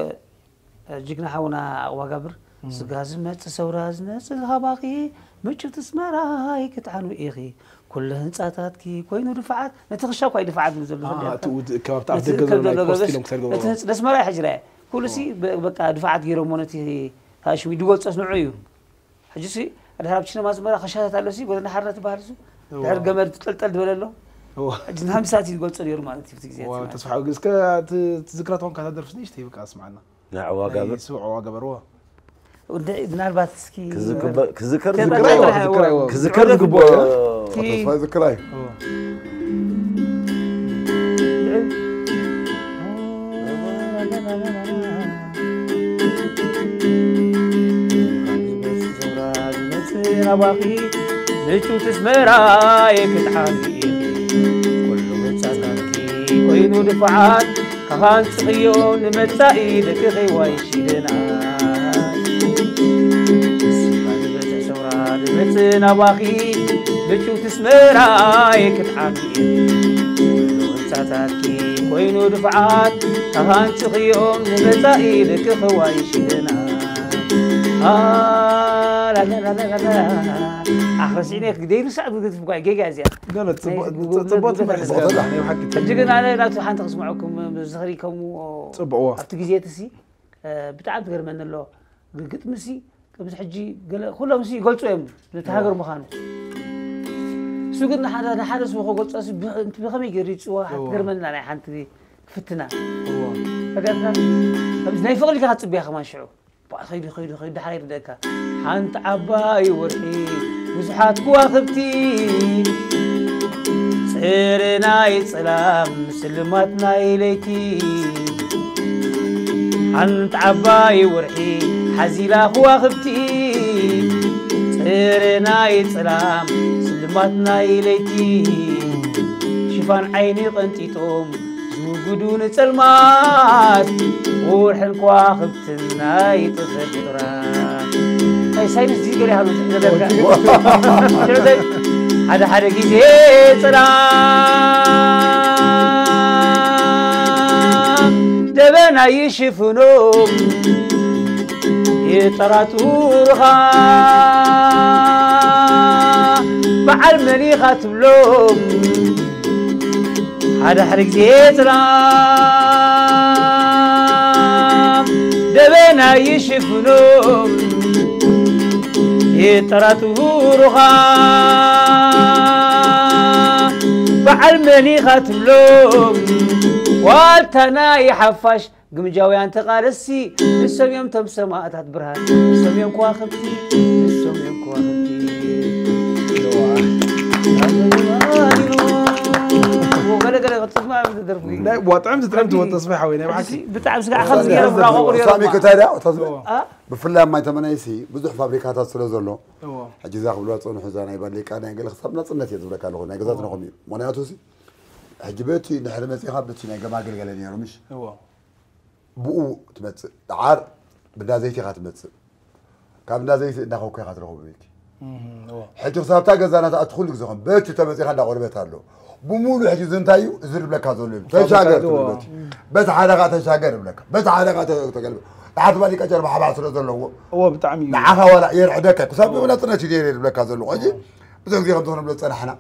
ጅግና ሓውና ኣቅዋጋብር ስጋ ዝመጽእ ሰውራ ዝነጽእ ሃባኺ ምጭት ስመራይ ክትዓኑ ኢኺ ኩሉ ህንጻታትኪ ኮይኑ ድፋዓት ነቲ ክሻ እኳ እዩ ድፋዓት ዝብል ዘሎ ኣዎ፣ ፍርዲ እቲ ውድ- ከባቢ ነቲ ኣፍደገ ከብዶ ዘሎ ናይ ለበበስ ኮስቲሎም ክሰድገ ነቲ ህንጽ- ነስመራይ ሕጂ ራየ ኩሉ ሲ በ- በቃ ድፋዓት ገይሮሞ ነቲ ታሽሚ ድጎል ጸስንዑ እዩ ሕጂ ሲ ኣድሓር ኣብ ሲነማ ዝመራ ከሻታት ኣሎ ሲ ጎደና ሓርነት ዝበሃል ሱ ድሕር ገመድ ጠልጠል ዝበለ ኣሎ እዋ። ሕጂ ንሃምሳት እዩ ዝገልጾ ነይሩ ማለት እዩ እቲ ግዜ እዋ፣ ማለት ተስፋ ሓወ እስከ ት- ትዝክራ ትኾን ካታ ደርፍስ ንእሽተይ በቃ ስምዓና ንዕዋ ናይ ጋብር ስውዕዋ ገበርዎ ወደ- ምናልባት እስኪ ክዝከር ክዝከር ከዛ ዝግብኦ ጥራሕ ዝክራይ እዋ። ወ- ክዝከር ዝግብኦ ተስፋ ዝክራይ እዋ። ናባኺ ምቹ ትስመራይ ክትዓቢ ኩሉ መጻታትኪ ኮይኑ ድፋዓት ካኻንጽኽዮ ንመጻኢ ደቅኺ ዋይ ሽደና ዝበጽ ሰውራ ድመጽእ ናባኺ ምቹ ትስመራይ ክትዓቢ ኩሉ ህንጻታትኪ ኮይኑ ድፋዓት ካኻንጽኽዮም ንመጻኢ ደቅኺ ዋይ ሽደና ኣኽረሲዕኒ ክግደይ ርሳዕ ክትግትፍ ኳ ጌጋ እዚኣ ገለ ጽቡቅ- ናይ ጽቡቅ ጉብለት ትምህርቲ ጉብለት ዝገበረ ናይ ብሓቂ ሕጂ ግን ኣነ ናቱ ሓንቲ ክስምዐኩም ዝኽሪ ከምኡ ጽቡቅ እዋ ኣብቲ ግዜ እቲ ሲ ብጣዕሚ ትገርመኒ ኣሎ ግጥሚ ሲ ከምዚ ሕጂ ገለ ኩሎም ሲ ይገልፁ እዮም ነቲ ሃገር ምዃኑ እሱ ግን ንሓደ ንሓደ ስሙ ከገልፆ ሲ ብ- ብኸመይ ገይሩ ይፅዋ እዎ። ትገርመና ናይ ሓንቲ ክፍትና እዋ ተገርካ ከምዚ ናይ ፍቕሪ ኢልካ ክትፅበያ ከማን ሽዑ ባዕ ኸይዱ ኸይዱ ኸይዱ ደሓር ይርደካ ሓንቲ ዓባይ ወርሒ ብዙሓት ክዋኽብቲ ጽሪ ናይ ጽላም ስልማት ናይ ለይቲ ሓንቲ ዓባይ ወርሒ ሓዚላ ክዋኽብቲ ጽሪ ናይ ጽላም ስልማት ናይ ለይቲ ሽፋን ዓይኒ ቀንጢጦም ዝውግዱ ንጸልማት ወርሕን ከዋኽብትን ናይ ጥፈ ፍጡራት ናይ ሳይንስ እዚ ገለ ይሃሉ ዝሕዘበልካ ሓደ ሓደ ግዜ ጽላም ደበና ይሽፍኖም ይጠራጥሩኻ በዓል መን ኢኻ ትብሎም ሓደ ሓደ ግዜ ጽላም ደበና ይሽፍኖም ይጠራጥሩኻ በዓል መን ኢኻ ትብሎም ዋልታ ናይ ሓፋሽ ግምጃውያን ተቓለስቲ ንሶም እዮም ቶም ሰማእታት ብርሃን ንሶም እዮም ከዋኽብቲ ንሶም እዮም ከዋኽብቲ ገለገለ ክትስማ ደርፉ ናይ ዋጥዕም ዝጥዕም ትወት ተስፋ ሓወይ ናይ ብሓቂ ብጣዕሚ ስጋዕ ከም ዝገይረ ብራቆ ቁርዮ ሳሚ ክታይ ዳ ተዝበ አ? ብፍላይ ኣብ ማይ ተመናይሲ ብዙሕ ፋብሪካታት ስለ ዘሎ እዎ ሕጂ እዛ ክብልዋ ዝፀንሑ እዛ ናይ ባሌቃ ናይ ገለ ክሳብ ናፅነት እየ ዝብለካ ኣለኹ ናይ ገዛትና ኹም እዩ ምክንያቱ ሲ ሕጂ በቲ ንሕሪ መፂኻ በቲ ናይ ገማግል ገለ ነይሩ ምሽ እዎ ብኡ ትመፅእ ደዓር ብዳ ዘይቲ ኢኻ ትመፅእ ካብ እንዳ ዘይቲ እንዳኸኮ ኢኻ ትረኽቡ ቤኪ ሕጂ ክሳብታ ገዛና ትኣቱ ኩሉ ግዜ ከም በቲ ተመጺኻ እንዳቆርበት ኣሎ። ብሙሉ ሕጂ እዚ እንታይ እዩ? እዚ ዝብለካ ዘሎ እዩ። ተሻገር ትብል በቲ። በቲ ሓደ ኸኣ ተሻገር ይብለካ። በቲ ሓደ ኸኣ ተ-፣ ተገልበ። ንሓንቲ ባሊቃ ጀርባ ሓባ ስለ ዘለዎ። እዎ፣ ብጣዕሚ እዩ። ንዓኻ ዋላ የርዕደካ። ክሳብ ብእምነትነት እዩ ነይሩ ዝብለካ ዘሎ። ሕጂ ብዙ ግዜ ከም ዝኾነ ብሎ ዝጸናሕና።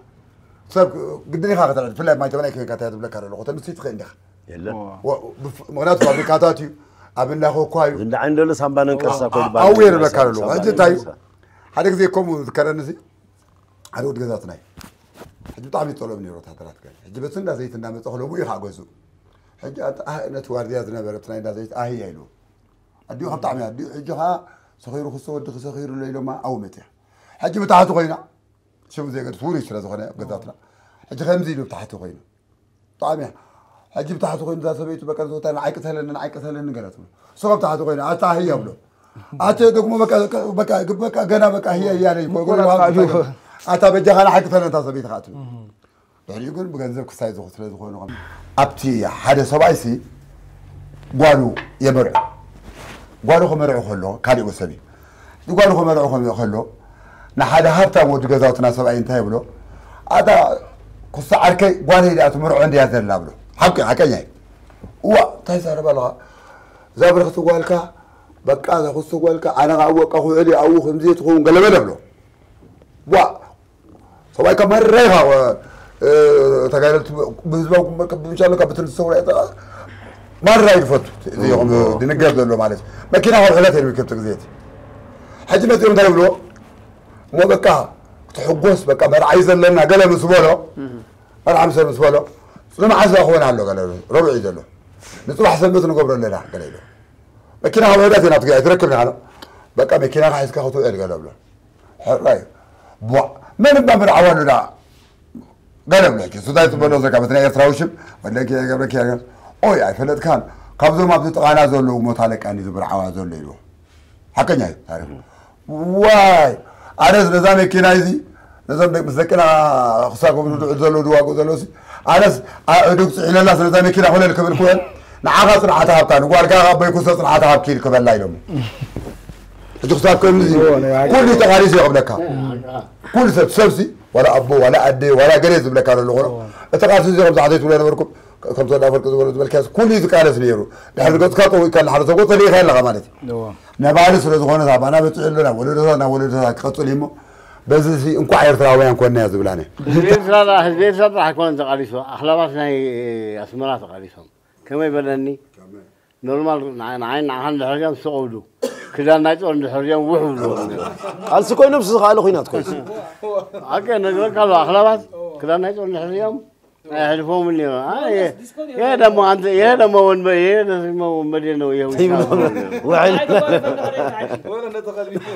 ሰብ ግድን ኢኻ ክትረድ። ብፍላይ ማይ ተበላይ ከይንካ እንታይ ትብለካ ዘሎ። ኮተ ንስቲ ትኽእል እንዲኻ። የለን። እዎ። ወ-፣ ብፍ-፣ ምኽንያቱ ፋብሪካታት እዩ። ኣብ እንዳ ኮኳ እዩ። እንዳ ዓይንደሎ ሳምባ ነንቀርሳ እኮ ይበሃል። ኣውየር ይብለካ ዘሎ። ሕጂ እንታይ እዩ? ሓደ ግዜ ከምኡ ዝከረኒ እዚ ሓደ ወዲ ገዛትና እዩ። ሕጂ ብጣዕሚ ጠለብ ነይሩ ወታደራት ገለ። ሕጂ በቲ እንዳ ዘይት እንዳመጸ ክለቡ እዩ ከዓ ገዝኡ። ሕጂ ኣቲ ኣህ ነቲ ዋርድያ ዝነበረ እቲ ናይ እንዳ ዘይት ኣህያ ኢሉ። ኣዲኡ ካብ ብጣዕሚ ኣዲኡ ሕጂ ከዓ ሰኺሩ ክስተ ወዲ ክሰኺሩ ኣሎ ኢሎማ ኣብኡ መፅያ። ሕጂ ብታሕቲ ኮይና ሽም ዘይገድስ ውሩይ ስለ ዝኾነ ኣብ ገዛትና። ሕጂ ከምዚ ኢሉ ብታሕቲ ኮይኑ። ብጣዕሚ እያ። ሕጂ ብታሕቲ ኮይኑ እዛ ሰበይቱ በቃ ዝወታ ንዓይ ቅተለኒ፣ ንዓይ ቅተለኒ ገለ ትብሎ። እሱ ካብ ታሕቲ ኮይኑ ኣታ ህያ ብሎ። ኣተ ደግሞ በቃ፣ በቃ፣ በቃ ገና በቃ ህያ ህያ ለይ እኮ። ምቆራጥ እዩ። ኣታ በጃኻ ንዓይ ቅተለኒ እታ ሰበይቲ ኸኣ ትብል። ድሕሪኡ ግን ብገንዘብ ክሳይ ዝኾ-፣ ስለ ዝኾኑ ከም ኣብቲ ሓደ ሰብኣይሲ ጓሉ የመርዑ። ጓሉ ከመርዑ ከሎ፣ ካሊእ ወሰብ እዩ። እቲ ጓሉ ከመርዑ ከሎ፣ ንሓደ ሃብታም ወዲ ገዛውትና ሰብኣይ እንታይ ይብሎ? ኣታ ኩሳ ዓርከይ ጓለይ ደኣ ትምርዖ እንድያ ዘላ ብሎ። ሓቂ፣ ሓቀኛ እዩ። እዋ፣ እንታይ ይዛረብ ኣለኻ? እዛ ብርኽቲ ጓልካ፣ በቃ፣ እዛ ኩስቲ ጓልካ፣ ኣነ ኸኣ ወቃ ክውዕል እዩ፣ ኣብኡ ከምዚ ትኸውን ገለመለ ብሎ። ዋ፣ ሰብኣይ ካብ ማራ ኢኻ፣ እ፣ ተጋደልቲ ብህዝባዊ ግንባር ካብ ብምሻሎ ካብ ብትምህርቲ ሰውራ ኢኻ፣ ማራ እዩ ዝፈቱ። እዚ ይኹም ድንገር ዘሎ ማለት እዩ። መኪና ካብ ሕለት የድብር ከብቲ ግዜ እቲ። ሕጂ መጺኦም እንታይ ይብልዎ? እሞ በቃ ክትሕጎስ፣ በቃ መርዓ እዩ ዘለና ገለ ምስ በሎ፣ መርዓ ምስ ምስ በሎ፣ ንመዓስ ክኸውን ኣሎ ገለ፣ ረቡዕ እዩ ዘሎ። ንጽባሕ ሰንበት ንገብሮ ኣለና ገለ ኢሉ። መኪና ካብ ሕለት ኢና ትገ-፣ ኣይትረክብን ኢኻ ኣሎ። በቃ መኪናኻ ሒዝካ ክትውዕል ገለ ብሎ። ሕራይ። ቧዕ። መን እባ ምርዓው ኣሉላ? ገለ ብለኪ። እሱ እንታይ ትበሎ ዘካ በቲ ናይ ኤርትራዊ ሽም ወለኪ ገብረኪ። ኦይ፣ ኣይፈለጥካን። ካብዞም ኣብዚ ጥቓና ዘለዉ ሞት ኣለቃኒ ዝብርዓዋ ዘሎ ኢልዎ። ሓቀኛ እዩ ታሪኹ። ዋይ፣ ኣነስ ነዛ መኪና እዚ፣ ነዞም ደቂ፣ ምስ ደቅና ክሳብ ክብሉ ድዑ ዘለዉ ድዋጉ ዘለዉ ሲ፣ ኣነስ ኣእዱግ ጽዒነላስ ነዛ መኪና ኮለል ክብል ክውዕል፣ ንዓኻ ጽንዓት ሃብካ፣ ንጓልካ ካብ በይኩሰ ጽንዓት ሃብኪ ክበላ ኢሎም። ሕጂ ክሳብ ከምዚ እዎ፣ ናይ ሃገር ኩሉ ተቓሊሱ እዩ ክብለካ። ኩሉ ሰብ፣ ሰብሲ፣ ዋላ ኣቦ፣ ዋላ ኣደ፣ ዋላ ገለ ዝብለካ ዘሎ ኾኖ። እዎ። እቲ ቃልሲ እዚ ከም ዛዕተይ ትብሎ ነበርኩም፣ ከም ተወዳ ኣፈወርቂ ዝበሎ ዝበልካስ ኩሉ እዩ ዝቃለስ ነይሩ። ድሕሪ ገጽካ ጠዊቕካ ንሓደ ሰብ ጸሊእካ ኣለኻ ማለት እዩ። እዎ። ነባሪ ስለ ዝኾነ፣ ኣባና በጺሑ ኣሎ፣ ናብ ወለዶታት፣ ናብ ወለዶታት ክቐጽል እዩ እሞ፣ በዚ እዚ እንኳዕ ኤርትራውያን ኮንና እያ ዝብላነ። ህዝቢ ኤርትራ፣ ህዝቢ ኤርትራ ጥራሕ ኣይኮነን ተቓሊሱ፣ ኣኽላባት ናይ ኣስመራ ተቓሊሶም። ከመይ በለኒ? ኖርማል፣ ንዓ-፣ ንዓይ ንዓኻን ድሕር እዮም ስቕ ብሉ። ክዳን ናይ ጦር እንድሕር እዮም ውሕ ብሉ። ቃልሲ ኮይኖም ዝኸኣለ ኹናት ኮይሱ። ኣቀ ነግረካ ኣሎ፣ ኣኽላባት ክዳን ናይ ጦር እንድሕር እዮም ኣይሕልፎምን እዮም። አ፣ ይሄ፣ ይሄ ደግሞ አንተ፣ ይሄ ደግሞ ወንበ-፣ ይሄ ደግሞ ወንበዴ ነው፣ ይሄ ውሻ ነው። ውዕል።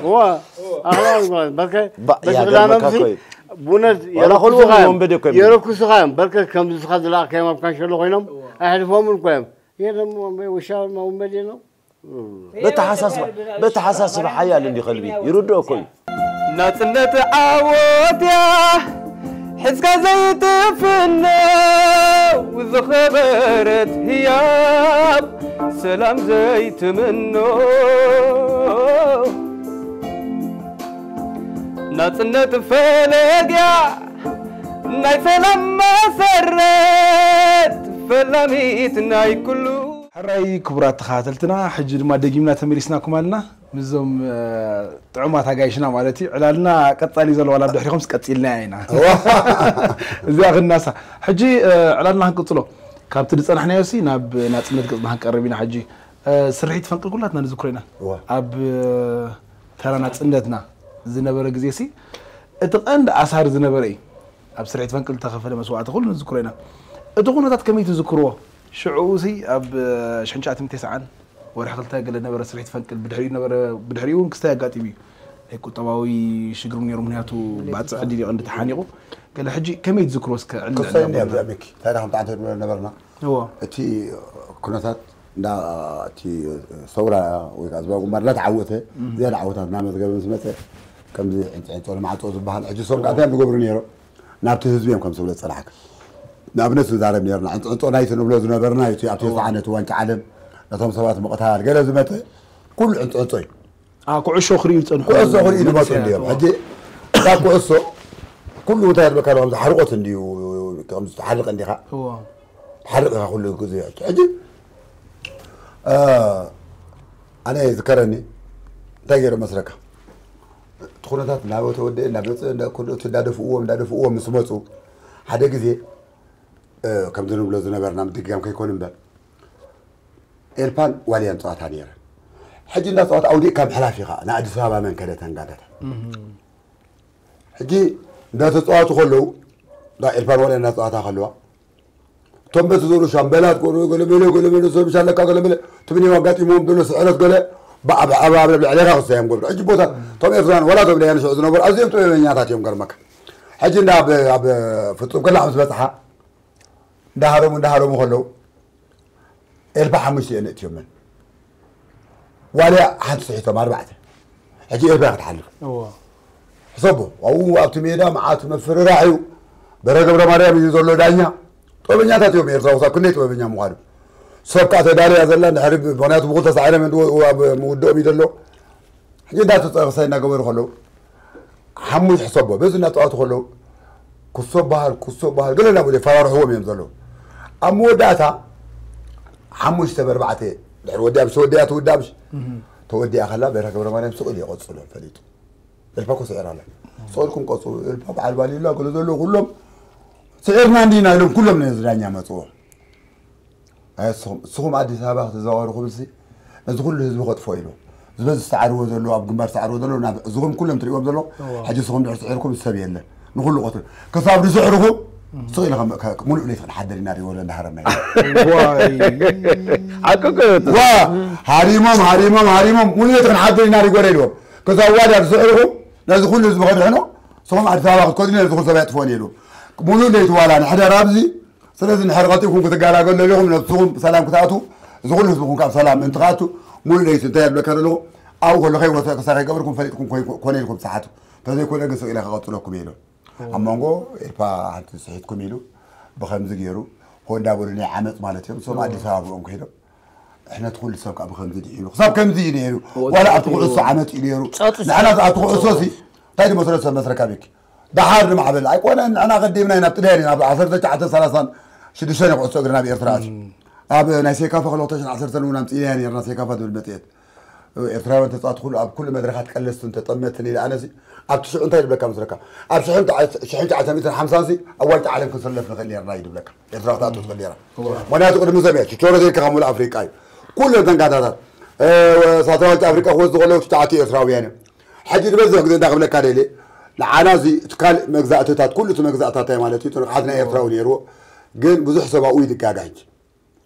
ዋ፣ ኣኽላባት ማለት በከ-፣ ባ-፣ በቲ ያገርመካ ክዳኖም ሲ-፣ እኮ እዩ። ቡነት ዋላ ኹሉ የረኩስኻ እዮም፣ ወንበዴ እኮ እዮም። የረኩስኻ እዮም። በርከ ከምዚ ስኻ ዝለኣኽካዮም ኣብ ካንሸሎ ኮይኖም ኣይሕልፎምን እኮ እዮም። ይሄ ደግሞ ውሻ ወንበዴ ነው። በተሓሳስባ፣ በተሓሳስባ ሓያል እንዲ ከልቢ ይርድኦ እኮ እዩ። ናጽነት ዓወት እያ ሒዝካ ዘይትፍነው ዝኸበረት ህያብ ሰላም ዘይትምኖ ናጽነት ፈለግያ ናይ ሰላም መሰረት ፈላሚት ናይ ኩሉ። ሕራይ ክቡራት ተኸታተልትና፣ ሕጂ ድማ ደጊምና ተመሊስናኩም ኣለና። ምስዞም፣ እ፣ ጥዑማት ኣጋይሽና ማለት እዩ። ዕላልና ቀጻሊ ዘሎ ዋላ ኣብ ድሕሪኹምስ ቀጺልና ኢና። እዚኣ ክንናሳ። ሕጂ፣ እ፣ ዕላልና ክንቅጽሎ። ካብቲ ዝጸናሕናዮ ሲ ናብ ናጽነት ገጽና ክንቀርብ ኢና ሕጂ። እ፣ ስርሒት ፈንቅል ኩላትና ንዝክሮ ኢና። እዋ። ኣብ፣ እ፣ ተራ ናጽነትና ዝነበረ ግዜ ሲ እቲ ቀንዲ ኣሳሪ ዝነበረ እዩ። ኣብ ስርሒት ፈንቅል ዝተኸፈለ መስዋእቲ ኩሉ ንዝክሮ ኢና። እቲ ኩነታት ከመይ ትዝክርዎ? ሽዑ ሲ ኣብ፣ እ፣ ሽሕን ትሽዓተ ሚእትን ተስዓን ወርሒ ክልተ ገለ ነበረ ስርሒት ፈንቅል፣ ብድሕሪኡ ነበረ፣ ብድሕሪኡ እውን ክስታይ ኣጋጢሙ እዩ። ናይ ቁጠባዊ ሽግር እውን ነይሩ፣ ምክንያቱ ባጽዕ ድልዮ ቀንዲ ተሓኒቑ። ገለ ሕጂ ከመይ ትዝክሮ እስከ ዕልል ክሳይ ዕልል እንዲ ኣብዛ ኣቢልካ? ሚኪ፣ እንታይ ደኣ ከምቲ ኣንተ ትብሎ ነበርና? እዎ። እቲ ኩነታት እንዳ እቲ ሰውራ ወይ ከዓ ህዝባዊ ግንባር እንዳተዓወተ፣ እም። ዝያዳ ዓወታት እናመዝገበ ምስ መጸ፣ ከምዚ ዕንጽ-፣ ዕንጾ ንማዕጾ ዝበሃል፣ ሕጂ እሶም ከዓ እንታይ እዮም ዝገብሩ ነይሮም? ናብቲ ህዝቢ እዮም ከም ዝብሎ ዝጸናሕካ። ንኣብነት ንዛረብ ነይርና፣ ዕንጽ-፣ ዕንጾ ናይቲ ንብሎ ዝነበርና እዩ፣ እቲ ኣብቲ እዎ። ዝተዓነቲ ዋንጫ ዓለም፣ ነቶም ሰባት ምቕታል፣ ገለ ዝመጸ፣ ኩሉ ዕንጽ-፣ ዕንጾ እዩ። አ፣ ኩዕሾ ክርእዩ ዝጸንሑ ኩዕሾ ክርእዩ ዝመጹ መንእሰያት፣ እንድዮም። እዎ። ሕጂ ካብ ኩዕሶ ኩሉ እንታይ ይብለካ ኣሎ፣ ከምዚ ሓርቆት እንድዩ፣ ከምዚ ትሓርቕ እንዲኻ። እዎ። ትሓርቕ ኢኻ ኩሉ ግዜ። ሕጂ፣ እ፣ ኣነ ይዝከረኒ፣ እንታይ ገይሮም መስለካ? እቲ ኩነታት እናተወደአ፣ እናመጸ፣ እንዳ-፣ ኩሉ እቲ እንዳደፍእዎ፣ እንዳደፍእዎ ምስ መጹ፣ ሓደ ግዜ፣ እ፣ ከምዚ ንብሎ ዝነበርና ምድግጋም ከይኮን እምበር፣ ኤልፓን ዋልያን ጸዋታ ነይረ። ሕጂ እንዳ ጸዋታ ኣውዲእካ ምሕላፍ ኢኻ፣ ንኣዲስ ኣበባ መን ከደ ተንጋዳታ። ሕጂ እንዳተጻወቱ ከለዉ፣ እንዳ ኤልፓን ዋልያን እንዳተጻወታ ከለዋ፣ እቶም በቲ ዞሩ ሻምበላት፣ ገለ፣ ገለ መለ፣ ገለ መለ፣ ሰብ ሻለቃ፣ ገለ መለ፣ ትብኔው ኣጋጢሞም ዘሎ ስዕረት ገለ፣ ብ-፣ ኣብ፣ ኣብ፣ ኣብ ልዕሌኻ ክስተ እዮም ገብሩ። ሕጂ ቦታ፣ እቶም ኤርትራውያን፣ ዋላ እቶም ደያኑ ሽዑ ዝነበሩ፣ ኣዝዮም ጥበበኛታት እዮም ገርመካ። ሕጂ እንዳ ኣብ፣ ኣብ ፍጹም ከላ ምስ በጽሓ፣ እንዳሃረሙ፣ እንዳሃረሙ ከለዉ፣ ኤልፓ ሓሙሽተ እየን እትዮመን። ዋልያ ሓንቲ ስሒቶም ኣርባዕተ። ሕጂ ኤልፓ እያ ክትሓልፍ። እዎ። ሕሰቦ፣ ኣብኡ ኣብቲ ሜዳ መዓት መፍርራሕ እዩ። በረ ገብረ ማርያም እዩ ዘሎ ዳኛ። ጥበበኛታት እዮም ኤርትራ፣ ክሳብ ክንደይ ጥበበኛ ምዃኑ። ሰብ ከኣ ተዳልያ ዘላ፣ እንድሕሪ ብ-፣ ምኽንያቱ ብኹልተ ሳዒሮም እንድዎ-፣ ኣብ ምውድኦም እዩ ዘሎ። ሕጂ እንዳተጸቕሰ እናገበሩ ከለዉ፣ ሓሙሽ ሕሰቦ፣ በዚ እናተጻወቱ ከለዉ፣ ኩሶ በሃል፣ ኩሶ በሃል፣ ገለ እናበሉ የፈራርሕዎም እዮም ዘለዉ። ኣብ መወዳእታ፣ ሓሙሽተ ብኣርባዕተ፣ ድሕሪ ወዲኣ፣ ምስ ወዲኣ ትውዳእ፣ ምስ ተወዲኣ ከላ፣ በረ ገብረ ማርያም ስቕ ኢሉ ይቐጽሎ ፈሊጡ። ኤልፓ እኮ ስዒራ ኣላ። ስቕ ኢልኩም ቀጽሉ፣ ኤልፓ በዓል ባሊላ፣ ገለ ዘለዉ ኩሎም፣ ስዒርና እንዲና ኢሎም ኩሎም ነዚ ዳኛ መጽዎ። ኣይ፣ እስኹም፣ እስኹም ኣዲስ ኣበባ ክትዘዋወሩ ክብልሲ፣ ነዚ ኩሉ ህዝቢ ከጥፎ ኢሉ። ዝበዚ ዝተዓርዎ ዘሎ፣ ኣብ ግንባር ዝተዓርዎ ዘሎ፣ ናብ፣ እዚኹም ኩሎም ትሪእዎም ዘሎ፣ እዎ። ሕጂ እስኹም ድሕሪ ስዒርኩም ሰብ የለን። ንኹሉ ቀትሉ። ክሳብ ዝስዕርኹ፣ ስቕ ኢለ ከም፣ ከ-፣ ሙሉእ ለይቲ ክንሓድር ኢና ሪወሎ እንዳሃረምና ኢና። ዋይ። ሓቂ እኮ እዩ። ዋ፣ ሃሪሞም፣ ሃሪሞም፣ ሃሪሞም፣ ሙሉእ ለይቲ ክንሓድር ኢና ሪጎረ ኢልዎም። ክሳብ ዋልያ ዝስዕርኹ፣ ነዚ ኩሉ ህዝቢ ከድሕኖ፣ እስኹም ኣዲስ ኣበባ ክትከዱ፣ ነዚ ኩሉ ሰብ ኣየጥፍኦን ኢሉ። ሙሉእ ለይቲ ዋላ ንሕደር ኣብዚ፣ ስለዚ እንድሕር ቀልጢፍኩም ክትገላገሉ ደሊኹም፣ ነብስኹም ብሰላም ክትኣትዉ፣ እዚ ኩሉ ህዝብኹም ካብ ሰላም ምእንቲ ክኣቱ፣ ሙሉእ ለይቲ እንታይ እብለካ ዘለኹ፣ ኣብኡ ከሎ ከይወሰ-፣ ክሳ ከይገበርኩም ፈሊጥኩም ኮይ-፣ ኮነ ኢልኩም ትሰሓቱ። እንተዘይኮነ ግን ስቕ ኢለ ክቐጽለኩም እየ ኢሉ። ኣብ መንጎ ኤልፓ ሓንቲ ስሒትኩም ኢሉ፣ ብኸምዚ ገይሩ፣ ሆ እንዳበሉ ናይ ዓመጽ ማለት እዮም። እሶም ኣዲስ ኣበባ ብኦም ከይዶም፣ ሕነት ኩሉ ሰብ ከኣ ብኸምዚ ድሒኑ። ክሳብ ከምዚ እዩ ነይሩ። ወዲ ዋላ ኣብቲ እዩ። ኩዕሶ ዓመጽ እዩ ነይሩ። ጸጥ ንሕና ኣብቲ ኩዕሶ ሲ፣ እንታይ ድመስሎ ሰብ መስረካ ቤኪ? ደሓር ንማዕበል ኣይኮነን፣ ንሕና ቀዲምና ኢና፣ ኣብ ጥድያን ኢና፣ ኣብ ዓሰርተ ትሽዓተ ሰላሳን ሽዱሽተን ኩዕሶ እግሪ ናብ ኤርትራ ኣትዩ። ኣብ ናይ ሴካፋ ክልተ ሽሕን ዓሰርተን እውን ኣምጺእናያ ነርና፣ ሴካፋ ዝብል መጽሔት። ኤርትራውያን ተጻወትቲ ኩሉ ኣብ ኩሉ መድረኻት ቀለስትን ተጠመትን ኢለ ኣነሲ፣ ኣብ ትሽዑ እንታይ ዝብለካ መስለካ? ኣብ ሽሕን ትዓ-፣ ሽሕን ትሽዓተ ሚእትን ሓምሳን ሲ፣ ኣብ ዋንጫ ዓለም ክንሰለፍ ንኽእል ነርና እዩ ዝብለካ። ኤርትራ ክትኣቱ ትኽእል ነራ። እዋ። ምኽንያቱ ቅድሚ ሰብያ፣ ችቾሮ ዘይካ ካብ ሙሉእ ኣፍሪቃ እዩ። ኩሉ እተን ጋንታታት፣ እ፣ ሳልሳይ ዋንጫ ኣፍሪቃ ክወስዱ ከለዉ ትሽዓተ ኤርትራውያን እዮም። ሕጂ ዝበዝሕ ግዜ እንታይ ክብለካ ደልየ፣ ንዓና እዚ እቲ ካልእ መግዛእትታት፣ ኩሉ እቲ መግዛእትታት እንታይ ማለት እዩ፣ እቲ ንቕሓት ናይ ኤርትራ እውን ነይርዎ፣ ግን ብዙሕ ሰብ ኣብኡ ይድጋጋ ሕጂ።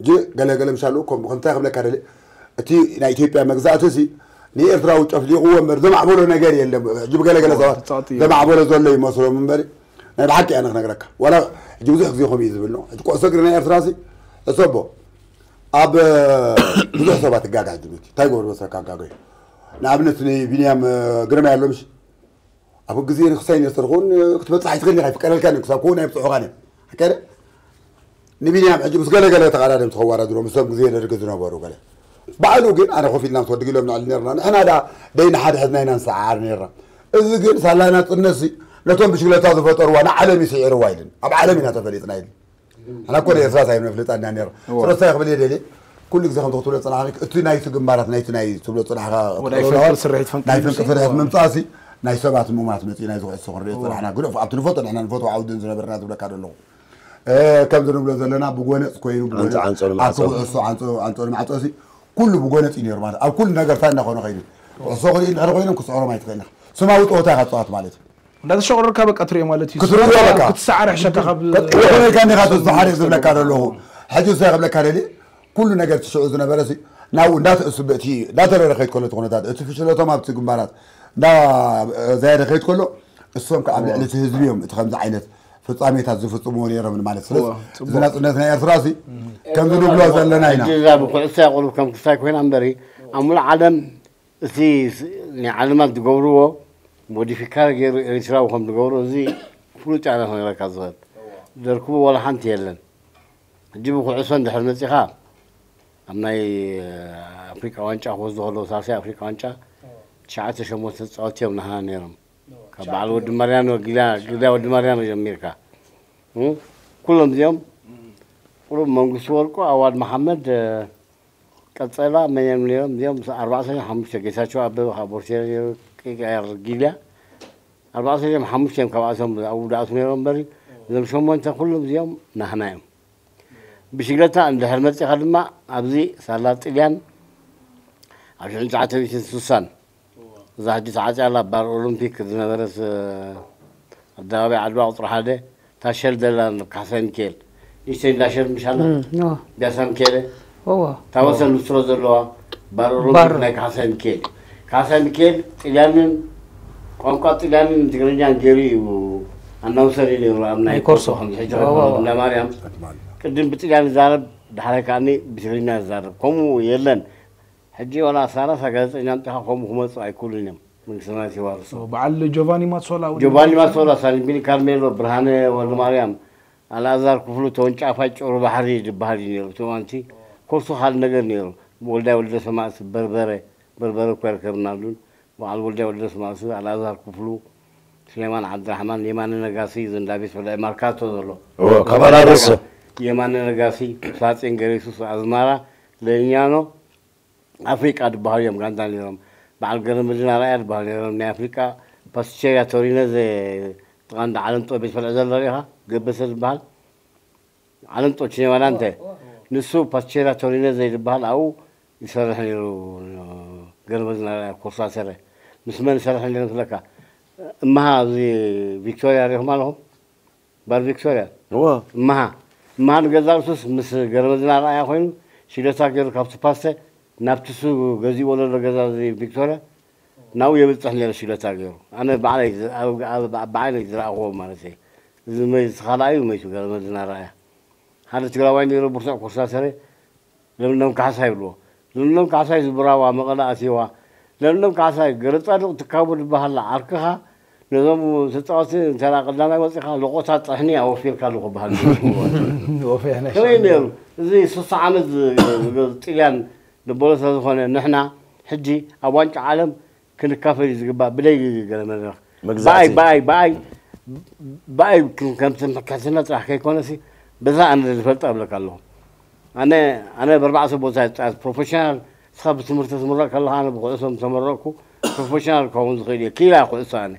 ሕጂ ገለ ገለ ምሻሉ ከም-፣ ከምታይ ክብለካ ደልየ፣ እቲ ናይ ኢትዮጵያ መግዛእቲ እዚ ንኤርትራዊ ጨፍሊቕዎ እምበር ዘማዕበሎ ነገር የለን። ሕጂ ብገለ ገለ ሰባት ተጻወቲ እዮም። ዘማዕበሎ ዘሎ ይመስሎም እምበር ናይ ብሓቂ ኣነ ክነግረካ። ዋላ ሕጂ ብዙሕ ግዜ ከምኡ እዩ ዝብል ነው። ሕጂ ኩዕሶ እግሪ ናይ ኤርትራ እዚ ሕሰቦ። ኣብ ብዙሕ ሰባት ይጋጋሕ ሕጂ ቤት። እንታይ ይገብሩ መሰለካ ኣጋገዩ? ንኣብነት ንቢንያም ግርማይ ኣሎ ምሽ? ኣብ ግዜ ንክሳይ ነስተር ኹን ክትበጽሕ ኣይትኽእልን ኢኻ፣ ኣይፍቀደልካን እዩ፣ ክሳብ ክውን ኣይብጽሑኻን እዮም። ኣካደ ንቢንያም ሕጂ ምስ ገለ ገለ ተቐዳደምቲ ከዋዳድሮ፣ ምስቶም ግዜ ደርጊ ዝነበሩ ገለ። ባዕሉ ግን ኣነ ኮፍ ኢልና ምስ ወዲ ጊሎም ንዕል ነርና። ንሕና ደኣ ደይ ንሓድሕድና ኢና ንሰዓዓር ነርና። እዚ ግን ሳላ ናጽነትሲ ነቶም ብሽግለታ ዝፈጠርዋ ንዓለም እዩ ስዒርዋ ኢልን። ኣብ ዓለም ኢና ተፈሊጥና ኢልን። ኣነ እኮ ንኤርትራ እንታይ ነፍልጣ ኢና ነርና። እዎ። ስለዚ እንታይ ክብል እየ ደልየ? ኩሉ ግዜ ከምቲ ክትብሎ ዝጸናሕካ፣ እቲ ናይቲ ግንባራት፣ ናይቲ ናይ ትብሎ ዝጸናሕካ ወደ ክትብሎ ኣይፈንቅል ዝነበርካ፣ ስርሒት ፈንቅል ናይ ፈንቅል ዝመጽእ ስርሒት ምምጻእሲ፣ ናይ ሰባት ምእማት መጺኡ፣ ናይ ዝኹዕሶ ክንሪኦ እዎ። ዝጸናሕና፣ ግደፎ፣ ኣብቲ ንፈልጦ ንሕና ንፈትዎ ዓውድን ዝነበርና ዝብለካ ዘለኹ። እ፣ ከምዚ ንብሎ ዘለና ብጎነጽ ኮይኑ፣ ብጎነጽ ዓንጸ-፣ ዓንጸ ኣብቲ ንማዕጾ። ኩዕሶ ዓንጸ-፣ ዓንጸ ንማዕጾ ሲ ኩሉ ብጎነጽ እዩ ነይሩ ማለት። ኣብ ኩሉ ነገር እንታይ እናኾነ ከይዱ። ኩዕሶ ክርኢ እንድሕር ኮይኖም ክስዕሮም ኣይትኽእልን ኢኻ። ስማዊ ጸወታ ኢኻ ትጻወት ማለት እዩ። እንዳተሸቆረርካ በቃ ትሪኦ ማለት እዩ። ክትሪኦ በቃ። ክትሰዓር ይሕሸካ ካብ ቀጥታ ኮይንካ እንዲኻ ትሰዓር ዝብለካ ዘለኹ። ሕጂ እንታይ ክብለካ ደልየ? ኩሉ ነገር እቲ ሽዑ ዝነበረ ሲ ናብኡ እንዳተእሱ ብእቲ እንዳተረረ ከይድ ከሎ እቲ ኩነታት፣ እቲ ፍሽለቶም ኣብቲ ግንባራት እንዳ-፣ ዘያደ ከይድ ከሎ፣ እሶም ከኣ ኣብ ልዕሊ እቲ ህዝቢ እዮም እቲ ከምዚ ዓይነት ፍጻሜታት ዝፍጽምዎ ነይሮም ማለት። ስለዚ እዋ፣ ጽቡቕ። እዚ ናጽነት ናይ ኤርትራ ሲ፣ ከምዚ ንብሎ ዘለና ኢና። ሕጂ እዛ ብኩዕሶ እያ ቁሩብ ከም ክስታይ ኮይና እምበሪ፣ ኣብ ሙሉእ ዓለም እቲ ስ-፣ ናይ ዓለማት ዝገብርዎ ሞዲፊካር ገይሩ ኤሪትራዊ ከም ዝገብሮ እዚ ፍሉጥ እያ ክነግረካ ዝኽእል። ዘርክቦ ዋላ ሓንቲ የለን። ሕጂ ብኩዕሶ እንድሕር መጺኻ፣ ኣብ ናይ ኣፍሪቃ ዋንጫ ክወስዱ ከለዉ፣ ሳልሳይ ኣፍሪቃ ዋንጫ፣ ትሽዓተ ሸሞንተ ተጻወትቲ እዮም ናህና ነይሮም። ካብ በዓል ወዲ ማርያኖ፣ ጊላ ጊላ ወዲ ማርያኖ ጀሚርካ፣ እ? ኩሎም እዚኦም፣ ቁሩብ መንግስቱ ወርቁ፣ ኣዋድ መሓመድ፣ እ፣ ቀጸላ፣ መን እዮም ነይሮም? እዚኦም ኣርባዕተ ሓሙሽተ፣ ጌታቸው ኣበበ ካብ ቦርሴ ነይሩ፣ ቅያር ጊልያ፣ ኣርባዕተ ሓሙሽተ እዮም ካብኣቶም ኣብኡ ዝኣትዉ ነይሮም እምበሪ፣ እዞም ሸሞንተ ኩሎም እዚኦም ናህና እዮም። ብሽግለታ እንድሕር መጺኻ ድማ ኣብዚ ሳላ ጥልያን ኣብ ሽሕን ትሽዓተ ሚእትን ስሳን እዛ ሕጂ ተዓጽያ ኣላ ባር ኦሎምፒክ ዝነበረት፣ እ፣ ኣደባባይ ዓድዋ ቁጽሪ ሓደ ታሸል ዘላ ካሕሳይ ሚካኤል። ንእሽተይ እንዳሸል ምሽ ኣላ? እም፣ ኖ። ቢያሳ ሚካኤል። እዎ። ታወሰ ሉስትሮ ዘለዋ ባር ኦሎምፒክ ባር። ናይ ካሕሳይ ሚካኤል። ካሕሳይ ሚካኤል ጥልያንን ቋንቋ ጥልያንን ትግርኛን ገይሩ እዩ ኣናውንሰር እዩ ነይሩ ኣብ ናይ ናይ ኮርሶ። ኮርሶ ከምዚ ሕጂ እዎ፣ እዎ። እንዳ ማርያም። ቅድም ብጥልያን ዝዛረብ፣ ዳሕራይ ከዓኒ ብትግርኛ ዝዛረብ። ከምኡ የለን። ሕጂ ዋላ ሰላሳ ጋዜጠኛ ኣምጺኻ ከምኡ ክመጹ ኣይክእሉን እዮም። መንግስቲ ሰማያት ይዋርሶ። በዓል ጆቫኒ ማሶላ እውን ጆቫኒ ማሶላ፣ ሳሊምቢኒ ካርሜሎ፣ ብርሃነ ወልደማርያም፣ ኣልኣዛር ክፍሉ፣ ተወንጫፋይ ጭሩ ባሕሪ ዝበሃል እዩ ነይሩ። እቶም ኣንቲ ኮርሱ ካልእ ነገር ነይሩ። ወልዳይ ወልደ ሰማእሲ፣ በርበረ፣ በርበረ እኮ ኣይርከብናሉን። በዓል ወልዳይ ወልደ ሰማእሲ፣ ኣልኣዛር ክፍሉ፣ ስሌማን ዓብድራሕማን፣ የማነ ነጋሲ፣ እዚ እንዳ ቤት ብልዒ ማርካቶ ዘሎ። እወ፣ ካብ ኣራርሰ። የማነ ነጋሲ፣ ሳጼን ገሬሱስ፣ ኣዝማራ፣ ለኛኖ፣ ኣፍሪቃ ዝበሃሉ እዮም ጋንታ ነይሮም። በዓል ገረመድህን ኣርኣያ ዝበሃሉ ነይሮም። ናይ ኣፍሪቃ ፓስቸሪያ ቶሪነዘ፣ ጥቓ እንዳ ዓለምጦ ቤት ብልዒ ዘሎ ሪኢኻ? ገበሰ ዝበሃል። ዓለምጦ ቺኔዋላንተ። ንሱ ፓስቸሪያ ቶሪነዘ ዝበሃል ኣብኡ ይሰርሕ ነይሩ። ገረመድህን ኣርኣያ ኮርሳሰረ። ምስ መን ይሰርሕ ነይሩ ትብለካ? እምሃ ኣብዚ ቪክቶሪያ ሪኢኹም ኣለኹም? ባር ቪክቶርያ። እወ። እምሃ። እምሃ ንገዛ ርእሱስ ምስ ገረመዝና ረኣያ ኮይኑ፣ ሽለታ ገይሩ ካብቲ ፓስተ ናብቲ እሱ ገዚእዎ ዘሎ ገዛ እዚ ቪክቶርያ፣ ናብኡ የብጽሕ ነይሩ ሽለታ ገይሩ። ኣነ ባዕለይ ዝ-፣ ኣብ፣ ኣብ፣ ኣብ፣ ብዓይነይ ዝረኣኽዎ ማለት እየ። እዚ መ-፣ እዚ ካልኣዩ መይቱ ገረመዝና ረኣያ። ሓደ ትግራዋይ ነይሩ ብርቱዕ ኮርሳሰረ፣ ለምለም ካሕሳ ይብልዎ። ለምለም ካሕሳይ ዝብራዋ መቐለ ኣትየዋ። ለምለም ካሕሳይ፣ ገረጻድቕ ትካቡ ዝበሃል ዓርክኻ፣ ነዞም ተጻወትቲ እንተ ደኣ ቀዳማይ ወጺኻ፣ ሎቆታ ጥሕኒ ኣወፊርካሉ ክበሃል ዝብልዎ። ወፈያ ናይ ከመይ ሻዕብያ። ነይሩ? እዚ ስሳ ዓመት ዝ-፣ ዝ-፣ ጥልያን ደበሎ ስለ ዝኾነ፣ ንሕና ሕጂ ኣብ ዋንጫ ዓለም ክንካፈል እዩ ዝግባእ፣ ብደይ ገለ መድረኽ። መግዛእቲ። ብኣይ፣ ብኣይ፣ ብኣይ፣ ብኣይ ከም፣ ከም ትምክሕትና ጥራሕ ከይኮነሲ፣ በዛ ኣነ ዝፈልጦ እብለካ ኣለኹ። ኣነ፣ ኣነ ብኣርባዕተ ቦታ እየ ዝጻወት፣ ፕሮፌሽናል፣ ንስኻ ብትምህርቲ ትምረቕ ከለኻ፣ ኣነ ብኩዕሶ ምስ ተመረቕኩ፣ ፕሮፌሽናል ክኸውን ዝኽእል እየ። ክኢላ ኩዕሶ ኣነ።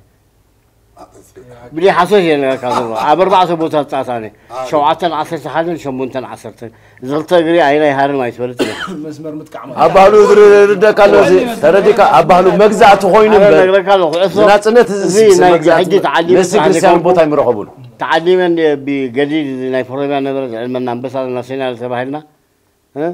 ብደይ ሓሶት እየ ነገርካ ዘሎ። ኣብ ኣርባዕተ ቦታ ዝጻወት ኣነ። ሸውዓተን ዓሰርተ ሓደን ሸሞንተን ዓሰርተን። እዚ ክልተ እግሪ ኣይና ይሃርም ኣይትፈልጥን ኢኻ። መስመር ምጥቃዕ ማለት ኣብ ባህሉ ዝርደካ ኣሎ፣ እዚ ተረዲካ፣ ኣብ ባህሉ መግዛእቲ ኮይኑ ኣነ እምበር፣ ነግረካ ኣለኹ፣ ኩዕሶ ናጽነት እዚ እዚ ናይ መግዛእቲ ሕጂ ተዓሊመ ነሲ ስራሕ ክርስቲያን ዘይኮንኩ፣ ቦታ ኣይምረኸቡን። ተዓሊመ እንደ ብገዲድ እዚ ናይ ፎሮምያ ነበረ፣ ዝዕልመና ኣንበሳ ናሲናል ተባሂልና፣ እ?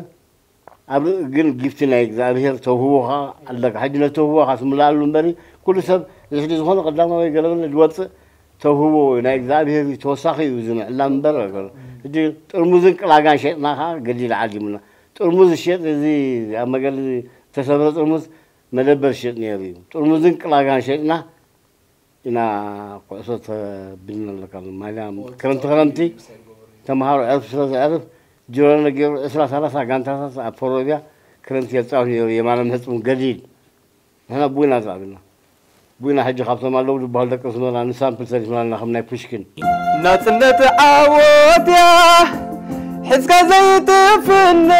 ኣብ ግን ጊፍቲ ናይ እግዚኣብሔር ተውህቦኻ ኣለካ። ሕጂ ነቲ ተውህቦኻ ትምልኣሉ እምበሪ፣ ኩሉ ሰብ ዝሕጂ ዝኾነ ቀዳማይ ገለመለ ዝወጽእ ተውህቦ ናይ እግዚኣብሔር እዩ፣ ተወሳኺ እዩ፣ እዚ ምዕላም እምበር ኣይኮነ። ሕጂ ጥርሙዝን ቅላጋን ሸጥና ኸዓ ገዲድ ዓዲሙና። ጥርሙዝ ዝሸጥ እዚ ኣብ መገዲ ዝተሰብረ ጥርሙዝ መደበር ዝሸጥ ነይሩ እዩ። ጥርሙዝን ቅላጋን ሸጥና ኢና ኩዕሶ ተብልና ኣለካ። ማልያ ክረምቲ ክረምቲ ተምሃሮ ዕርፊ ስለ ዘዕርፍ ጅሮነ ገይሩ ዕስራ ሰላሳ ጋንታታት ኣብ ፎሮቢያ ክረምቲ የጻወት ነይሩ። የማነ ምሕጽሙ ገዲድ። ንሕና ቡና ዝዓብና። ቡና ሕጂ ካብቶም ኣለዉ ዝበሃሉ ደቂ ኣስመራ ንሳምፕል ሰሪሕና ኣለና፣ ከም ናይ ፑሽኪን። ናጽነት ዓወት እያ ሒዝካ ዘይትፍኖ፣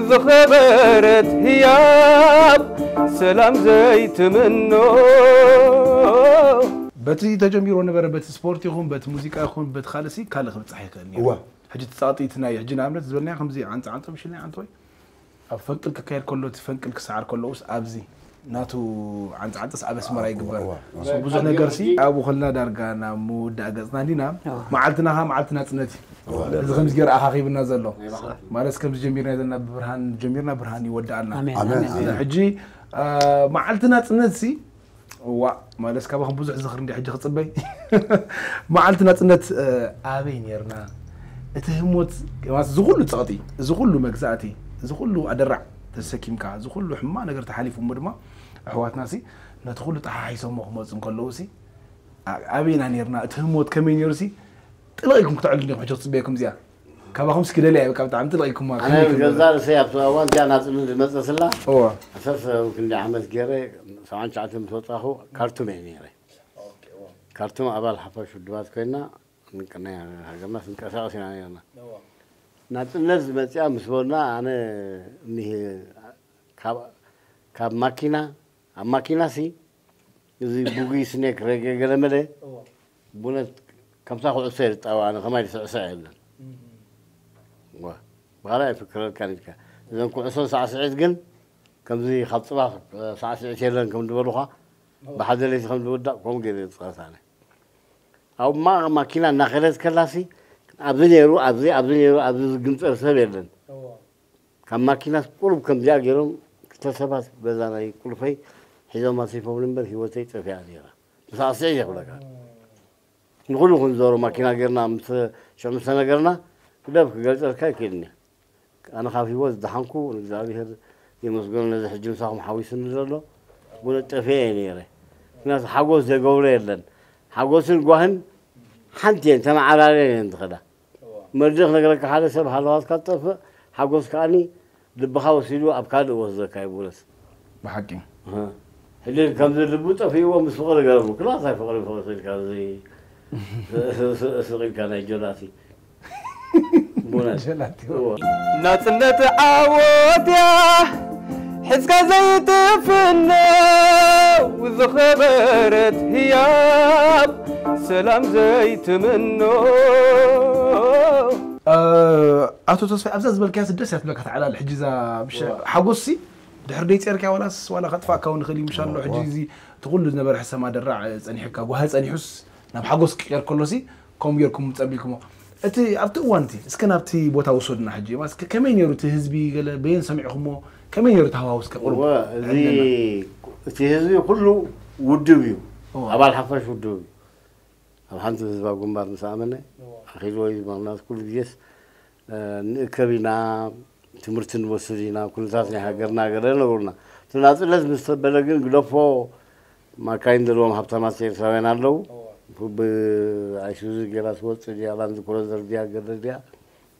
ዝኸበረት ህያብ ሰላም ዘይትምኖ። በቲ ተጀሚሮ ነበረ፣ በቲ ስፖርት ይኹን፣ በቲ ሙዚቃ ይኹን፣ በቲ ካልእ ሲ፣ ካልእ ክብጻሕ ይኽእል ነይሩ። እወ። ሕጂ እቲ ጸቕጢ እቲ ናይ ሕጂ ንኣብነት ዝበልናዮ ከምዚ ዓንጸ ዓንጸ ምሽልናይ ዓንተ ወይ ኣብ ፈንቅል ክካየድ ከሎ፣ እቲ ፈንቅል ክሰዓር ከሎ፣ ውስ ኣብዚ ናቱ ዓንጻዓንጽስ ኣብ ኣስመራ ይግበር። እዋ፣ እዋ። So፣ ብዙሕ ነገር ሲ ኣብኡ ከለና ዳርጋ ናብ ምውዳእ ገጽና እንዲና። እዋ። መዓልትና ኸኣ መዓልቲ ናጽነት እዩ። እዋ። እዚ ከምዚ ገይሩ ኣኻኺብና ዘሎ። እዋ። ማለት ከምዚ ጀሚርና ዘለና ብብርሃን ጀሚርና ብርሃን ይወድኣልና። ኣሜን፣ ኣሜን። ኣሜን። ሕጂ፣ አ፣ መዓልቲ ናጽነት ሲ፣ እዋ፣ ማለት ካባኹም ብዙሕ ዝኽሪ እንዲ ሕጂ ክጽበይ። መዓልቲ ናጽነት፣ እ፣ ኣበይ ኔርና? እቲ ህሞት፣ ማለት እዚ ኩሉ ጸቕጢ፣ እዚ ኩሉ መግዛእቲ፣ እዚ ኩሉ ኣደራዕ ተሰኪምካ፣ እዚ ኩሉ ሕማቕ ነገር ተሓሊፉ እሞ ድማ ኣሕዋትና ሲ ነቲ ኩሉ ጠሓሒሶሞ ክመጹ እንከለዉ ሲ፣ ኣ-፣ ኣበይና ኔርና? እቲ ህሞት ከመይ ኔሩ ሲ ጥልቕ ኢልኩም ክተዕልሉ ዲኹም ሕጂ ክጽበየኩም እዚኣ? ካባኹም እስኪ ደልያ በቃ ብጣዕሚ ጥልቕ ኢልኩማ፣ ኣነ ከመይ ኢልኩም? ገዛ ርእሰይ ኣብቲ እዋን እዚኣ ናጽነት ዝመጸትላ እዋ። ዓሰርተ ክንደይ ዓመት ገይረ፣ ሰብዓን ትሽዓተን ምስ ወጻኹ ካርቱም እየ ነይረ። ካብቶም ኣባል ሓፋሽ ውድባት ኮይና ንቅናይ ሃገርና ስንቀሳቀስ ኢና ነርና። ናጽነት ዝመጽኣ ምስ በልና ኣነ እኒህ ካብ ካብ ማኪና ኣብ ማኪና ሲ እዚ ቡጊ ስኔክ ረገ ገለመለ ብእውነት ከምታ ኩዕሶ እየ ዝጣወ ኣነ ከማይ ዝስዕስዕ የለን። ዋ ብኻልእ ኣይፍክረልካን ኢልካ እዘን ኩዕሶ ሳዕስዒት ግን ከምዚ ካብ ጽባሕ ሳዕስዒት የለን ከም ዝበሉኻ ብሓደ ለይቲ ከም ዝውዳእ ከምኡ ገይረ ዝጻወት ኣነ። ኣብ ማ ማኪና እናኸደት ከላሲ ኣብዚ ነይሩ ኣብዚ ኣብዚ ነይሩ ኣብዚ ዝግንጸል ሰብ የለን። ካብ ማኪናስ ቁሩብ ከምዚኣ ገይሮም ክልተ ሰባት በዛ ናይ ቁልፈይ ሒዞም ኣሲፎምኒ እምበር ህይወተይ ጠፊኣ ነይራ። ብሳዕስዒት እየ ክብለካ። ንኹሉ ክንዞሮ ማኪና ጌርና ምስ ሽዑ ምስ ተነገርና ግደፍ ክገልጸልካ ኣይክእልን እየ። ኣነ ካብ ህይወት ዝደሓንኩ ንእግዚኣብሄር የመስግኖ ነዚ ሕጂ ምሳኹም ሓዊሱኒ ዘሎ ብእውነት ጠፊአ እየ ነይረ። ምክንያቱ ሓጎስ ዘይገብሮ የለን። ሓጎስን ጓህን ሓንቲ እየን ተመዓራርየን እየን ዝኸዳ። መርድእ ክነግረካ ሓደ ሰብ ሃለዋትካ ትጠፍእ ሓጎስ ከኣኒ ልብኻ ወሲዱ ኣብ ካልእ ወስደካ እዩ ብእውነት። ብሓቂ ሕጂ ከምዚ ልቡ ጠፊእዎ ምስ ፍቕሪ ገረቡ ክላስ ኣይ ፍቕሪ ፍቕሪ ኢልካ እዚ ስቕ ኢልካ ናይ ጆላሲ ብእውነት ጀላቲ እዎ። ናጽነት ዓወት እያ ሒዝካ ዘይትፍነው ዝኸበረት ህያብ ሰላም ዘይትምኖ ኣቶ ተስፋይ ኣብዛ ዝበልካያ ደስ እያ ትብለካ ተዓላል ሕጂ እዛ ሓጎስሲ ድሕር ደይ ጸርካ ዋላስ ዋላ ከጥፋእካ እውን ይኽእል እዩ ምሻሎ ሕጂ እዚ እቲ ኩሉ ዝነበረ ሕሰማ ደራዕ ጸኒሕካ ጓሃ ጸኒሑስ ናብ ሓጎስ ክቀየር ከሎሲ ከምኡ ጌርኩም ጸቢልኩሞ እቲ ኣብቲ እዋን እቲ እስከ ናብቲ ቦታ ውሰዱና ሕጂ ማለት እስከ ከመይ ነይሩ እቲ ህዝቢ ገለ በየን ሰሚዕኩሞ ከመይ ነይሩ እቲ ሃዋው እስከ ቁሩብ እወ፣ እዚ ዕድለና። እቲ ህዝቢ ኩሉ ውድብ እዩ። እወ። ኣባል ሓፋሽ ውድብ እዩ። ኣብ ሓንቲ ህዝባዊ ግንባር ምስ ኣመነ ኣኺልዎ እዩ። ምኽንያቱ ኩሉ ግዜስ ንእከብ ኢና፣ ትምህርቲ ንወስድ ኢና፣ ኩነታት ናይ ሃገርና ገለ ነበሩና። እቲ ናፅነት ምስ ተበለ ግን ግደፎ ማካይን ዘለዎም ሃብታማት ኤርትራውያን ኣለዉ። ብኣይሱዙ ጌራ ትወፅእ ድያ፣ ላንድ ክሮዘር ድያ፣ ገለ ድያ፣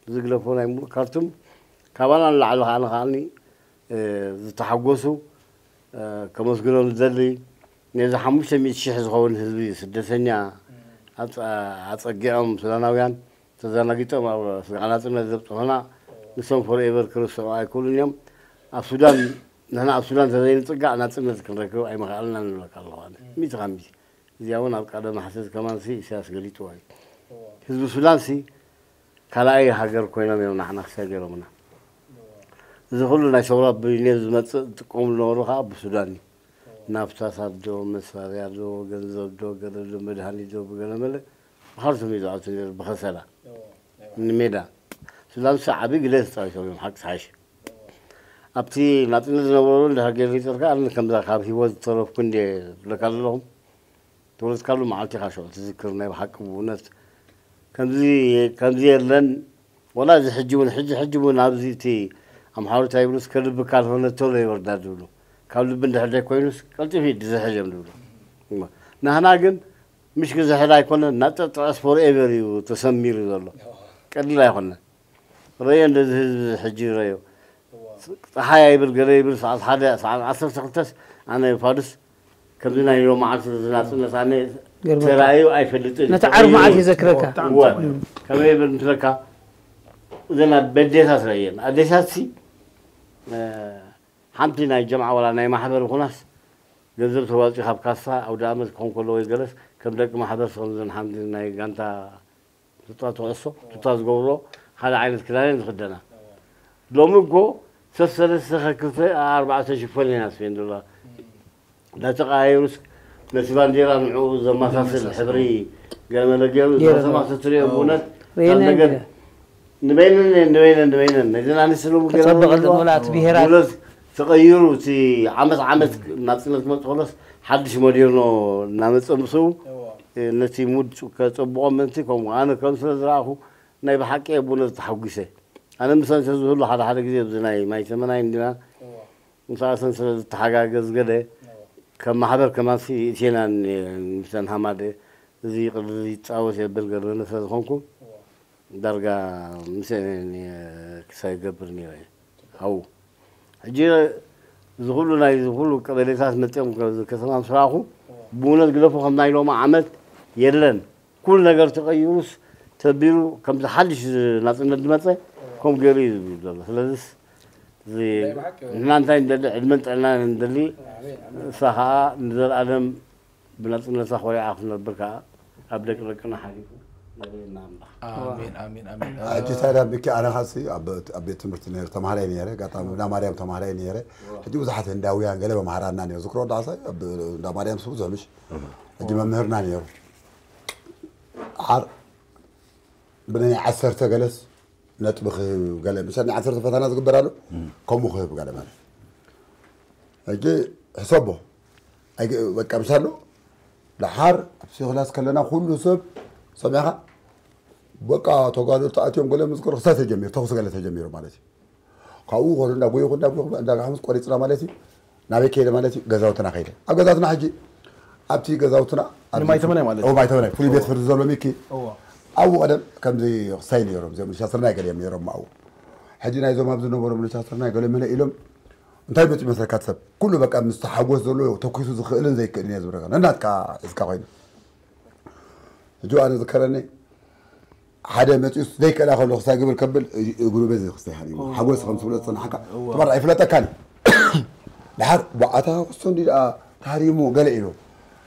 እዚ ግደፎ ናይ ሙሉእ ካርቱም ካባና ንላዕሊ ከዓ ንኸዓኒ ዝተሓጎሱ ከመስግኖም ዝደሊ ነዚ ሓሙሽተ ሚእቲ ሽሕ ዝኸውን ህዝቢ ስደተኛ ኣፀጊዖም ሱዳናውያን ተዘናጊጦም ኣብ ስጋዕ ናፅነት ዘብፅሑና ንሶም ፎርኤቨር ክርስዑ ኣይክእሉን እዮም። ኣብ ሱዳን ንሕና ኣብ ሱዳን ተዘይንፅጋዕ ናፅነት ክንረክብ ኣይምኸኣልናን ንብለካ ኣለኹ ኣነ ሚእቲ ካብ ሚእቲ። እዚኣ እውን ኣብ ቀደም ሓሰት ከማንሲ ኢሳያስ ገሊፅዋ እዩ። ህዝቢ ሱዳንሲ ካልኣይ ሃገር ኮይኖም እዮም ንዓና ክሳይ ገይሮምና። እዚ ኩሉ ናይ ሰውራ ብቢልዮን ዝመፅእ ዝጥቀሙ ዝነበሩ ከዓ ብሱዳን እዩ። ናፍታታት ዶ መሳርያ ዶ ገንዘብ ዶ ገለ ዶ መድሃኒት ዶ ብገለ መለ ብካርቱም እዩ ዝኣቱ ነይሩ ብኸሰላ ንሜዳ። ሱዳንሲ ዓብዪ ግደ ተፃዊቶም እዮም ሓቂ ሓይሽ። ኣብቲ ናፅነት ዝነበሩ እንድሕር ገይሩ ይፅርካ ኣነ ከምዛ ካብ ህይወት ዝተረፍኩ እንደ ዝብለካ ዘለኹም ተወለድካሉ መዓልቲ ኢኻ ሽዑ ትዝክር ናይ ብሓቂ ብእውነት ከምዚ ከምዚ የለን ወላ እዚ ሕጂ እውን ሕጂ ሕጂ እውን ኣብዚ እቲ ኣምሓሩ እንታይ ይብሉስ ከልቢ ካልሆነ ቶሎ ይወርዳል ዝብሉ ካብ ልቢ እንድሕር ዘይኮይኑስ ቀልጢፉ እዩ ዝዝሕል እዮም ዝብሉ ናህና ግን ምሽ ክዝሕል ኣይኮነን ናጠጥዐስ ፎርኤቨር እዩ ተሰሚሩ ዘሎ ቀሊል ኣይኮነን ረዮ እንደዚ ህዝቢ ሕጂ ረዮ ፀሓይ ኣይብል ገለ ይብል ሰዓት ሓደ ሰዓት ዓሰርተ ክልተስ ኣነ ፋዱስ ከምዚ ናይ ሎማዓልቲ ዝናፅነት ኣነ ተራእዩ ኣይፈልጥን ነቲ ዓርቢ መዓልቲ ይዘክረካ ከመይ ይብል እንትለካ እዘን ኣብ በዴታት ረየን ኣዴታት ሲ ሓንቲ ናይ ጀምዓ ዋላ ናይ ማሕበር ይኹናስ ገንዘብ ተዋፂኡ ካብ ካሳ ኣውደ ኣመት ክኾን ከሎ ወይ ገለስ ከም ደቂ ማሕበር ሰምዘን ሓንቲ ናይ ጋንታ ቱታ ትዕሶ ቱታ ዝገብሮ ሓደ ዓይነት ክዳን እየን ዝኽደና ሎሚ እኮ ሰሰለስተ ከክልተ ኣርባዕተ ሽፎን ኢና ስፌን ዶላ እንዳተቀያየሩስ ነቲ ባንዴራ ንዕኡ ዘመሳስል ሕብሪ ገለመለ ገይሩ ዘሰማ ተትሪኦ ብእውነት ካብ ነገር ንበይነን ንበይነን ንበይነን ነዘን ኣንስቲ ሎሚ ገለመለ ተቀይሩ እቲ ዓመት ዓመት ናፅነት ክመፅእ ከሎስ ሓድሽ ሞዴርኖ እናመፀ ምስኡ ነቲ ሙድ ከፀብቖ ምእንቲ ከምኡ ኣነ ከም ስለ ዝረኣኹ ናይ ብሓቂ እየ ብእውነት ተሓጒሰ ኣነ ምሰን ስለ ዝህሉ ሓደ ሓደ ግዜ ኣብዚ ናይ ማይ ተመናይ እንዲና ምሳእሰን ስለ ዝተሓጋገዝ ገለ ከም ማሕበር ከማንሲ እቴና ምሰን ሃማደ እዚ ቅድሪ ይፃወት የብል ገርበነ ስለ ዝኾንኩ ዳርጋ ምስአን ክሳይ ገብር ነይረ ሓው ሕጂ እዚ ኩሉ ናይ እዚ ኩሉ ቀበሌታት መፅኦም ከተማ ምስ ረኣኹ ብእውነት ግደፎ ከም ናይ ሎማ ዓመት የለን። ኩሉ ነገር ተቐይሩስ ተቢሉ ከምዚ ሓድሽ ናጽነት ዝመጸ ከም ገይሩ እዩ ዝብል ዘሎ። ስለዚስ እዚ ንሕና እንታይ ንደሊ፣ ዕድመን ጥዕናን ንደሊ። ንሳ ኸኣ ንዘለኣለም ብናጽነታ ኮሪዓ ክትነብር ከኣ ኣብ ደቂ ደቅና ሓሊፉ የርእየና ኣምላኽ። ኣሜን፣ ኣሜን፣ ኣሜን። ሕጂ ታዲያ ብኪ ኣነ ኻሲ ኣብ ኣብ ቤት ትምህርቲ ነይረ፣ ተማሃራይ ነይረ፣ ኣጋጣሚ እንዳ ማርያም ተማሃራይ ነይረ። ሕጂ ብዙሓት ህንዳውያን ገለ መምሃራና ነይሩ። ዝክሮ ዳሳ ኣብ እንዳ ማርያም ስቡ ብዙሕ ምሽ። ሕጂ መምህርና ነይሩ። ዓር ብናይ ዓሰርተ ገለስ ነጥቢ ክህብ ገለ፣ ምሳሌ ዓሰርተ ፈተና ዝግበር ኣሎ፣ ከምኡ ክህብ ገለ ማለት። ሕጂ ሕሰቦ። ኣይገ-፣ በቃ፣ ምሳሎ፣ ደሓር ኣብ ክላስ ከለና ኩሉ ሰብ ሰሚዕኻ፣ በቃ፣ ተጋደልቲ ኣትዮም ገለ ምስ ገሩ ክሳብ ተጀሚሩ፣ ተኹሲ ገለ ተጀሚሩ ማለት እዩ። ካብኡ ኮነ እንዳጎየኹ፣ እንዳጎየኹ፣ እንዳ ሓሙስ ቆሪፅና ማለት እዩ። ናበይ ከይደ ማለት እዩ? ገዛውትና ከይደ። ኣብ ገዛውትና ሕጂ፣ ኣብቲ ገዛውትና፣ ኣብ ንማይ ተመናይ ማለት እዩ። ኦ፣ ማይ ተመናይ፣ ፍሉይ ቤት ፍርዲ ዘሎ ሚኪ። እዎ። ኣብኡ ቀደም ከምዚ ክሳይ ነይሮም፣ እዚኦም ምልሻ ስርናይ ገለ እዮም ነይሮም ኣብኡ። ሕጂ ናይዞም ኣብዚ ዝነበሩ ምልሻ ስርናይ ገለ መለ ኢሎም፣ እንታይ መፂኡ መስለካ ሰብ? ኩሉ በቃ ምስቲ ሓጎስ ዘሎ ተኩሱ ዝኽእልን ዘይክእልን እየ ዝብለካ። ነናትካ ሒዝካ ኮይኑ። ሕጂ ኣነ ዝከረኒ፣ ሓደ መፂኡስ ዘይክእላ ከሎ ክሳይ ግብል ከብል እግሩ በዚ ክስተይ ሃሪሙ። ሓጎስ ከም ትብሎ ዝፀናሕካ እዋ። ትባር ኣይፍለጠካን እዩ። ድሓር ብኣታ ክስቶ እንዲ ደኣ ተሃሪሙ ገለ ኢሉ።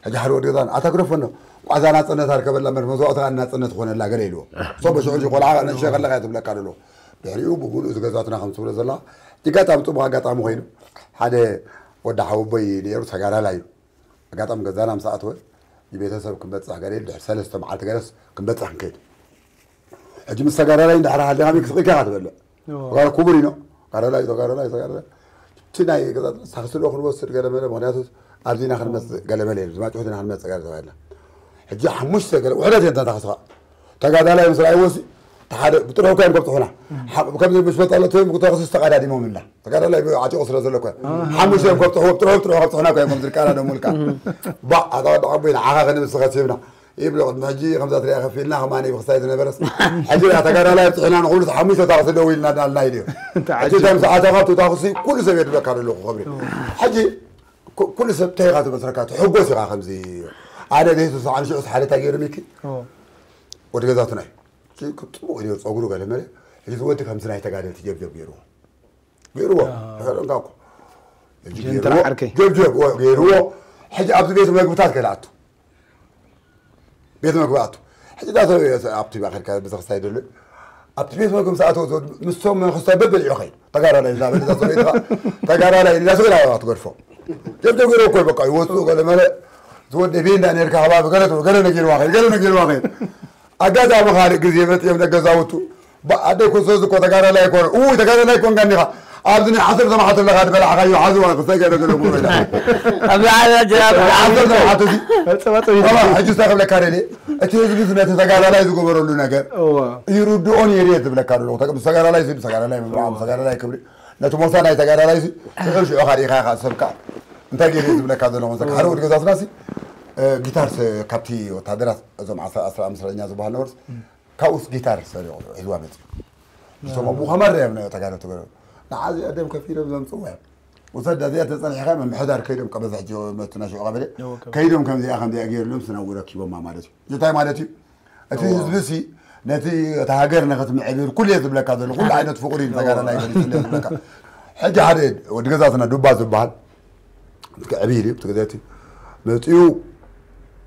ሕጂ ሓደ ወዲ ገዛን ኣታ ግደፎ እንዶ፣ ቋዛ ናፅነት ኣርከበላ እምበር መስዋእቲ ከኣ ናፅነት ክኾነላ ገለ ኢልዎ። ሶ በሽዑ ቆልዓ ንእሽተይ ከለኻ እያ ትብለካ ዘሎ። ድሕሪኡ ብሙሉእ እዚ ገዛትና ከም ትብሎ ዘላ፣ እቲ ኣጋጣሚ ፅቡቕ ኣጋጣሚ ኮይኑ፣ ሓደ ወዲ ሓወቦይ ነይሩ፣ ተጋዳላይ እዩ። ኣጋጣሚ ገዛና ምስ ኣተወ፣ ንቤተሰብ ክንበጽሕ ገለ ኢሉ፣ ድሕሪ ሰለስተ መዓልቲ ገለስ ክንበጽሕ ክንከይድ። ሕጂ ምስ ተጋዳላይ እንድሕር ሃሊኻ ሚክ ስቕ ኢልካ ኢኻ ትበልዕ። እዎ። ተጋዳላይ ክቡር ኢኖ፣ ተጋዳላይ፣ ተጋዳላይ፣ ተጋዳላይ። እቲ ናይ ገዛ ሳክሲ ዶ ክንወስድ ገለ መለ፣ ምኽንያቱ ኣብዚና ክንመጽእ ገለ መለ ኢሉ፣ ዝማጭሆት ኢና ክንመጽእ ገለ ተባሂልና። ሕጂ ሓሙሽተ ገለ፣ ውሕደት እየን እተን ታክሲ ኸኣ። ተጋዳላይ ምስ ረኣይዎ ሲ፣ እቲ ሓደ ብጥርሑ እኮ እዮም ከብጽሑና። ሓ-፣ ከምዚ ምስ መጣለቱ እዮም ተኽሲ ዝተቐዳዲሞምና። ተጋዳላይ ዓጢቑ ስለ ዘሎ እኮ። ሓሙሽተ እዮም ከብጽሕዎ፣ ብጥርሑ ብጥርሑ ከብጽሑና እኮ እዮም ከምዚ ድቃና ደሙልካ። ባእ፣ ኣታ ወዲ ዓቦይ ንዓኻ ክንብል ከሲብና። ይብሎ ቅድሚ ሕጂ ከምዛ ትሪኣ ከፊልና ከማን ብኽሳይ ዝነበረስ። ሕጂ ያ ተጋዳላይ ኣብጽሑና ንኹሉ ሓሙሽተ ታኽሲ ደው ኢልና እናልና ኢሉ እዩ። ሕጂ እንታይ ምስ ኣተኻ ኣብቲ ታኽሲ ኩሉ ሰብ የድበካ ኣለኹ ክብሪ። ሕጂ ኩ-፣ ኩሉ ሰብ እንታይ ኢኻ ትመስለካ? ትሕጎስ ኢኻ ከምዚ። ኣነ ቤቱ ሰዓን ሽዑስ ሓደ እንታይ ገይሩ ሚኪ? ኦ። ወዲ ገዛትና እዩ። እዚ ጽቡቕ እዩ ነይሩ፣ ጸጉሩ ገለ መለ። ሕጂ እቲ ወዲ ከምዚ ናይ ተጋደልቲ ጀብጀብ ገይርዎ። ገይርዎ። ኣዎ። ይኸደንካ እኮ። ሕጂ ጀንትራ ገይርዎ፣ ዓርከይ። ጀብጀብ፣ ዎ፣ ገይርዎ። ሕጂ ኣብዚ ቤት መግብታት ገለ ኣቱ። ቤት መግቢ ኣቱ። ሕጂ እዛ ሰብ ኣብቲ ማእከል ካብ ቤተክርስትያን ይደሉ። ኣብቲ ቤት መግቢ ምስ ኣተወ፣ ምስቶም መንግስታዊ በበሊዑ ኸይድ። ተጋዳላይ እዛ በል፣ እዛ ሰበይቲ ኸኣ ተጋዳላይ እዛ ሰበይቲ እያ ትገድፎ። ጀብጀብ ገይርዎ እኮ በቃ ይወፅኡ ገለ መለ። ዝወደ ቤንዳ ነርካ ከባቢ ገለ ትብሎ፣ ገለ ነጊርዋ ኸይድ፣ ገለ ነጊርዋ ኸይድ። ኣጋጣሚ ካልእ ግዜ መጺኦም ደገዛውቱ፣ ባ-፣ ኣደይ ኮሶስ እኮ ተጋዳላይ ኣይኮነ። ኡይ፣ ተጋዳላይ ኣይኮንካን ኢኻ። ኣብዚ ናይ ዓሰርተ መዓልቲ ኣለኻ ዝበላዕካዮ ሓዝዋ ክሳይ ገለ ገለ እኮ ኢላ። ኣብዚ ዓሰርተ መዓልቲ እዚ፣ ሕጂ እንታይ ክብለካ ደልየ? እቲ ህዝቢ ነቲ ተጋዳላይ ዝገበረሉ ነገር እዋ። ይርድኦ ነይሩ እየ ዝብለካ ዘለኹ። ተጋ-፣ ምስ ተጋዳላይ እዚ፣ ምስ ተጋዳላይ ምብራቕ፣ ምስ ተጋዳላይ ክብሪ፣ ነቲ ሞሳ ናይ ተጋዳላይ እዚ፣ ሽዑ ሽዑ ካሪእኻ ኢኻ ሰብካ። እንታይ ገይሩ እየ ዝብለካ ዘለኹ? መሰካ ሓደ ወዲ ገዛትና ሲ፣ እ፣ ጊታር ስ-፣ ካብቲ ወታደራት እዞም ዓሰርተ፣ ዓሰርተ ኣምስተኛ ዝበሃል ነበርስ፣ ካብኡስ ጊታር ሰሪቑ ሒዝዋ መጽ። እቶም ኣብኡ ከማር እዮም ናይ ተጋሩ ተጋሩ። ንዓዚ ኣደም ከፊሎም ዘምጽእዎ እዮም። ውሰድ፣ እዚኣ ተጸኒሕካ ምምሕዳር ከይዶም ቀበዛ ሕጂ መቱ ናሽዑ ቀበሌ። እዎ፣ ቀበሌ። ከይዶም ከምዚኣ ከምዚኣ ገይርሎም ስናው ረኪቦማ ማለት እዩ። እዚ እንታይ ማለት እዩ? እቲ እዎ። ህዝቢ ሲ ነቲ፣ እታ ሃገር ንኽትምዕብል ኩሉ እየ ዝብለካ ዘሎ። ኩሉ ዓይነት ፍቕሪ እዩ ተጋዳላይ ገሊጹ እየ ዝብለካ። ሕጂ ሓደ ወዲ ገዛትና ዱባ ዝበሃል ክዕብይ ኢሉ እዩ፣ ብትግዘቲ መጺኡ፣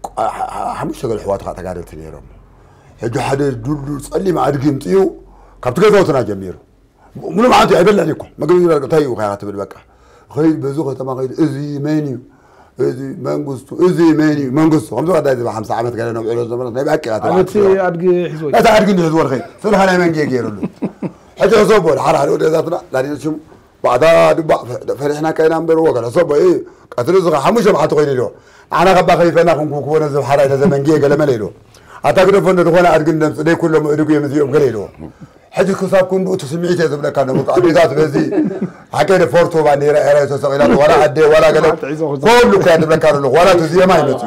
ቋ-፣ ሓ-፣ ሓ-፣ ሓሙሽተ ገለ ኣሕዋት ኸዓ ተጋደልቲ ነይሮም። ሕጂ ሓደ ዱልዱል ጸሊም ኣድጊ ምጺኡ፣ ካብቲ ገዛውትና ጀሚሩ። ሙሉ መዓልቲ ኣይበልዕን እኮ። መግቢ ይበልዕ፣ እንታይ እዩ ኸዓ ትብል በቃ። ኸይድ፣ በዚ ከተማ ኸይድ፣ እዚ መን እዩ? እዚ መንግስቱ፣ እዚ መን እዩ? መንግስቱ። ከምዚ ቀዳይ ዝባ ሓምሳ ዓመት ገለ ነብዕሎ ዝነበረ ናይ ብሓቂ እያ ኣነ እቲ ተባዕትዮ። ኣድጊ ሒዝዎ እዩ። ነቲ ኣድጊ እንዲሁ ዝወርኸ፣ ስልኻ ናይ መንጌ ገይሩሉ። ሕጂ ሕሰቦ፣ ሓደ ሓደ ወዲ ገዛትና፣ ዳንኤል ሽሙ፣ ባዕዳ ድባእ ፈ-፣ ፈሪሕናካ ኢና እምበር፣ ወገለ ሰብ፣ እ፣ ቀትሪ እዚ ኸዓ ሓሙሽተ መዓልቲ ኮይኑ ኢልዎ። ንዓና ከባ ከይፈና ክንኩብኩቦ ነዚ ሓራይ ነዚ መንጌ ገለ መለ ኢልዎ። ኣታ ግደፎ፣ እንዶ ዝኾነ ኣድጊ እንደምፅ፣ ደይ ኩሎም እድጉ እዮም እዚኦም ገለ ኢልዎ። ሕጂ ክሳብ ክንድኡ እቲ ስምዒት እየ ዝብለካ፣ ነብርቱ ኣዴታት በዚ ሓቀይ ደፈርቱ ባንዴራ ኤራይ ተሰቒላ፣ ዋላ ኣደ፣ ዋላ ገለ፣ ኩሉ እኮ እያ ዝብለካ ዘለኹ። ዋላ እቲ ዜማ ይመፅኡ።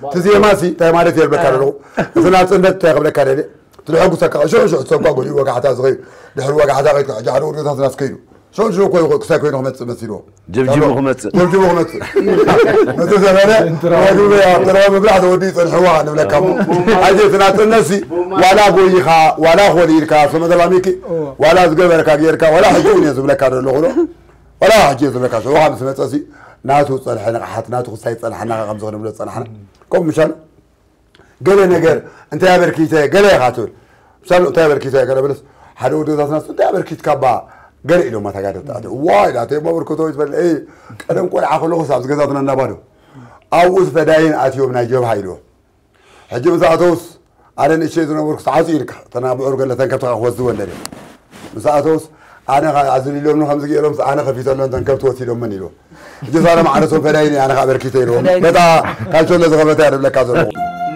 እቲ ዜማ ሲ፣ እንታይ ማለት እየ ዝብለካ ዘለኹ? እቲ ናፅነት እንታይ ክብለካ ደልየ? እቲ ዘሐጉሰካ ሽዑ ሽዑ ሰብ እኳ ገሊኡ ወጋሕታ ዝኸይድ፣ ድሕሪ ወጋሕታ ከይድካ ሕጂ ሓደ ወዲ ገዛትና ኣስከይዱ። ሸንሽሎ እኮ ይኮ ክሳይ ኮይኑ ክመጽእ መሲልዎ። ጀብጂቡ ክመጽእ። ጀብጂቡ ክመጽእ። መተሰበረ ወዲበ ኣብ ተረባ ምብላዕ ተወዲኡ ጸንሕዋ ንብለካ እሞ። ኣየ እቲ ናጽነትሲ ዋላ ጎይኻ ዋላ ኾሊልካ ሰመ ተላሚኪ ዋላ ዝገበርካ ጌርካ ዋላ ሕጂ እውን እየ ዝብለካ ዘለኹ ዶ ዋላ ሕጂ እየ ዝብለካ ሸውኻ ምስ መጸሲ ናቱ ጸንሐ ንቕሓት ናቱ ክሳይ ጸንሐና ከም ዝኾነ ብሎ ዝጸናሕና ከምኡ ምሻሉ ገለ ነገር እንታይ ኣበርኪተ ገለ ኢኻ ትብል ምሳሉ እንታይ ኣበርኪተ ገለ ብለስ ሓደ ወዲ ዛትና እንታይ ኣበርኪትካ ባ ገለ ኢሎም ኣታ ጋደት ኣተ ዋይ ዳተ ሞ ኣበርክቶ ይትበል እ ቀደም ቆልዓ ከለኹስ ኣብዚ ገዛትና እናባዶ ኣብኡ ፈዳይን ኣትዮም ናይ ጀብሃ ኢልዎ ሕጂ ምስ ኣተውስ ኣነ ንእሸ ዝነበርኩ ተዓፂ ኢልካ ተና ብዑር ገለ ተንከብትካ ክወስድወን ደልዮም ምስ ኣተውስ ኣነ ኣዝልሎምኒ ከምዚ ገይሮም ኣነ ከፊተሎም ተንከብቲ ወሲዶመን ኢልዎ ሕጂ ሳለ ማዕረሶም ፈዳይን ኣነ ከዓ በርኪተ ኢልዎ በታ ካልቸሎ ዝኸፈተ እያ ዝብለካ ዘለኹ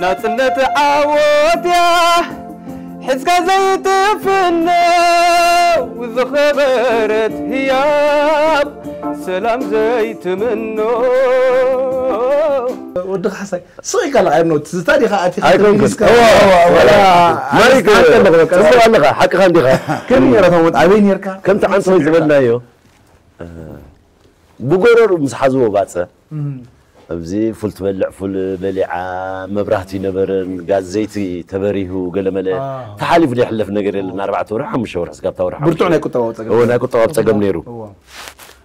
ናጽነት ዓወት እያ ሕዝካ ዘይትፍነው ዝኸበረት ህያብ ሰላም ዘይትምኖ ወዲ ካሕሳይ ስቕ ኢልካ ለዓይብ ነው ትዝታ ዲኻ ኣቲኻ ኣይኮንኩን። ተመሊስካ? እዋ፣ እዋ፣ ወላ ማሪክ ኣንተ ኣለኹ በቃ። ጽቡቕ ኣለኻ ሓቅኻ እንዲኻ ከመይ ነይራ እታ ወንት ኣበይ ነርካ? ከምቲ ዓንተወይ ዝበልናዮ እ፣ ብጎረሩ ምስ ሓዝዎ ባፀ ኣብዚ ፉል ትበልዕ ፉል በሊዓ መብራህቲ ነበረን ጋዝ ዘይቲ ተበሪሁ ገለመለ ተሓሊፉ ዘይሕለፍ ነገር የለን ኣርባዕተ ወርሒ ሓሙሽተ ወርሒ ስጋብታ ወርሒ ብርቱዕ ናይ ቁጠባዊ ፀገም እዎ ናይ ቁጠባዊ ፀገም ነይሩ እዎ።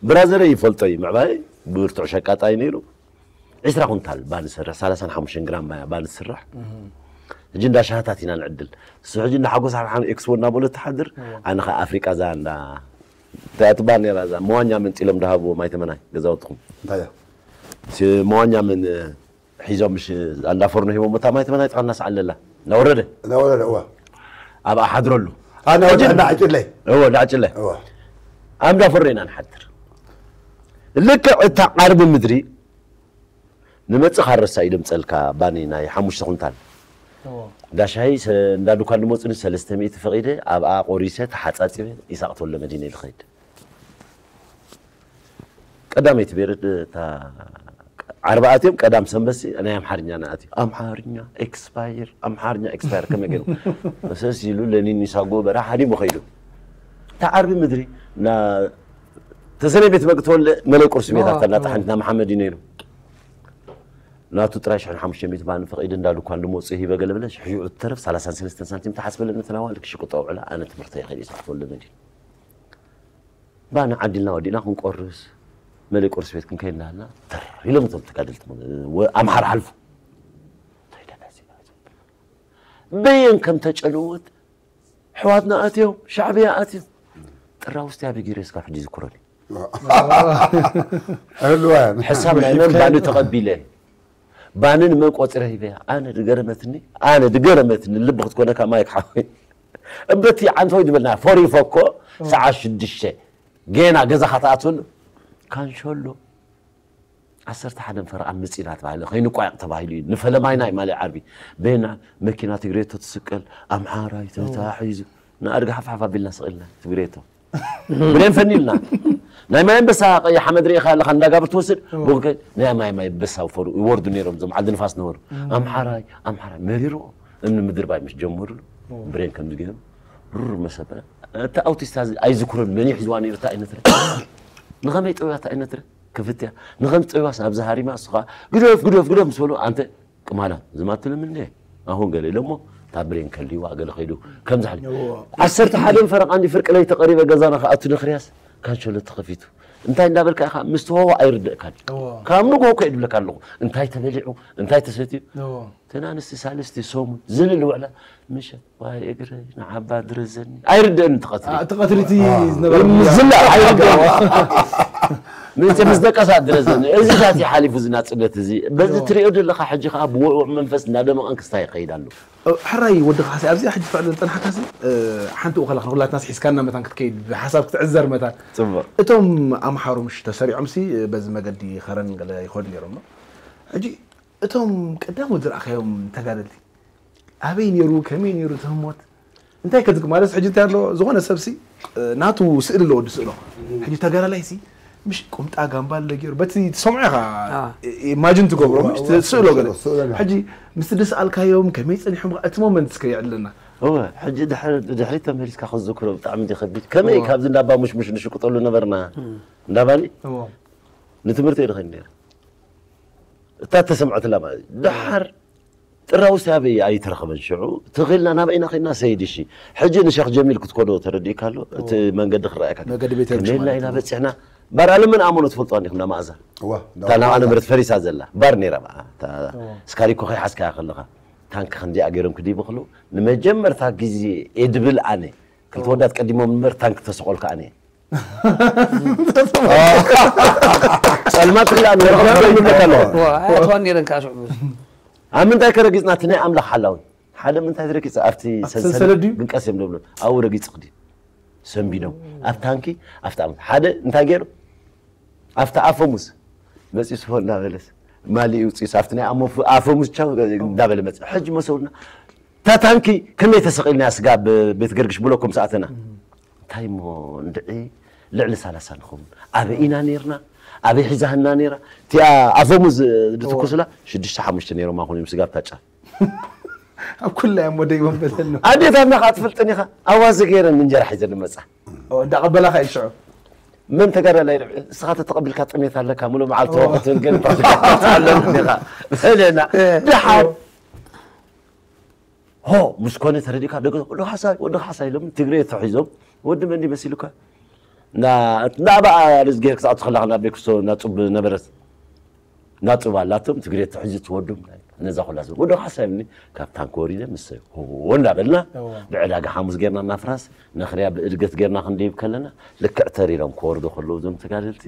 ብራዘረይ ይፈልጦ እዩ ምዕባይ ብርቱዕ ሸቃጣይ ነይሩ ዕስራ ኩንታል ባኒ ዝሰርሕ ሰላሳን ሓሙሽተን ግራም ማያ ባኒ ዝስራሕ ሕጂ እንዳ ሻሃታት ኢና ንዕድል እሱ ሕጂ እንዳ ሓጎስ ሓብሓብ ኤክስፖ እናበሎ ትሓድር ኣነ ከዓ ኣፍሪቃ እዛ እንዳ እንታይ እያ ትበሃል ነይራ እዛ መዋኛ መንጢሎም ዝሃብዎ ማይ ተመናይ ገዛውትኹም እንታይ እያ እቲ መዋኛ ምን ሒዞም ምሽ ኣንዳ ፎርኖ ሂቦም እታ ማይ ተመናይ ጥራና ሰዓል ለላ እናወረደ እናወረደ እዋ ኣብኣ ሓድረሉ ኣናወደ እናዕጭለይ እዎ ዳዕጭለ እዋ ኣብ እንዳ ፎርኖ ኢና ንሓድር ልክዕ እታ ዓርቢ ምድሪ ንመጽእ ካረሳ እዩ ደምጸልካ ባኒ ናይ ሓሙሽተ ኩንታል ዳሻይ ሰ- እንዳ ዱኳን ድመጹኒ ሰለስተ ሚእቲ ፈቒደ ኣብኣ ቆሪሰ ተሓጻጺበ ኢሳቕ ተወልደ መዲነ ልኸይድ ቀዳመይቲ ቤርድ እታ ዓርቢ ኣትዮም ቀዳም ሰንበሲ ናይ ኣምሓርኛ ንኣትዩ ኣምሓርኛ ኤክስፓየር ኣምሓርኛ ኤክስፓየር ከመይ ገይሩ መሰስ ኢሉ ለኒን ሚሳጎ በራ ሓዲሙ ኸይዱ እታ ዓርቢ ምድሪ ና ተሰነይ ቤት መግተወለ መለይ ቁርሲ ቤት ኣተና ጣሕኒትና መሓመድ እዩ ነይሩ ናቱ ጥራይ ሽሕን ሓሙሽተ ሚእቲ ባኒ ፈቒዱ እንዳ ድኳን ድመውፅእ ሂበ ገለ ብለ ሽሕኡ እትተረፍ ሰላሳን ሰለስተን ሳንቲም ተሓስበለኒ ተናዋል ክሽቁጦ ውዕላ ኣነ ትምህርተ ይኸይድ ይስራሕ ተወልደ መዲን ባኒ ዓዲልና ወዲእና ክንቆርስ መለይ ቁርሲ ቤት ክንከይድ እንዳሃልና ተር ኢሎም እቶም ተጋደልቲ ኣምሓር ሓልፉ እንታይ ደኣ በየን ከም ተጨንወት ኣሕዋትና ኣትዮም ሻዕብያ ኣትዮም ጥራ ውስጥ ያቢ ገይረ እስካብ ሕጂ ይዝክሮኒ እህልዋያን ሕሳብ ናይ መን ባኒ ተቐቢለ ባኒ ንመን ቆፂረ ሂበያ ኣነ ድገረመትኒ ኣነ ድገረመትኒ ልቢ ክትኮነካ ማይክ ሓወይ እበቲ ዓንተወይ ዝበልና ፎሪፎ እኮ ሰዓት ሽዱሽተ ገና ገዛኻ ትኣትወሉ ካንሸሎ ዓሰርተ ሓደን ፈረቓን ምፅኢና ተባሂሉ ከይንቋየቕ ተባሂሉ እዩ ንፈለማይና እዩ ማለይ ዓርቢ ቤና መኪና ትግሬቶ ትስቀል ኣምሓራይ ተታሒዙ ንኣድጋ ሓፍሓፍ ኣቢልና ስቕ ኢልና ትግሬቶ ብሌን ፈኒልና ናይ ማይ ኣንበሳ ቀይሕ ሓመድ ርኢኻ ኣለኻ እንዳጋብር ትወስድ ቦንከ ናይ ማይ ማይ ኣንበሳ ፈሩ ይወርዱ ነይሮም እዞም ዓዲ ንፋስ ነበሩ ኣምሓራይ ኣምሓራይ መሪሮ እምኒ ምድርባይ ምስ ጀመሩሉ ብሬን ከምዚ ገይሩ ሩር መሰበ እቲ ኣውቲስታ እዚ ኣይዝክሮን መን ይሕዝዋ ነይሩ እንታይ ዓይነት ንኸመይ ጠውያ እንታይ ዓይነት ክፍትያ ንኸም ጠውያስ ናብዚ ሃሪማ እሱ ከዓ ግደፍ ግደፍ ግደፍ ምስ በሉ ኣንተ ቅማላ ዝማትልም እንደ ኣሁን ገለ ኢሎሞ እታ ብሬን ከልይዋ ገለ ከይዱ ከምዚ ሓሊ ዓሰርተ ሓደን ፈረቓ እንዲ ፍርቂ ለይቲ ቀሪበ ገዛና ክኣቱ ንኽርያስ ካንሸሎ ተኸፊቱ እንታይ እንዳበልካ ኢኻ ምስትዋዋ ኣይርደእካን ካብ ንግሆ እኮ እየ ድብለካ ኣለኹ እንታይ ተበሊዑ እንታይ ተሰትዩ እተን ኣንስቲ ሳልስቲ ሰሙን ዝልል ውዕላ ምሸት ዋይ እግረይ ንዓባ ድረዘኒ ኣይርደእን ትቐትሪ እቲ ቀትሪ እቲ ዝነበረ ዝላ ኣይርደእን ምንጭ ምስ ደቀሳ ድረዘኒ እዚ ታት ሓሊፉ ዝናፅነት እዚ በዚ ትሪኦ ዘለኻ ሕጂ ከዓ ብውዑዕ መንፈስ እንዳደመቐን ክስታይ ይኸይድ ኣሎ ሕራይ ወዲ ካሕሲ ኣብዚኣ ሕጂ ትዕልል ዝፀናሕካሲ ሓንቲ እኸላ ንኩላትና ስሒዝካና መታን ክትከይድ ብሓሳብ ክትዕዘር መታን ፅቡቅ እቶም ኣምሓሩ ምሽ ተሰሪዖምሲ በዚ መገዲ ኸረን ገለ ይኸዱ ነይሮም ነው ሕጂ እቶም ቀዳሞት ዝረኣኻዮም ተጋደልቲ ኣበይ ነይሩ ከመይ ነይሩ እቲ ህሞት እንታይ ከዝግ ማለት ሕጂ እንታይ ኣሎ ዝኾነ ሰብሲ ናቱ ስእሊ ኣለዎ ዝስእሎ ሕጂ ተጋዳላይ ሲ ምሽ ቁምጣ ጋምባለ ገይሩ በቲ ትሰምዖ ኢኻ ኢማጅን ትገብሮ ምሽ ትስእሎ ገለ ሕጂ ምስ ድስኣልካዮም ከመይ ፀኒሖም እቲ ሞመንት እስከ የዕልልና እወ፣ ሕጂ ድሕሪ-፣ ድሕሪት ተመሊስካ ክትዝክሮ ብጣዕሚ ድዩ ከቢድ። ከመይ እወ። ካብዚ እንዳባ ሙሽሙሽ ንሽቅጠሉ ነበርና? እም። እንዳባኒ? እወ። ንትምህርቲ እየ ድኸይድ ነይረ። እታ ተሰምዐትላ ማለት እዩ። ደሓር ጥራውሲ ኣበይ ኣይተረኸበን ሽዑ። ተኺልና ናበይና ኺድና ሰይድ እሺ። ሕጂ ንሸኽ ጀሚል ክትኮዶ ተረዲእካ ኣሎ። እቲ እወ። መንገዲ ክረኣየካ። መገዲ ቤተ ከመይ ዮርግስ ኢልና ማለት ኢና እዩ። በጺሕና? ባር ኣለምን ኣሞኖ ትፈልጦ እንዲኹም፣ እንዳ መኣዛ። እወ፣ እንዳ እታ ናብኣ መኣዛ። ነበረት ፈሪሳ ዘላ። ባር ነይራ ብኣ። እታ እወ። ስካሪኮ ከይሓዝካያ ከለኻ። ታንኪ ክንዲኣ ገይሮም ክድይቡ ከለዉ፣ ንመጀመርታ ግዜ እየ ድብል ኣነ። ክልተ እወ። ወዳት ቀዲሞም እምበር ታንኪ ተሰቆልካ ኣነ። ጸልማት ክላ ንወርቕ ትደውል ኣለኻ። ዋ፣ ኣያትዋን ነይረን ከዓ ሽዑ። ኣብ ምንታይ ከ ረጊጽና? እቲ ናይ ኣምላኽ ሓላዊ። ሓደ ምንታይ ዝረጊጽ ኣብቲ ኣብቲ ሰንሰለት ሰንሰለት ድዩ? ግንቀስ እዮም ዝብሉ። ኣብኡ ረጊጽ ክዲ ሰንቢዶም። ኣብ ታንኪ፣ ኣብቲ ኣመት። ሓደ እንታይ ገይሩ? ኣብቲ ኣፈሙዝ መጺኡ ስፎ እናበለስ ማሊ ውጽኢስ ኣብቲ ናይ ኣሞ-፣ ኣፈሙዝ ቻው እንዳበለ መጽእ። ሕጂ መሰውልና እታ ታንኪ ከመይ ተሰቒልና ስጋ ብ-፣ ቤት ገርግሽ ብለኩም ሰኣተና። እንታይ እሞ እንድዒ ልዕሊ ሰላሳ ንኸውን። ኣበይ ኢና ነይርና? ኣበይ ሒዛህና ነይራ? እቲኣ ኣፈሙዝ ድትኩስላ ሽዱሽተ ሓሙሽተ ነይሮም ኣኹን እዮም ስጋ ብታጫ። ኣብ ኩላ እዮም ወደይቦም በለኒ። ኣዴታትና ከዓ ትፈልጥን ኢኻ። ኣዋዘ ገይረን እንጀራ ሒዘን ንመጻ። ኦ፣ እንዳቐበላኻ እዩ ሽዑ። መን ተጋዳላይ ርብዒ? ንስኻ ተተቐቢልካ ጥሜት ኣለካ፣ ሙሉእ መዓልቲ ኦ። ክትብል ገለ ኣለኒ ኢኻ። በለና። እ፣ ድሓር ኦ። ሆ፣ ምስ ኮነ ተረዲእካ፣ ደገ-፣ ወዲ ካሕሳይ፣ ወዲ ካሕሳይ ኢሎም ትግሬ ተሒዞም፣ ወዲ መን መሲሉካ? ና-፣ ናብኣ ርዝ ጌር ክሳብ ትኸላኸ ናብ ቤክሶ እናጹብ ነበረት። እናጹብ ኣላቶም፣ ትግሬ ተሒዙ ትወዱም። ነዛ ኩላ ሰብ፣ ወዲ ካሕሳይ እምኒ፣ ካብ ታንክ ወሪደ፣ ምስ ሆ እናበልና፣ እዋ። ብዕዳጋ ሓሙስ ጌርና እናፍራስ፣ ነኽርያ ብእድገት ጌርና ክንደይብ ከለና፣ ልክዕ ተሪሮም ክወርዱ ከለዉ እዞም ተጋደልቲ፣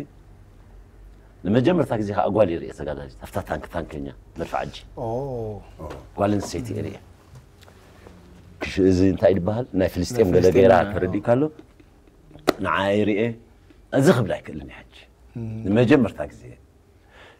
ንመጀመርታ ግዜ ከዓ ጓል ይርኤ ተጋዳሊት፣ ኣብታ ታንክ ታንከኛ፣ መድፍዓጂ። ኦ። ጓል ኣንስተይቲ ይርኤ። ክሽ-፣ እዚ እንታይ ይበሃል? ናይ ፍልስጤም ናይ ገለ ገይራ ፍልስጤም፣ ተረዲእካ ኣሎ? ንዓ ይርኤ። እዚ ክብል ኣይክእልን እየ ሕጂ። እም። ንመጀመርታ ግዜ።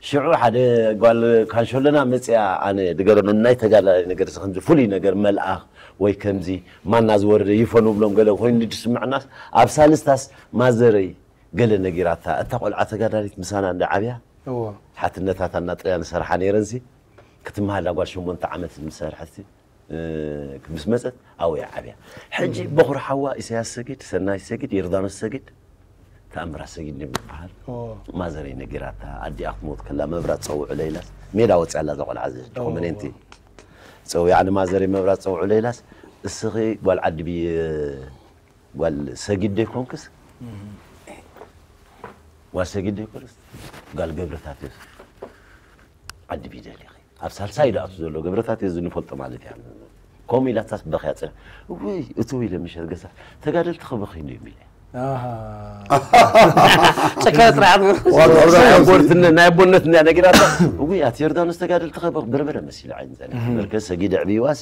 ሽዑ ሓደ ጓል ካንሸሎና መጽያ፣ ኣነ ድገረመኒ፣ ናይ ተጋዳላይ ነገር፣ እዚ ከምዚ ፍሉይ ነገር፣ መልኣኽ ወይ ከምዚ ማና ዝወረደ ይፈኑ ብሎም ገለ ኮይኑ ድስምዕናስ፣ ኣብ ሳልስታስ ማዘረይ ገለ ነጊራታ። እታ ቆልዓ ተጋዳሊት ምሳና እንዳ ዓብያ፣ እዎ። ሓትነታታ እናጥርያ ንሰርሓ ነይረንሲ፣ ክትመሃላ ጓል ሸሞንተ ዓመት ዝምሰርሐትሲ፣ እ፣ ምስ መጸት ኣብኡ እያ ዓብያ። ሕጂ በኹሪ ሓዋ ኢሳያስ ሰጊድ፣ ሰናይ ሰጊድ፣ ዮርዳኖስ ሰጊድ፣ ተኣምራት ሰጊድ እዮም ዝበሃል። ኦ። ማዘረይ ነጊራታ፣ ኣዲኣ ክትሞት ከላ መብራት ጸውዑ ለይላስ፣ ሜዳ ወጽያ ኣላ እዛ ቆልዓ፣ እዚ ኦ። ኮመኔንቲ። ጸዊዓ ንማዘረይ መብራት ጸውዑ ለይላስ፣ እስኺ ጓል ዓዲ ብይ-፣ ጓል ሰጊድ ደይኮንክስ? እም። ጓል ሰጊድ ደይኮንስ? ጓል ገብረታቴዎስ። ዓዲ ቢደል ኢኺ። ኣብ ሳልሳይ ድኣቱ ዘሎ ገብረታቴዎስ ዝንፈልጦ ማለት እያ። ከምኡ ኢላታስ በኽያ ጽንሕ። እውይ፣ እትው ኢለ ምሸት ገዛ ተጋደልቲ ክበኽዩ እንድዮም ኢለ። ኣሃ። ጨካነ ጥራሕ። ዋጋ ናይ ኣቦነት፣ ናይ ኣቦነት እንድያ ነጊራታ። እውይ፣ ኣቲ ዮርዳኖስ ተጋደልቲ ክበኽ በርበረ መሲሉ ዓይኒ ጸኒሑ። እህ። በርከ ሰጊድ ኣዕብይዋሲ።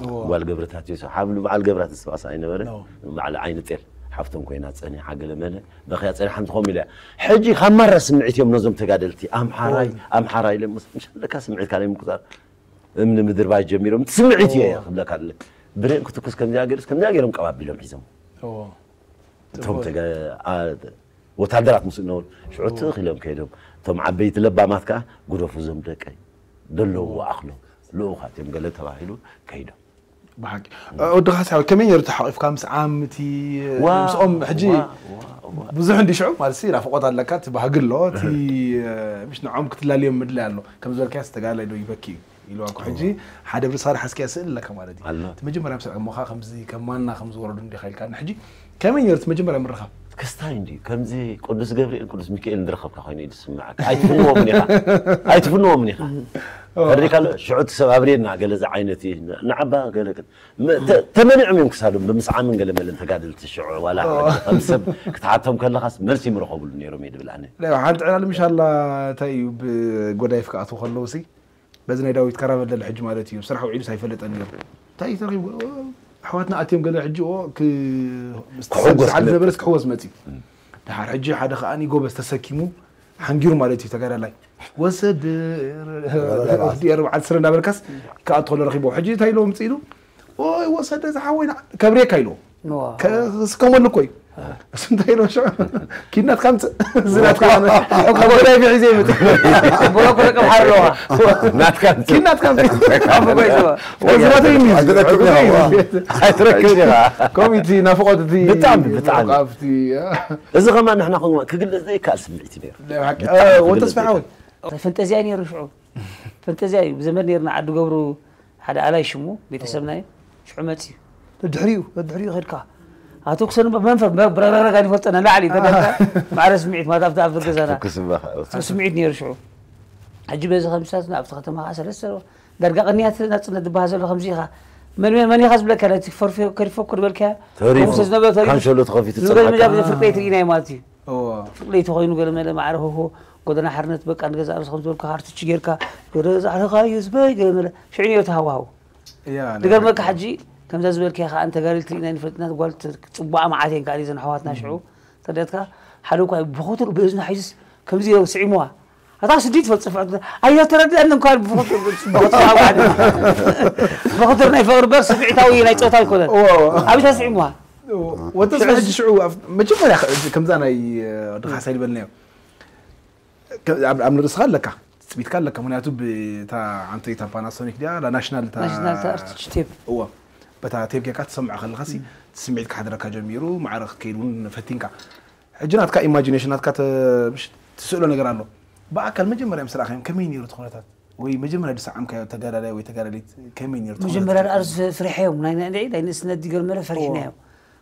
እዎ። ጓል ገብረታቴዎስ፣ ሓብሉ በዓል ገብራት ዝተባእሳ ኣይነበረ? ኖ። በዓል ዓይኒ ጤል ሓፍቶም ኮይና ጸኒሓ ገለ መለ በኽያ ጸኒሓ እንትኾም ኢለ። ሕጂ ካብ ማራ ስምዒት እዮም ነዞም ተጋደልቲ። ኣምሓራይ፣ እዎ። ኣምሓራይ ኢለ ምስ-፣ ምሽ ኣለካ ስምዒት ካልኣይ ምቁጻር። እምኒ ምድርባይ ጀሚሮም። እቲ ስምዒት እየ እዎ። ክብለካ ኣለ። ብሬን ክትኩስ ከምዚኣ ገይሩስ ከምዚኣ ገይሮም ቀባቢሎም ሒዞም። እዎ። እቶም ጽቡቅ። ተገ-፣ ኣ-፣ ወታደራት ምስ እነውን ሽዑ እዎ። ትኽ ኢሎም ከይዶም። እቶም ዓበይቲ ለባማት ከኣ ግደፉ እዞም ደቀይ። ደለዎ እዎ። ኣኽሎም። ልኡኻት እዮም ገለ ተባሂሉ ከይዶም። ብሓቂ። ወዲ ካሕሳይ ከመይ ነይሩ ተሓቂፍካ ምስ ዓምቲ፣ ዋ፣ ምስኦም ሕጂ ዋ፣ ዋ፣ ዋ። ብዙሕ እንዲ ሽዑ ማለት ሲ ናፍቆት ኣለካ፣ እቲ ባህጊ ኣሎ፣ እቲ፣ ምሽ ንዖም ክትላለዮም ምድላይ ኣሎ። ከም ዝበልካዮ ዝተጋላይ ዶ ይበኪ እዩ ኢልዋ እኮ። ሕጂ እዋ። ሓደ ብርሳር ሓስኪያ ስእል ኣለካ ማለት እዩ። ኣሎ። እቲ መጀመርያ ምስ ዕሞኻ ከምዚ ከም ማና ከም ዝወረዱ እንዲኻ ኢልካ። ሕጂ ከመይ ነይሩ እቲ መጀመርያ ምርኻብ? ክስታይ እንዲ ከምዚ ቅዱስ ገብርኤል ቅዱስ ሚካኤል እንድረኸብካ ኮይኑ እዩ ዝስምዓካ። ኣይትፍንዎምን ኢኻ። ኣይትፍንዎምን ኢኻ። እዋ። ተሪካ ኣሎ፣ ሽዑ እቲ ሰብ ኣብሬና ገለ ዝዓይነት እዩ። ንዓባ ገለ ግን መ-፣ ተ-፣ ተመኒዖም እዮም ክሳዶም ብምስዓምን ገለ መለን ተጋደልቲ ሽዑ ዋላ ኦ። ከም ሰብ ክትሓቶም ከለኻስ መልሲ ይምረኸብሉ ነይሮም እየ ድብል ኣነ። ለ-፣ ሓንቲ ዕላል ምሻላ እንታይ እዩ ብጎዳይፍ ክኣትዉ ከለዉ ሲ በዚ ናይ ዳዊት ካራመል ደለ ሕጂ ማለት እዩ ስራሕ ውዒሉስ ኣይፈለጠን ነይሩ። እንታይ እዩ ተረኺቡ? ኣሕዋትና ኣትዮም ገለ ሕጂ ኦ ክ-፣ ምስ ክሕጎስ ዝሓልፍ ክመጽእ። ነበረስ ክሕወስ መጽዩ። እም። ደሓር ሕጂ ሓደ ከኣኒ ጎበዝ ተሰኪሙ ሓንጊሩ ማለት እዩ ተጋዳላይ። ወሰደ ተጋዳላይ በዓል። ዲ ኣርባዕተ ስረ እናበልካስ ክኣቱ ከሎ ረኺቦ። ሕጂ እንታይ ኢሎ ምጽእ ኢሉ? ኦይ ወሰደ ዝሓወይ ንዓ-፣ ከብሬካ ኢሎ። ዋ። ከስከመሉ እኮ እዩ። እሱ እንታይ ኢሎ ሽዑ? ኪድ ናትካ ምጽእ። እዚ ናትካ ኾነ። ኣብ ጎዳይ ብሒዘ ይመጽእ። ብሎ ክረቅም ሓር ኣለዋ። ናትካ ምጽእ። ኪድ ናትካ ምጽእ። ኣብ ጎዳይ ዘዋ። እዚ ናተይ እዩ። ኣይትረክብን ኢኻ። ኣይትረክብን ኢኻ። ከምኡ እቲ ናፍቖት እቲ ብጣዕሚ፣ ብጣዕሚ። ካብቲ፣ እ፣ እዚ ኸማን ንሕና ኹን ክግለጽ ዘይከኣል ስምዒት እዩ ነይሩ። ናይ ብሓቂ። ብጣዕሚ እ፣ ወዲ ክግለጽ ተስፋ ዘይከኣል። ሓወይ። ፈንጠዝያ እዩ ነይሩ ሽዑ። ፈንጠዝያ እዩ። ብዘመድ ነይርና ዓዲ ገብሩ ሓደ ኣላይ ሽሙ ቤተሰብና እዩ። ሽዑ መጽዩ። ደድሕሪኡ፣ ደድሕሪኡ ኸድካ። ኣቶ ክሰን መንፈር፣ ብረግረግረግ ኣይንፈልጦ፣ ንላዕሊ ተደርካ። ማዕረ ስምዒት ማለት ኣብቲ፣ ኣብቲ ገዛና። ትኩስ እምባ። ትኩስ ስምዒት ነይሩ ሽዑ። ሕጂ በዚ ከምሳት ኣብቲ ከተማ ኸዓ ሰለስተ ዳርጋ ቅንያት ናጽነት ዝበሃል ዘሎ ከምዚ ኢኻ። መን፣ መን፣ መን ኢኻ ዝብለካ ነቲ ፈርፊ-፣ ከሪፎ እኮ ዝበልካያ? ተሪፉ። ከምኡ ስለ ዝነበረ ተሪፉ። ካንሸሎ ተኸፊቱ ዝብል ጸናዕካ። መጃ ፍርቂ ትርኢ ናይ ማለት እዩ። እዎ። ፍርቂ ተኾይኑ ገለ መለ ማዕረ ሆሆ፣ ጎደና ሓርነት በቃ ንገዛ ርእሲ ከም ዝበልኩ ካርትች ጌርካ፣ ገለ ዛዕረኻ እዩ ዝበይ ገለ መለ። ሽዑ ነይሩ ተሃዋህው። እያ፣ ናይ ድገርመካ ሓቂ። ሕጂ ከምዛ ዝበልካያ ኸዓ እንተ ጋሪል ትርኢና ንፈልጥና ጓል ት-፣ ጽቡቓ መዓት እየን ከኣ እዘን ኣሕዋትና ሽዑ። ተረዲኣትካ? ሓደ እኳ ብኹቱር ብእዝኑ ሓይዝስ ከምዚ ገይሩ ስዒምዋ። ኣታ ስዲ ትፈልጥ ጽፍዖት። ኣየተረድአን እንኳን ብኹቱር፣ ብኹቱር ኣብ ዓዲ። ብኹቱር ናይ ፍቕሪ በር ስምዒታዊ ናይ ጾታ ኣይኮነን። እዎ፣ እዎ። ኣብታ ስዒምዋ። እዎ። ወተስፋ ሽዑ ሕጂ ሽዑ ኣብ መጀመርያ ኸ-፣ ከምዛ ናይ፣ እ፣ ወዲ ካሕሳይ ዝበልናዮ። ከ-፣ ኣብ፣ ኣብ ንርእስኻ ኣለካ፣ ትጽቢትካ ኣለካ። ምኽንያቱ ብታ ዓንተይታ ፓናሶኒክ ድያ፣ ላ ናሽናል እታ ናሽናል እታ ኣርቲስት ቴፕ። እዎ። በታ ቴፕ ጌርካ ትሰምዖ ከለኻሲ፣ እቲ ስምዒት ክሓድረካ ጀሚሩ፣ ማዕረ ክትከይድ እውን ፈቲንካ። ሕጂ ናትካ ኢማጂኔሽን፣ ናትካ ተ-፣ ምሽ-፣ ትስእሎ ነገር ኣሎ። ብኣካል መጀመርያ ምስ ረኣኻዮም ከመይ ነይሩ እቲ ኩነታት? ወይ መጀመርያ ዝሰዓምካዮ ተጋዳላይ ወይ ተጋዳሊት ከመይ ነይሩ እቲ መጀመርያ ኩነታት? ደኣ ርስ-፣ ፍሪሐዮም፣ ናይ፣ ናይ፣ ናይ፣ ናይ ንእስነት ዲገር መለ ፈሪሕናዮም። እዎ።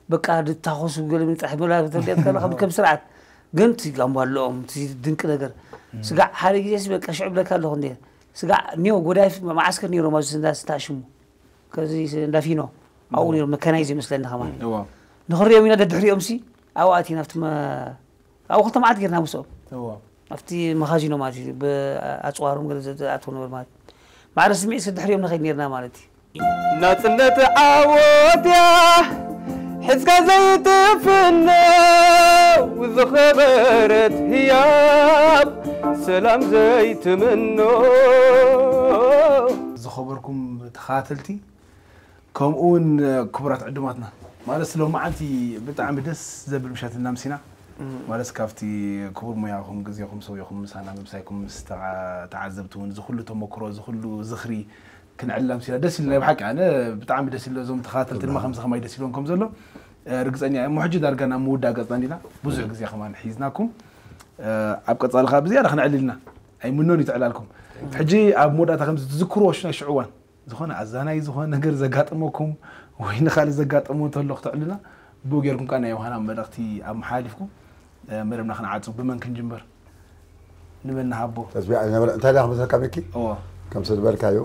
በቃ ድታኾሱ ገለ ምንጻሕ መላ ተርዲያት ከለኻ ከም ስርዓት። ግን እቲ ጋምባለኦም፣ እቲ ድንቂ ነገር። እም። ስጋዕ ሓደ ግዜሲ በቃ ሽዑ ብለካ ኣለኹ እንዴ። ስጋዕ ኒዮ ጎዳይፍ መዓስከር ነይሮም ኣብዚ እንዳ ስታሽሙ። ከዚ እንዳ ፊኖ። ኣብኡ እዎ። ነይሮም መካናይዝ ይመስለኒ ከማን። እዎ። ንኽሪኦም ኢና ደድሕሪኦም ሲ ኣብኡ ኣቲና ኣብቲ መ-፣ ኣብኡ ክልተ መዓልቲ ጌርና ምስኦም። እዎ። ኣብቲ መኻዚኖ ማለት እዩ። ብኣጽዋሮም ገለ ዝኣትዎ ነበር ማለት እዩ። ማዕረ ስምዒት ስድሕሪኦም ንኸይድ ኔርና ማለት እዩ። ናጽነት ዓወት እያ ሒዝካ ዘይትፍነው ዝኸበረት ህያብ ሰላም ዘይትምኖ። ዝኸበርኩም ተኸታተልቲ፣ ከምኡ እውን ክቡራት ዕዱማትና፣ ማለት ሎማዓንቲ ብጣዕሚ ደስ ዘብል ምሸት እናምሲና። እም። ማለት ካብቲ ክቡር ሙያኹም፣ ግዜኹም ሰዊእኹም ምሳና ምምሳይኩም፣ ምስ ተዓ-፣ ተዓዘብቲ እውን እዚ ኩሉ ተመክሮ፣ እዚ ኩሉ ዝኽሪ ክንዕልል ኣምሲና። ደስ ኢሉ ናይ ብሓቂ፣ ኣነ ብጣዕሚ ደስ ኢሉ፣ እዞም ተኸታተልቲ ድማ ከምዚ ከማይ ደስ ኢልዎም ከም ዘሎ፣ እ፣ ርግጸኛ እየ። እሞ ሕጂ ዳርጋ ናብ ምውዳእ ገጽና እንዲና፣ ብዙሕ ግዜ ከማን ሒዝናኩም፣ እ፣ ኣብ ቀጻሊ ከኣ ብዝያዳ ክንዕልል ኢና። ኣይምኖን እዩ ትዕላልኩም። ሕጂ ኣብ መወዳእታ ከምዚ ትዝክርዎ ሽ-፣ ናይ ሽዑ እዋን፣ ዝኾነ ኣዛናይ ዝኾነ ነገር ዘጋጠመኩም ወይ ንኻልእ ዘጋጠሞ እንተሎ ክተዕሉና፣ ብኡ ጌርኩም ከኣ ናይ ዮሃና መልእኽቲ ኣመሓላሊፍኩም፣ እ፣ መደብና ክንዓጽው ብመን ክንጅምር? ንመን ንሃቦ? ተስቢሕ ኣይነበረ። እንታይ ደኣ ክመስለካ ሚኪ? እዎ። ከምቲ ዝበልካዮ፣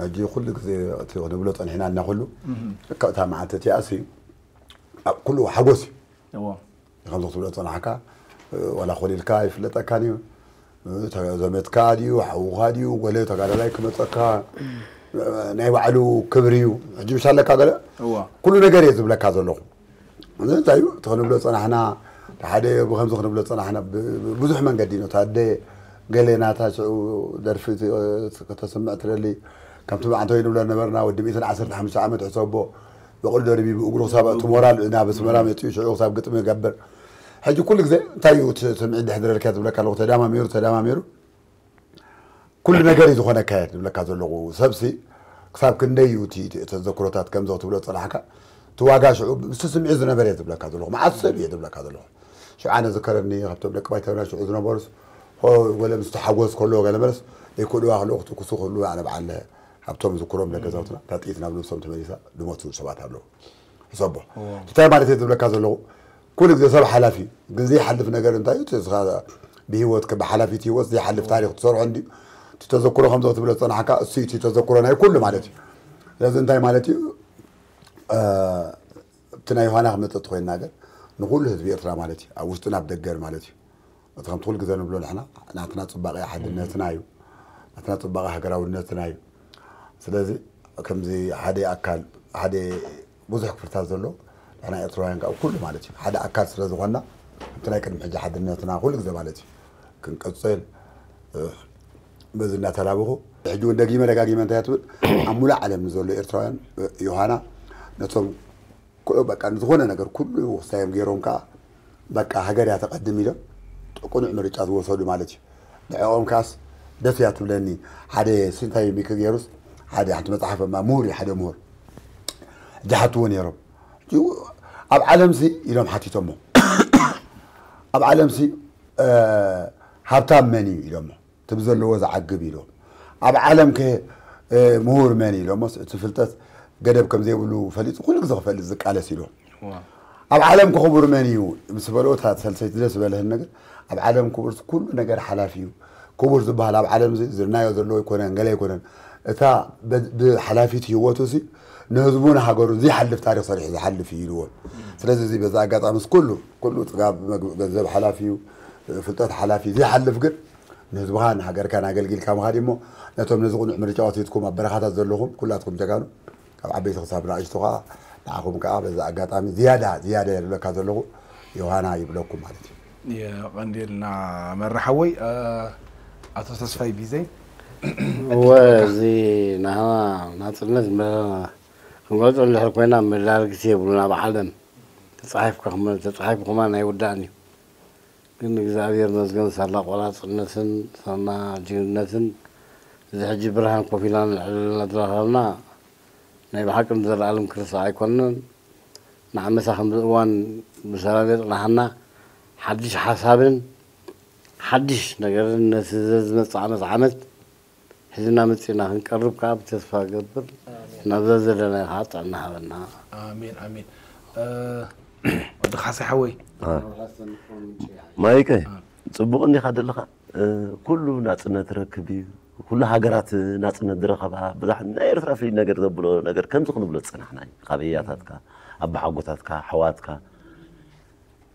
ሕጂ ኩሉ ግዜ እቲ ክንብሎ ጸኒሕና እና ኩሉ፣ እህ። ልክዕ እታ መዓልቲ እቲኣስ እዩ። ኣብ ኩሉ ሓጎስ እዩ። እዎ። ከምዚ ክትብሎ ዝጸናሕካ፣ ዋላ ኮሊልካ ኣይፍለጠካን እዩ። ተ-፣ ዘመድካ ድዩ፣ ሓውኻ ድዩ፣ ገለ ተጋዳላይ ክመጸካ፣ ናይ ባዕሉ ክብሪ እዩ። ሕጂ ምሽ ኣለካ ገለ? እዎ። ኩሉ ነገር እየ ዝብለካ ዘለኹ። እዚ እንታይ እዩ? እቲ ክንብሎ ዝጸናሕና፣ እቲ ሓደ ብኸምዚ ክንብሎ ዝጸናሕና፣ ብ-፣ ብ-፣ ብዙሕ መንገዲ ነው። ታደ ገለ ናታ ሽዑ ደርፊ ት-፣ ከተስምዕ ትደሊ። ከምቲ ብዓንተወይ ንብሎ ነበርና፣ ወዲ ሚእትን ዓሰርተ ሓሙሽተ ዓመት ሕሰቦ፣ በቕሉ ደርቢቡ እግሩ ክሳብ እቲ ሞራል ናብ ኣስመራ መጺኡ ሽዑ ክሳብ ግጥሚ ይገብር። ሕጂ ኩሉ ግዜ እንታይ እዩ እቲ ስምዒት ድሕድረልካ ዝብለካ ኣለኹ፣ ተዳማሚሩ፣ ተዳማሚሩ ኩሉ ነገር እዩ ዝኾነካ እየ ዝብለካ ዘለኹ። ሰብሲ ክሳብ ክንደይ እዩ እቲ፣ እቲ ተዘክሮታት ከምዚ ክትብሎ ዝጸናሕካ፣ እቲ ዋጋ ሽዑ ምስቲ ስምዒት ዝነበረ እየ ዝብለካ ዘለኹ፣ መዓት ሰብ እየ ዝብለካ ዘለኹ። ሽዑ ኣነ ዝከረኒ፣ ካብቶም ደቂ ባይቶና ሽዑ ዝነበሩስ፣ ሆ፣ ገለ ምስቲ ሓጎስ ከሎ፣ ገለ መለስ፣ ዘይክእልዋ ከለዉ ክትኩሱ ከለዉ፣ ኣነ በዓል ሃብቶም ዝክሮም ደገዛውትና፣ እታ ጥይት ናብ ነብሶም ተመሊሳ፣ ዝሞቱ ሰባት ኣለዉ። ሕሰቦ። እዎ። እንታይ ማለት እየ ዝብለካ ዘለኹ? ኩሉ ግዜ ሰብ ሓላፊ እዩ። ግን ዘይሓልፍ ነገር እንታይ እዩ? እቲ እስኻ ብህይወት ከ-፣ ብሓላፊት ህይወት ዘይሓልፍ ታሪኽ ትሰርሖ እንድዩ። እቲ ተዘክሮ ከምዚ ክትብሎ ዝጸናሕካ፣ እሱ እዩ እቲ ተዘክሮ ናይ ኩሉ ማለት እዩ። ስለዚ እንታይ ማለት እዩ? እ፣ እቲ ናይ ዮሃና ክመጽእ ተኾይንና ግን፣ ንኹሉ ህዝቢ ኤርትራ ማለት እዩ። ኣብ ውሽጥን ኣብ ደገን ማለት እዩ። እቲ ከምቲ ኩሉ ግዜ ንብሎ ንሕና፣ ናትና ጽባቐ ሓድነትና እዩ። ናትና ጽባቐ ሃገራውነትና እዩ። ስለዚ ከምዚ ሓደ ኣካል፣ ሓደ ብዙሕ ክፍልታት ዘሎ፣ ንሕና ኤርትራውያን ከኣ ኩሉ ማለት እዩ። ሓደ ኣካል ስለ ዝኾንና፣ ከምቲ ናይ ቅድሚ ሕጂ ሓድነትና ኩሉ ግዜ ማለት እዩ። ክንቅጽል፣ እ፣ በዚ እናተላበኹ፣ ሕጂ እውን ደጊመ ደጋጊመ እንታይ እያ ትብል፣ ኣብ ሙሉእ ዓለም ንዘሎ ኤርትራውያን፣ እ፣ ዮሃና ነቶም ኩ- በቃ ንዝኾነ ነገር ኩሉ ውሳዮም ገይሮም ከዓ በቃ ሃገር እያ ተቐድም ኢሎም ጥቁኑዕ ምርጫ ዝወሰዱ ማለት እዩ። ንዕኦም ከዓስ ደስ እያ ትብለኒ። ሓደ ሲንታይ ሚክ ገይሩስ ሓደ ሓንቲ መፅሓፍ እማ ምሁር እዩ ሓደ ምሁር ጃሓትዎ ነይሮም። እዩ ኣብ ዓለምሲ ኢሎም ሓቲቶሞ ኣብ ዓለምሲ እ፣ ሃብታም መን እዩ ኢሎሞ እቲ ብዘለዎ ዝዓግብ ኢሎም ኣብ ዓለም ከ እ፣ ምሁር መን እዩ ኢሎሞ እቲ ፍልጠት ገደብ ከም ዘይብሉ ፈሊጡ ኩሉ ግዜ ክፈልጥ ዝቃለስ ኢሎም ኣብ ዓለም ክቡር መን እዩ ምስ በልዎ እታ ሰልሰይቲ ደስ ዝበለህን ነገር ኣብ ዓለም ክቡር ኩሉ ነገር ሓላፊ እዩ ክቡር ዝበሃል ኣብ ዓለም እዚ ዝርናዮ ዘለዎ ኣይኮነን ገለ ኣይኮነን እታ በ- ብሓላፊት ህይወቱ ሲ ንህዝቡ ንሃገሩ ዘይሓልፍ ታሪክ ሰሪሑ ዝሓልፍ እዩ ኢልዎም ስለዚ እዚ በዛ ኣጋጣሚ ስ ኩሉ ኩሉ ፅጋብ መግ- ገንዘብ ሓላፊ እዩ ፍልጠት ሓላፊ ዘይሓልፍ ግን ንህዝብኻን ሃገርካን ኣገልጊልካ ምኻድ እሞ ነቶም ነዚ ቁኑዕ ምርጫ ወሲድኩም ኣብ በረኻታት ዘለኹም ኩላትኩም ጀጋኑ ካብ ዓበይቲ ክሳብ ንኣሽቱ ከዓ ንዓኹም ከዓ በዚ ኣጋጣሚ ዝያዳ ዝያዳ የድለካ ዘለኹ ዮሃና ይብለኩም ማለት እዩ። የቐንዴልና መራሓወይ ኣቶ ተስፋይ ቢዘይ እወ እዚ ናህና ናፅነት ክንገልፆ እንድሕር ኮይና መዳርግቲ የብሉን ኣብ ዓለም ተፃሒፍካ ተፃሒፍኩማ ናይ ውዳእን እዩ ግን እግዚኣብሔር መስገን ሳላ ቆራፅነትን ሳላ ጅግንነትን እዚ ሕጂ ብርሃን ኮፍ ኢልና ንዕልልና ዝረኸብና ናይ ብሓቂ ንዘለኣለም ክርስዕ ኣይኮነን ንዓመታ ከምዚ እዋን ብሰላም የፅናሓና ሓድሽ ሓሳብን ሓድሽ ነገርን ነቲ ዘዝመፅእ ዓመት ዓመት ሒዝና መፂና ክንቀርብ ከዓ ብተስፋ ገብር ናብዛ ዘለና ከዓ ጥዕና ሃበና ኣሜን ኣሜን ወዲ ካሴ ሓወይ ማይቀይ ፅቡቅ እንዲኻ ዘለኻ ኩሉ ናፅነት ረክብ እዩ ኩሉ ሃገራት ናፅነት ዝረኸባ ብዙሕ ናይ ኤርትራ ፍልይ ነገር ዘብሎ ነገር ከምዚ ክንብሎ ዝፀናሕና እዩ ካብ እያታትካ ኣባሓጎታትካ ኣሕዋትካ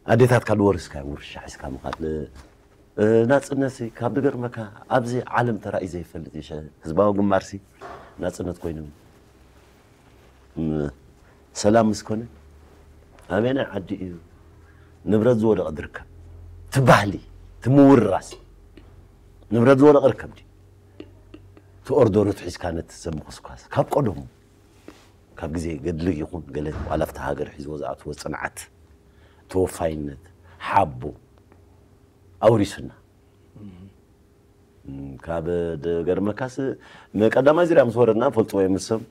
ኣዴታትካ ዝወርስካ ውርሻ ሒዝካ ምኻድ ናፅነት ካብ ዝገርመካ ኣብዚ ዓለም ተራእዩ ዘይፈልጥ እዩ ህዝባዊ ግንባርሲ ናፅነት ኮይኑ ሰላም ምስ ኮነ ኣበየናይ ዓዲ እዩ ንብረት ዝወደቐ ዝርከብ? እቲ ባህሊ፣ እቲ ምውርራስ ንብረት ዝወደቐ ርከብ ድዩ? እቲ ኦርደሩ ትሒዝካ ነቲ ሰብ ምኹስኳስ ካብ ቀደሙ ካብ ግዜ ገድሊ ይኹን ገለ ዋላ ኣብቲ ሃገር ሒዝዎ ዝኣትዎ ፅንዓት፣ ተወፋይነት፣ ሓቦ ኣውሪሱና። ካብ ደገርመካስ ቀዳማይ ዙርያ ምስ ወረድና ፈልጥዎ እዮም ንሶም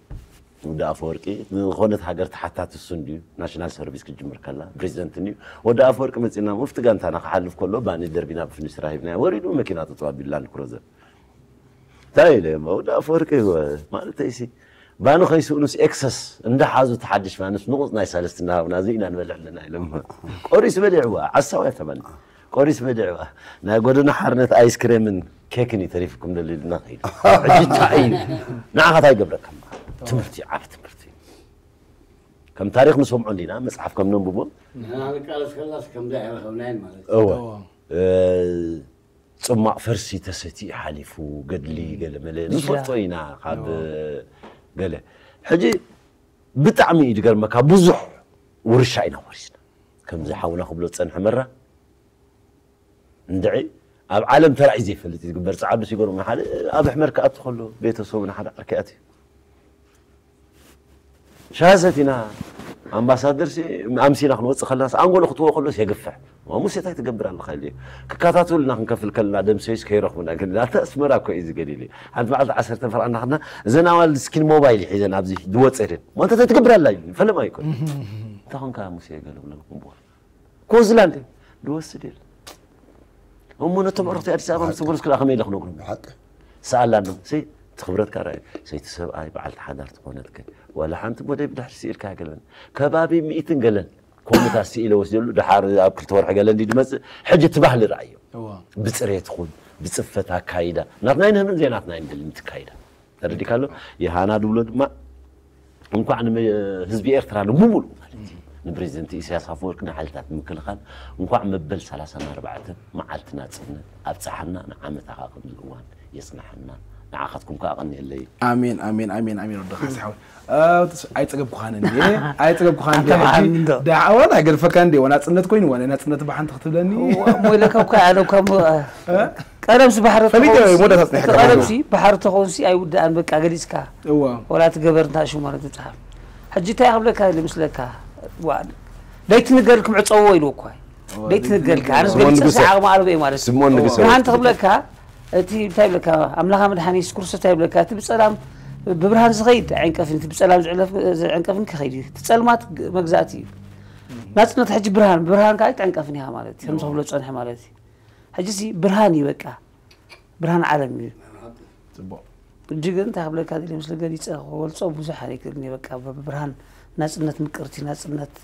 ወዲ ኣፈወርቂ ዝኾነት ሃገር ተሓታቲ እሱ እንድዩ ናሽናል ሰርቪስ ክጅምር ከላ ፕሬዚደንት እንድዩ ወዲ ኣፈወርቂ መፂና ሙፍቲ ጋንታና ክሓልፍ ከሎ ባኒ ደርቢና ብፍንጅ ስራ ሂብና ወሪዱ መኪና ተፅዋ ቢላንድ ክሮዘር እንታይ ኢለ ወዲ ኣፈወርቂ ማለተይሲ ባኒ ከይስእኑስ ኤክሰስ እንዳሓዙ ተሓድሽ ፋንስ ንቑፅ ናይ ሰለስትና ሃብና እዚ ኢና ንበልዕ ኣለና ኢሎም ቆሪስ በሊዕዋ ዓሳው እያ ተመን ቆሪስ በሊዕዋ ናይ ጎደና ሓርነት ኣይስክሬምን ኬክን እዩ ተሪፍኩም ደሊልና ከይዱ ሕጂ እንታይ እዩ ንዓኻ እንታይ ይገብረካ ትምህርቲ ዓብ ትምህርቲ ከም ታሪክ ንሰምዖ እንዲና መፅሓፍ ከም ነንብቦ ንቃለስ ከላስ ከምዚ ኣይረኸብናይን ማለት እወ ፅማቕ ፈርሲ ተሰቲኡ ሓሊፉ ገድሊ ገለመለ ንፈልጦ ኢና ካብ ገለ ሕጂ ብጣዕሚ እዩ ዝገርመካ ብዙሕ ውርሻ ኢና ወሪስና ከምዚ ሓውና ክብሎ ዝፀንሐ መራ እንድዒ ኣብ ዓለም ተራእዩ ዘይፈልጥ እዩ ዝግበር ፀዓዱ ሲጎርም ሓደ ኣብ ሕመር ክኣቱ ከሎ ቤተሰቡ ንሓደ ዓርኪ ኣትዩ ሻሂ ሰቲና ኣምባሳደር ኣምሲና ክንወፅእ ከለናስ ኣንጎሎ ክትዎ ከሎስ የግፍሕ ሙሴ እንታይ ትገብር ኣለካ ኢሉ ክከታተሉና ክንከፍል ከለና ደምሰዩስ ከይረኽቡና ግን ኣተ ኣስመራ እኮ እዩ ዝገዲል ሓንቲ መዓልቲ ዓሰርተ ፈርዓ እናኸድና እዘን ኣዋልድ ስኪን ሞባይል ሒዘን ኣብዚ ዝወፀ ደን ማንታ እንታይ ትገብር ኣላ ኢሉ ፈለማ ይኮን እንታይ ኾንካ ሙሴ ገለ ብለልኩም ብዋ ኮዝላንድ ዝወስድ የለ እሞ ነቶም ዕርክቲ ኣዲስ ኣበባ ምስ ተመለስኩ ከመይ ኢለ ክነግሮም ሓቂ ሰኣላ ኣሎ ሲ ትኽብረትካ ራእዩ ሰይቲ ሰብኣይ በዓልቲ ሓዳር ትኾነትከ ዋላ ሓንቲ ሞደይ ብድሕሪ ስኢልካ ገለን ከባቢ ሚእትን ገለን ኮምታት ስኢለ ወስደሉ ድሓር ኣብ ክልተ ወርሒ ገለን ድመፅእ ሕጂ ትባህሊ ረኣዮ ብፅሬት ኹን ብፅፈት ኣካይዳ ናትናይ ንህምን ዘይናትናይ ንድል ምትካይዳ ተረዲካ ኣሎ የሃና ድብሎ ድማ እንኳዕ ንህዝቢ ኤርትራ ንሙሙሉ ማለት እዩ ንፕሬዚደንት ኢሳያስ ኣፈወርቂ ንሓይልታት ምክልኻል እንኳዕ መበል ሰላሳን ኣርባዕተን መዓልቲ ናፅነት ኣብፀሓና ንዓመታ ከዓ ከምዚ እዋን የፅናሐና ንዓኻትኩም ከዓ ቀኒየለይ ኣሜን ኣሜን ኣሜን ኣሜን ወዲ ካሳ ሓወይ ኣይፀገብኩኻን እንዴ ኣይፀገብኩኻን እንዴ ዳዕወት ኣይገድፈካ እንዴ ወናፅነት ኮይኑ ወላ ናፅነት ብሓንቲ ክትብለኒ ሞይለካ እኮ ኣነ እኳ ቀለምሲ ባሕሪ ቀለምሲ ባሕሪ ተኾንሲ ኣይውዳእን በቃ ገሊፅካ ወላ ትገበር እንታይ ሽሙ ማለት ትፅሓፍ ሕጂ እንታይ ክብለካ ኢለ ምስለካ ዋን ደይትንገርልኩም ዕፀዎ ኢሉ እኳ ደይትንገርልካ ኣነስ ስምኦን ገሊፀ ንግሰ። ዓቕሚ ኣልቦ እየ ማለት እዩ። ስምኦን ንግሰ። ብርሃን ተኽብለካ እቲ እንታይ ይብለካ ኣምላኻ መድሓኒ የሱስ ክርስቶስ እንታይ ይብለካ እቲ ብፀላም ብብርሃን ዝኸይድ ኣይዕንቀፍን እቲ ብፀላም ዝዕለፍ ዝዕንቀፍን ክኸይድ እዩ እቲ ፀልማት መግዛእቲ እዩ ናፅነት ሕጂ ብርሃን ብብርሃን ከዓ ኣይትዕንቀፍን ኢኻ ማለት እዩ ከም ዝኽብሎ ዝፀንሐ ማለት እዩ ሕጂ ሲ ብርሃን እዩ በቃ ብርሃን ዓለም እዩ ፅቡቅ እጅግ እንታይ ክብለካ ደልየ ምስ ገሊፀ ክገልፆ ብዙሕ ኣይክእልን እየ በቃ ብብርሃን ናፅነት ምቅርቲ ናፅነት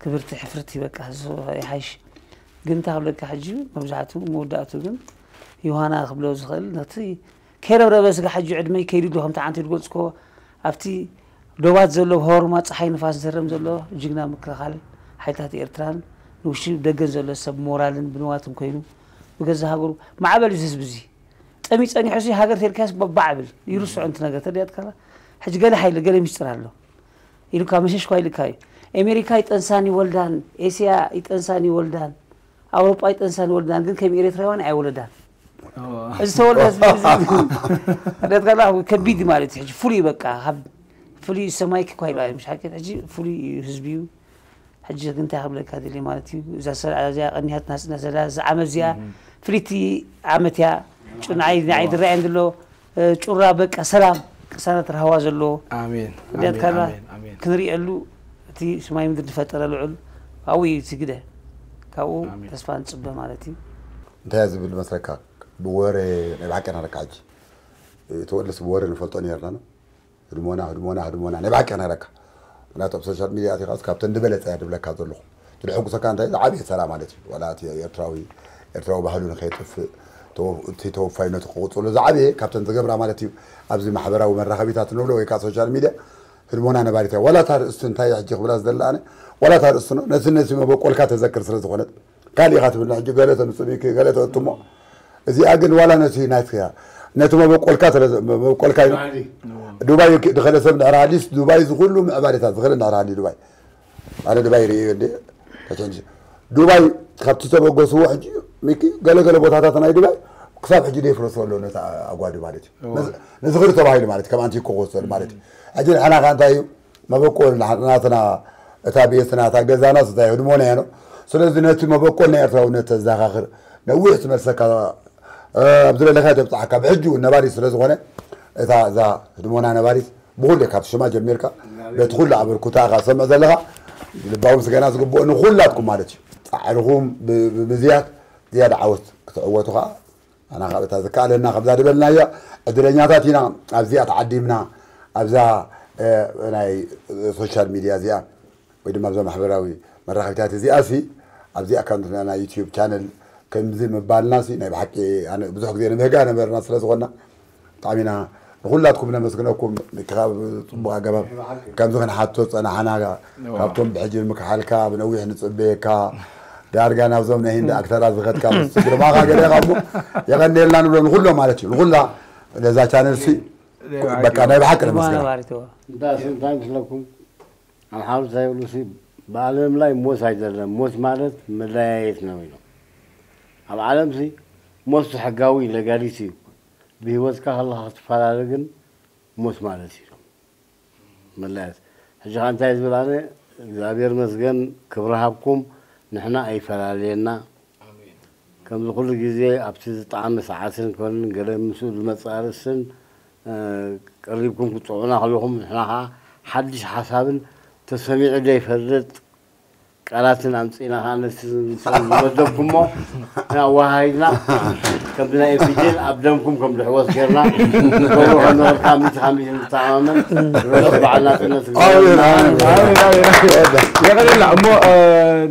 ክብርቲ ሕፍርቲ በቃ ይሓይሽ ግን እንታይ ክብለካ ሕጂ መብዛሕትኡ መወዳእቱ ግን ዮሃና ክብሎ ዝኽእል ነቲ ከይረብረበ ስጋ ሕጂ ዕድመይ ከይዱ ዶ ከምቲ ዓንተ ዝገልፅኮ ኣብቲ ዶባት ዘሎ ብሆርማ ፀሓይ ንፋስ ዝህረም ዘሎ ጅግና ምክልኻል ሓይልታት ኤርትራን ንውሽጢ ደገን ዘሎ ሰብ ሞራልን ብንዋትን ኮይኑ ብገዛ ሃገሩ ማዕበል እዚ ህዝቢ እዚ ጠሚ ጸኒሑ ሲ ሃገር ተልካስ ባዕብል ይርስዑ እንት ነገር ተዲያትካላ ሕጂ ገለ ሓይሊ ገለ ሚስጥር ኣሎ ኢሉካ መሸሽኳ ኢልካ እዩ ኤሜሪካ ይጠንሳን ይወልዳን ኤስያ ይጠንሳን ይወልዳን ኣውሮጳ ይጠንሳን ይወልዳን ግን ከም ኤርትራውያን ኣይወለዳን እዚ ተወልደ ህዝቢ እዚ ተዲያትካላ ከቢድ ማለት እዩ ሕጂ ፍሉይ በቃ ካብ ፍሉይ ሰማይ ክኳ ይላ ምሽ ሓቂ ሕጂ ፍሉይ እዩ ህዝቢ እዩ ሕጂ ግን እንታይ ክብለካ ደልየ ማለት እዩ እዛ ሰ- እዚኣ ቀኒሃት ናፅነት ዘላ እዛ ዓመት እዚኣ ፍልይቲ ዓመት እያ ጩ- ንዓይ ንዓይ ዝረኣየን ዘሎ እ፣ ጩራ በቃ ሰላም ቅሳነት ረሃዋ ዘለዎ ኣሜን እንዲያት ኣሜን፣ ካላ ኣሜን፣ ኣሜን። ክንሪኤሉ እቲ ሰማይ ምድሪ ዝፈጠረ ልዑል ኣብኡ እዩ እቲ ግደ ካብኡ ኣሜን። ተስፋ ንፅበ ማለት እዩ እንታይ ዝብል መስለካ ብወረ ናይ ብሓቂ ናለካ ሕጂ እቲ ወለስ ብወረ ንፈልጦ ነርና ህድሞና ህድሞና ህድሞና ናይ ብሓቂ ናለካ ምክንያቱ ኣብ ሶሻል ሚዲያ ኣቲኻስ ካብተን ዝበለፀ እያ ድብለካ ዘለኹ ትድሕጉሰካ እንታይ ዝዓበየ ሰላ ማለት እዩ ዋላ እቲ ኤርትራዊ ኤርትራዊ ባህሉ ንከይጥፍእ ተወ- እቲ ተወፋይነቱ ክቕፅሉ ዝዓበየ ካብተን ዝገብራ ማለት እዩ ኣብዚ ማሕበራዊ መራኸቢታት ንብሎ ወይ ከዓ ሶሻል ሚዲያ ህድሞና ነባሪት እያ ዋላ እታ ርእስቲ እንታይ ሕጂ ክብላ ዝደላ ኣነ ዋላ እታ ርእስቲ ነው ነዚ ነዚ መበቆልካ ተዘክር ስለ ዝኾነት ካልእ ኢኻ ትብልና ሕጂ ገለ ተምፅእ ሚኪ ገለ ተእትሞ እዚኣ ግን ዋላ ነቲ ናትካ ነቲ መበቆልካ ስለ መበቆልካ እዩ ዱባይ ድኸለ ሰብ ንዕራ ሃሊስ ዱባይ ዝኩሉ ምዕባሌታት ዝኸለ ንዕራ ሃሊ ዱባይ ኣነ ዱባይ ርእየ እንደ ተቸንጂ ዱባይ ካብቲ ተበገስዎ ሕጂ ሚኪ ገለገለ ቦታታት ናይ ዱባይ ክሳብ ሕጂ ደይፍረሶ ኣሎ ነቲ ኣጓዲ ማለት እዩ ነዚ- ነዚ ክሪ ተባሂሉ ማለት ከም ኣንቲኮ ክወሰድ ማለት እዩ ሕጂ ንሕና ከ እንታይ እዩ መበቆል ናትና እታ ቤትና እታ ገዛና ስታይ ህድሞና ያኖ ስለዚ ነቲ መበቆል ናይ ኤርትራውነት ተዘኻኽር ነዊሕ ትመልሰካ ኣብ ዝደለካ ተብፅሓካ ብሕጂ እውን ነባሪ ስለ ዝኾነ እታ እዛ ህድሞና ነባሪት ብኩሉ ካብ ሽማ ጀሚርካ በቲ ኩሉ ኣበርኩታ ኢኻ ሰምዕ ዘለኻ ልባዊ ምስጋና ዝግብኦ ንኩላትኩም ማለት እዩ ፃዕርኹም ብምዝያድ ዝያዳ ዓወት ክትዕወቱ ከዓ ኣና ካብ እታ ዝከኣለና ከምዛ ዝበልናያ ዕድለኛታት ኢና ኣብዚኣ ተዓዲምና ኣብዛ ናይ ሶሻል ሚድያ እዚኣ ወይ ድማ ኣብዛ ማሕበራዊ መራኸቢታት እዚኣ ሲ ኣብዚኣ ከም ናይ ዩትዩብ ቻነል ከምዚ ምባልና ሲ ናይ ብሓቂ ኣነ ብዙሕ ግዜ ንምህጋ ነበርና ስለ ዝኾንና ብጣዕሚ ኢና ንኹላትኩም ነመስግነኩም ካብ ፅቡቅ ኣገባብ ከምዚ ክንሓቶ ዝፀናሓና ካብቶም ብሕጂ ንምክሓልካ ብነዊሕ ንፅበየካ ዳርጋ ናብዞም ናይ ህንዲ ኣክተራት ዝኸድካ ምስ ግርማኻ ገለ ኢኻ እሞ የቐንየልና ንብሎ ንኹሎም ማለት እዩ ንኹላ ነዛ ቻነል ሲ በቃ ናይ ብሓቂ ነመስግና ነባሪት እዋ እንታይ እንታይ ምስለኩም ኣብ ሓውልቲ ዘይብሉ ሲ ብዓለም ላይ ሞት ኣይደለም ሞት ማለት መለያየት ነው ኢሎም ኣብ ዓለም ሲ ሞት ሕጋዊ ለጋሊት እዩ ብህይወትካ ከለካ ክትፈላለ ግን ሞት ማለት እዩ መለያየት ሕጂ ከዓ እንታይ ዝብል ኣነ እግዚኣብሔር መስገን ክብሪ ሃብኩም ንሕና ኣይፈላለየና ከምዚ ኩሉ ግዜ ኣብቲ ዝጠዓመ ሰዓትን ኮንን ገለ ምስኡ ዝመፅእ ኣርእስትን ቀሪብኩም ክትፅውዑና ከለኹም ንሕና ከዓ ሓድሽ ሓሳብን ተሰሚዑ ዘይፈልጥ ቃላትን ኣምፂእና ከዓ ነቲ ዝመደብኩሞ ኣወሃሂድና ከምቲ ናይ ኤፍጄን ኣብ ደምኩም ከም ድሕወት ጌርና ንገብሮ ከነበርካ ሚእቲ ካብ ሚእቲ ንተኣማመን ርሑስ በዓል ናፅነት የቐለላ እሞ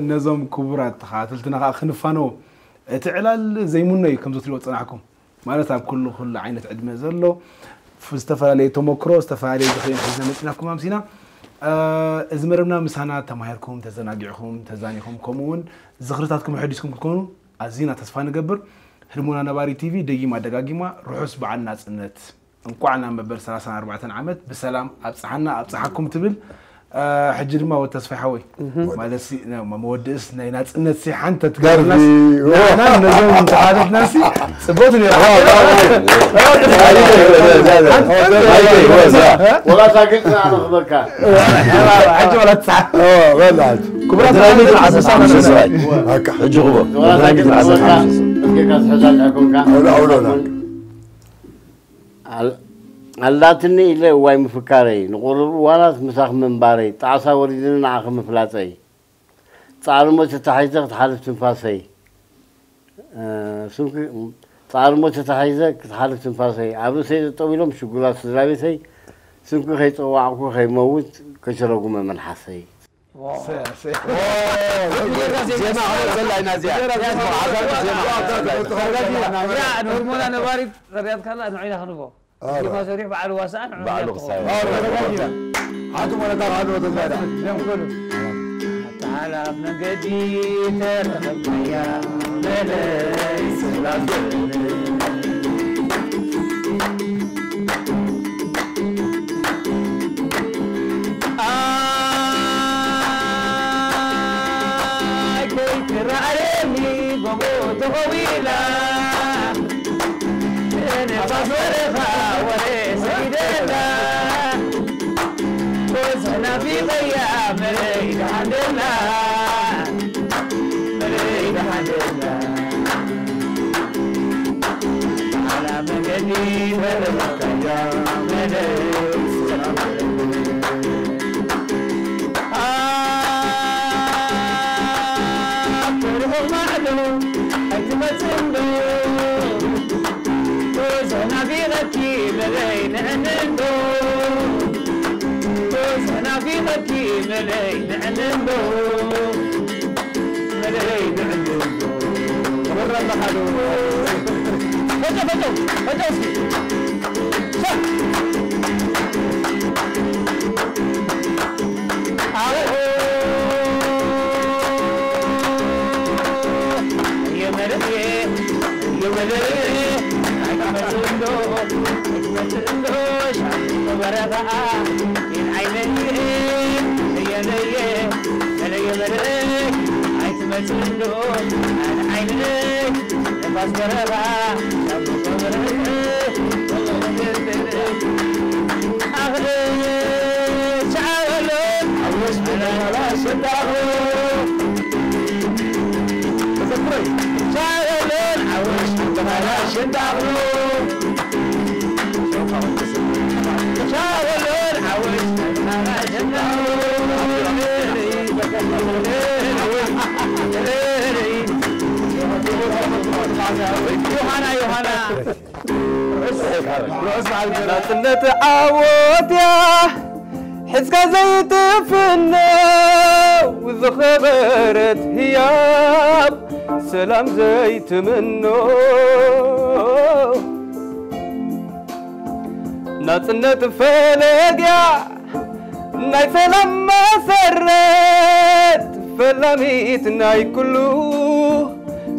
ነዞም ክቡራት ተኸታተልትና ከዓ ክንፋነዎ እቲ ዕላል ዘይምኖ እዩ ከምዚ ትሪኦ ፀናሕኩም ማለት ኣብ ኩሉ ኩሉ ዓይነት ዕድመ ዘሎ ፍ- ዝተፈላለየ ተመክሮ ዝተፈላለየ ዝኽእል ሒዝና መፂናኩም ኣምሲና እዚ መደብና ምሳና ተማሂርኩም ተዘናጊዕኹም ተዛኒኹም ከምኡ እውን ዝኽርታትኩም ሕዲስኩም ክትኮኑ ኣዚና ተስፋ ንገብር ህድሞና ነባሪ ቲቪ ደጊማ ደጋጊማ ርሑስ በዓል ናፅነት እንኳዕ ናብ መበል ሰላሳን ኣርባዕተን ዓመት ብሰላም ኣብፅሓና ኣብፅሓኩም ትብል ሕጂ ድማ ወዲ ተስፋይ ሓወይ ማለት ሲ መወድእስ ናይ ናጽነት ሲ ሓንተ ትገብርናስ ንሕና ነዞም ተሓተትናሲ ጽቡቅ ነይሩ። ወላታ ግልጽ ኣነኽበካ። ሕጂ ወላ ትስሓ በላት ክቡራት ድራሚት ዓሰርተ ሓሙሽተ ሰብኣይ በቃ ሕጂ ክቡር ወላታ ድራሚት ግልጽ ዓሰርተ ኣነኽበካ ሓሙሽተ ሰብኣይ እጌካ ዝሕዛ ኣለኩም ኣውሎ ኣውሎና ኣላትኒ ኢለ እዋይ ምፍካረይ ንቑሩብ ዋላስ ምሳኽ ምንባረይ ጣዕሳ ወሪድኒ ንዓኺ ምፍላጠይ ጻዕሪ ሞት ተታሒዘ ክትሓልፍ ትንፋሰይ ስምኪ ጻዕሪ ሞት ተታሒዘ ክትሓልፍ ትንፋሰይ ኣብ ርእሰይ ጠጠው ኢሎም ሽጉራት ስድራ ቤተይ ስምኪ ከይጸዋዕኩ ከይመውት ከይተረጉመ መልሓሰይ ዜማ ክነብረላ ኢና እዚኣ ዓዛሚ ዜማ ክነብረላ ኢና ንሆርሞና ነባሪት ፍርያት ካላ ንዑ ኢና ክንቦ ዜማ ሰሪሕ በዓል ዋሳኣ ንዑ ባዕሉ ኢና ክሳብ ንኾቦ። ሓንቲ ሞለታ ካልኦ ተዛዳ ደንጎሉ ኣተሓላፍ መንገዲ ተረኸብናያ መለይ ስላሴ ኣይከይትረኣየኒ ጎቦ ተኸዊላ ንፋስ ወረኻ ወረ ሰጊደላ ወዝሕና ፊቐያ መለይ ደሓንደላ መለይ ደሓንደላ ዮሃና ዮሃና ናጽነት ዓወት እያ ሒዝካ ዘይትፍነው ዝኸበረት ህያብ ሰላም ዘይትምኖ ናጽነት ፈለግ እያ ናይ ሰላም መሰረት ፈላሚት ናይ ኩሉ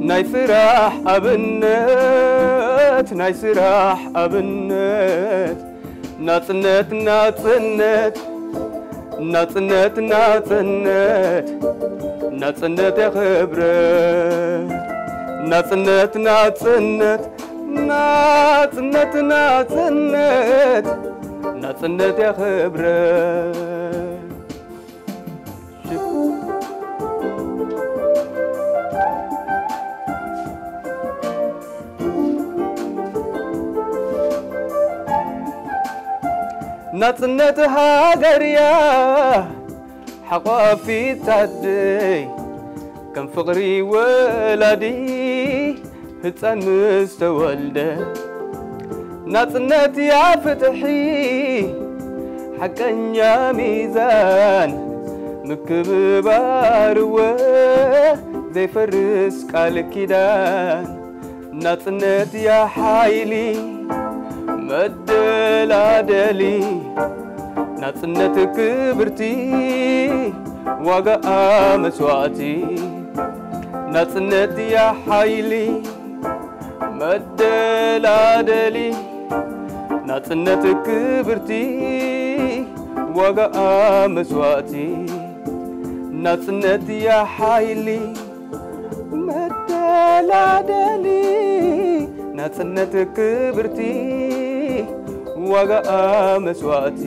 ናይ ስራሕ ኣብነት ናይ ስራሕ ኣብነት ናጽነት ናጽነት ናጽነት ናጽነት ናጽነት የኽብረት ናጽነት ናጽነት ናጽነት ናጽነት ናጽነት የኽብረት ናጽነት ሃገርያ ሓቋፊት ኣደይ ከም ፍቕሪ ወላዲ ህፃን ምስ ተወልደ ናጽነት ያ ፍትሒ ሓቀኛ ሚዛን ምክብባር እወ ዘይፈርስ ቃል ኪዳን ናጽነት ያ ሓይሊ መደላደሊ ናጽነት ክብርቲ ዋጋኣ መስዋእቲ ናጽነት ያ ሓይሊ መደላደሊ ናጽነት ክብርቲ ዋጋኣ መስዋእቲ ናጽነት እያ ሓይሊ መደላደሊ ናጽነት ክብርቲ ዋጋኣ መስዋእቲ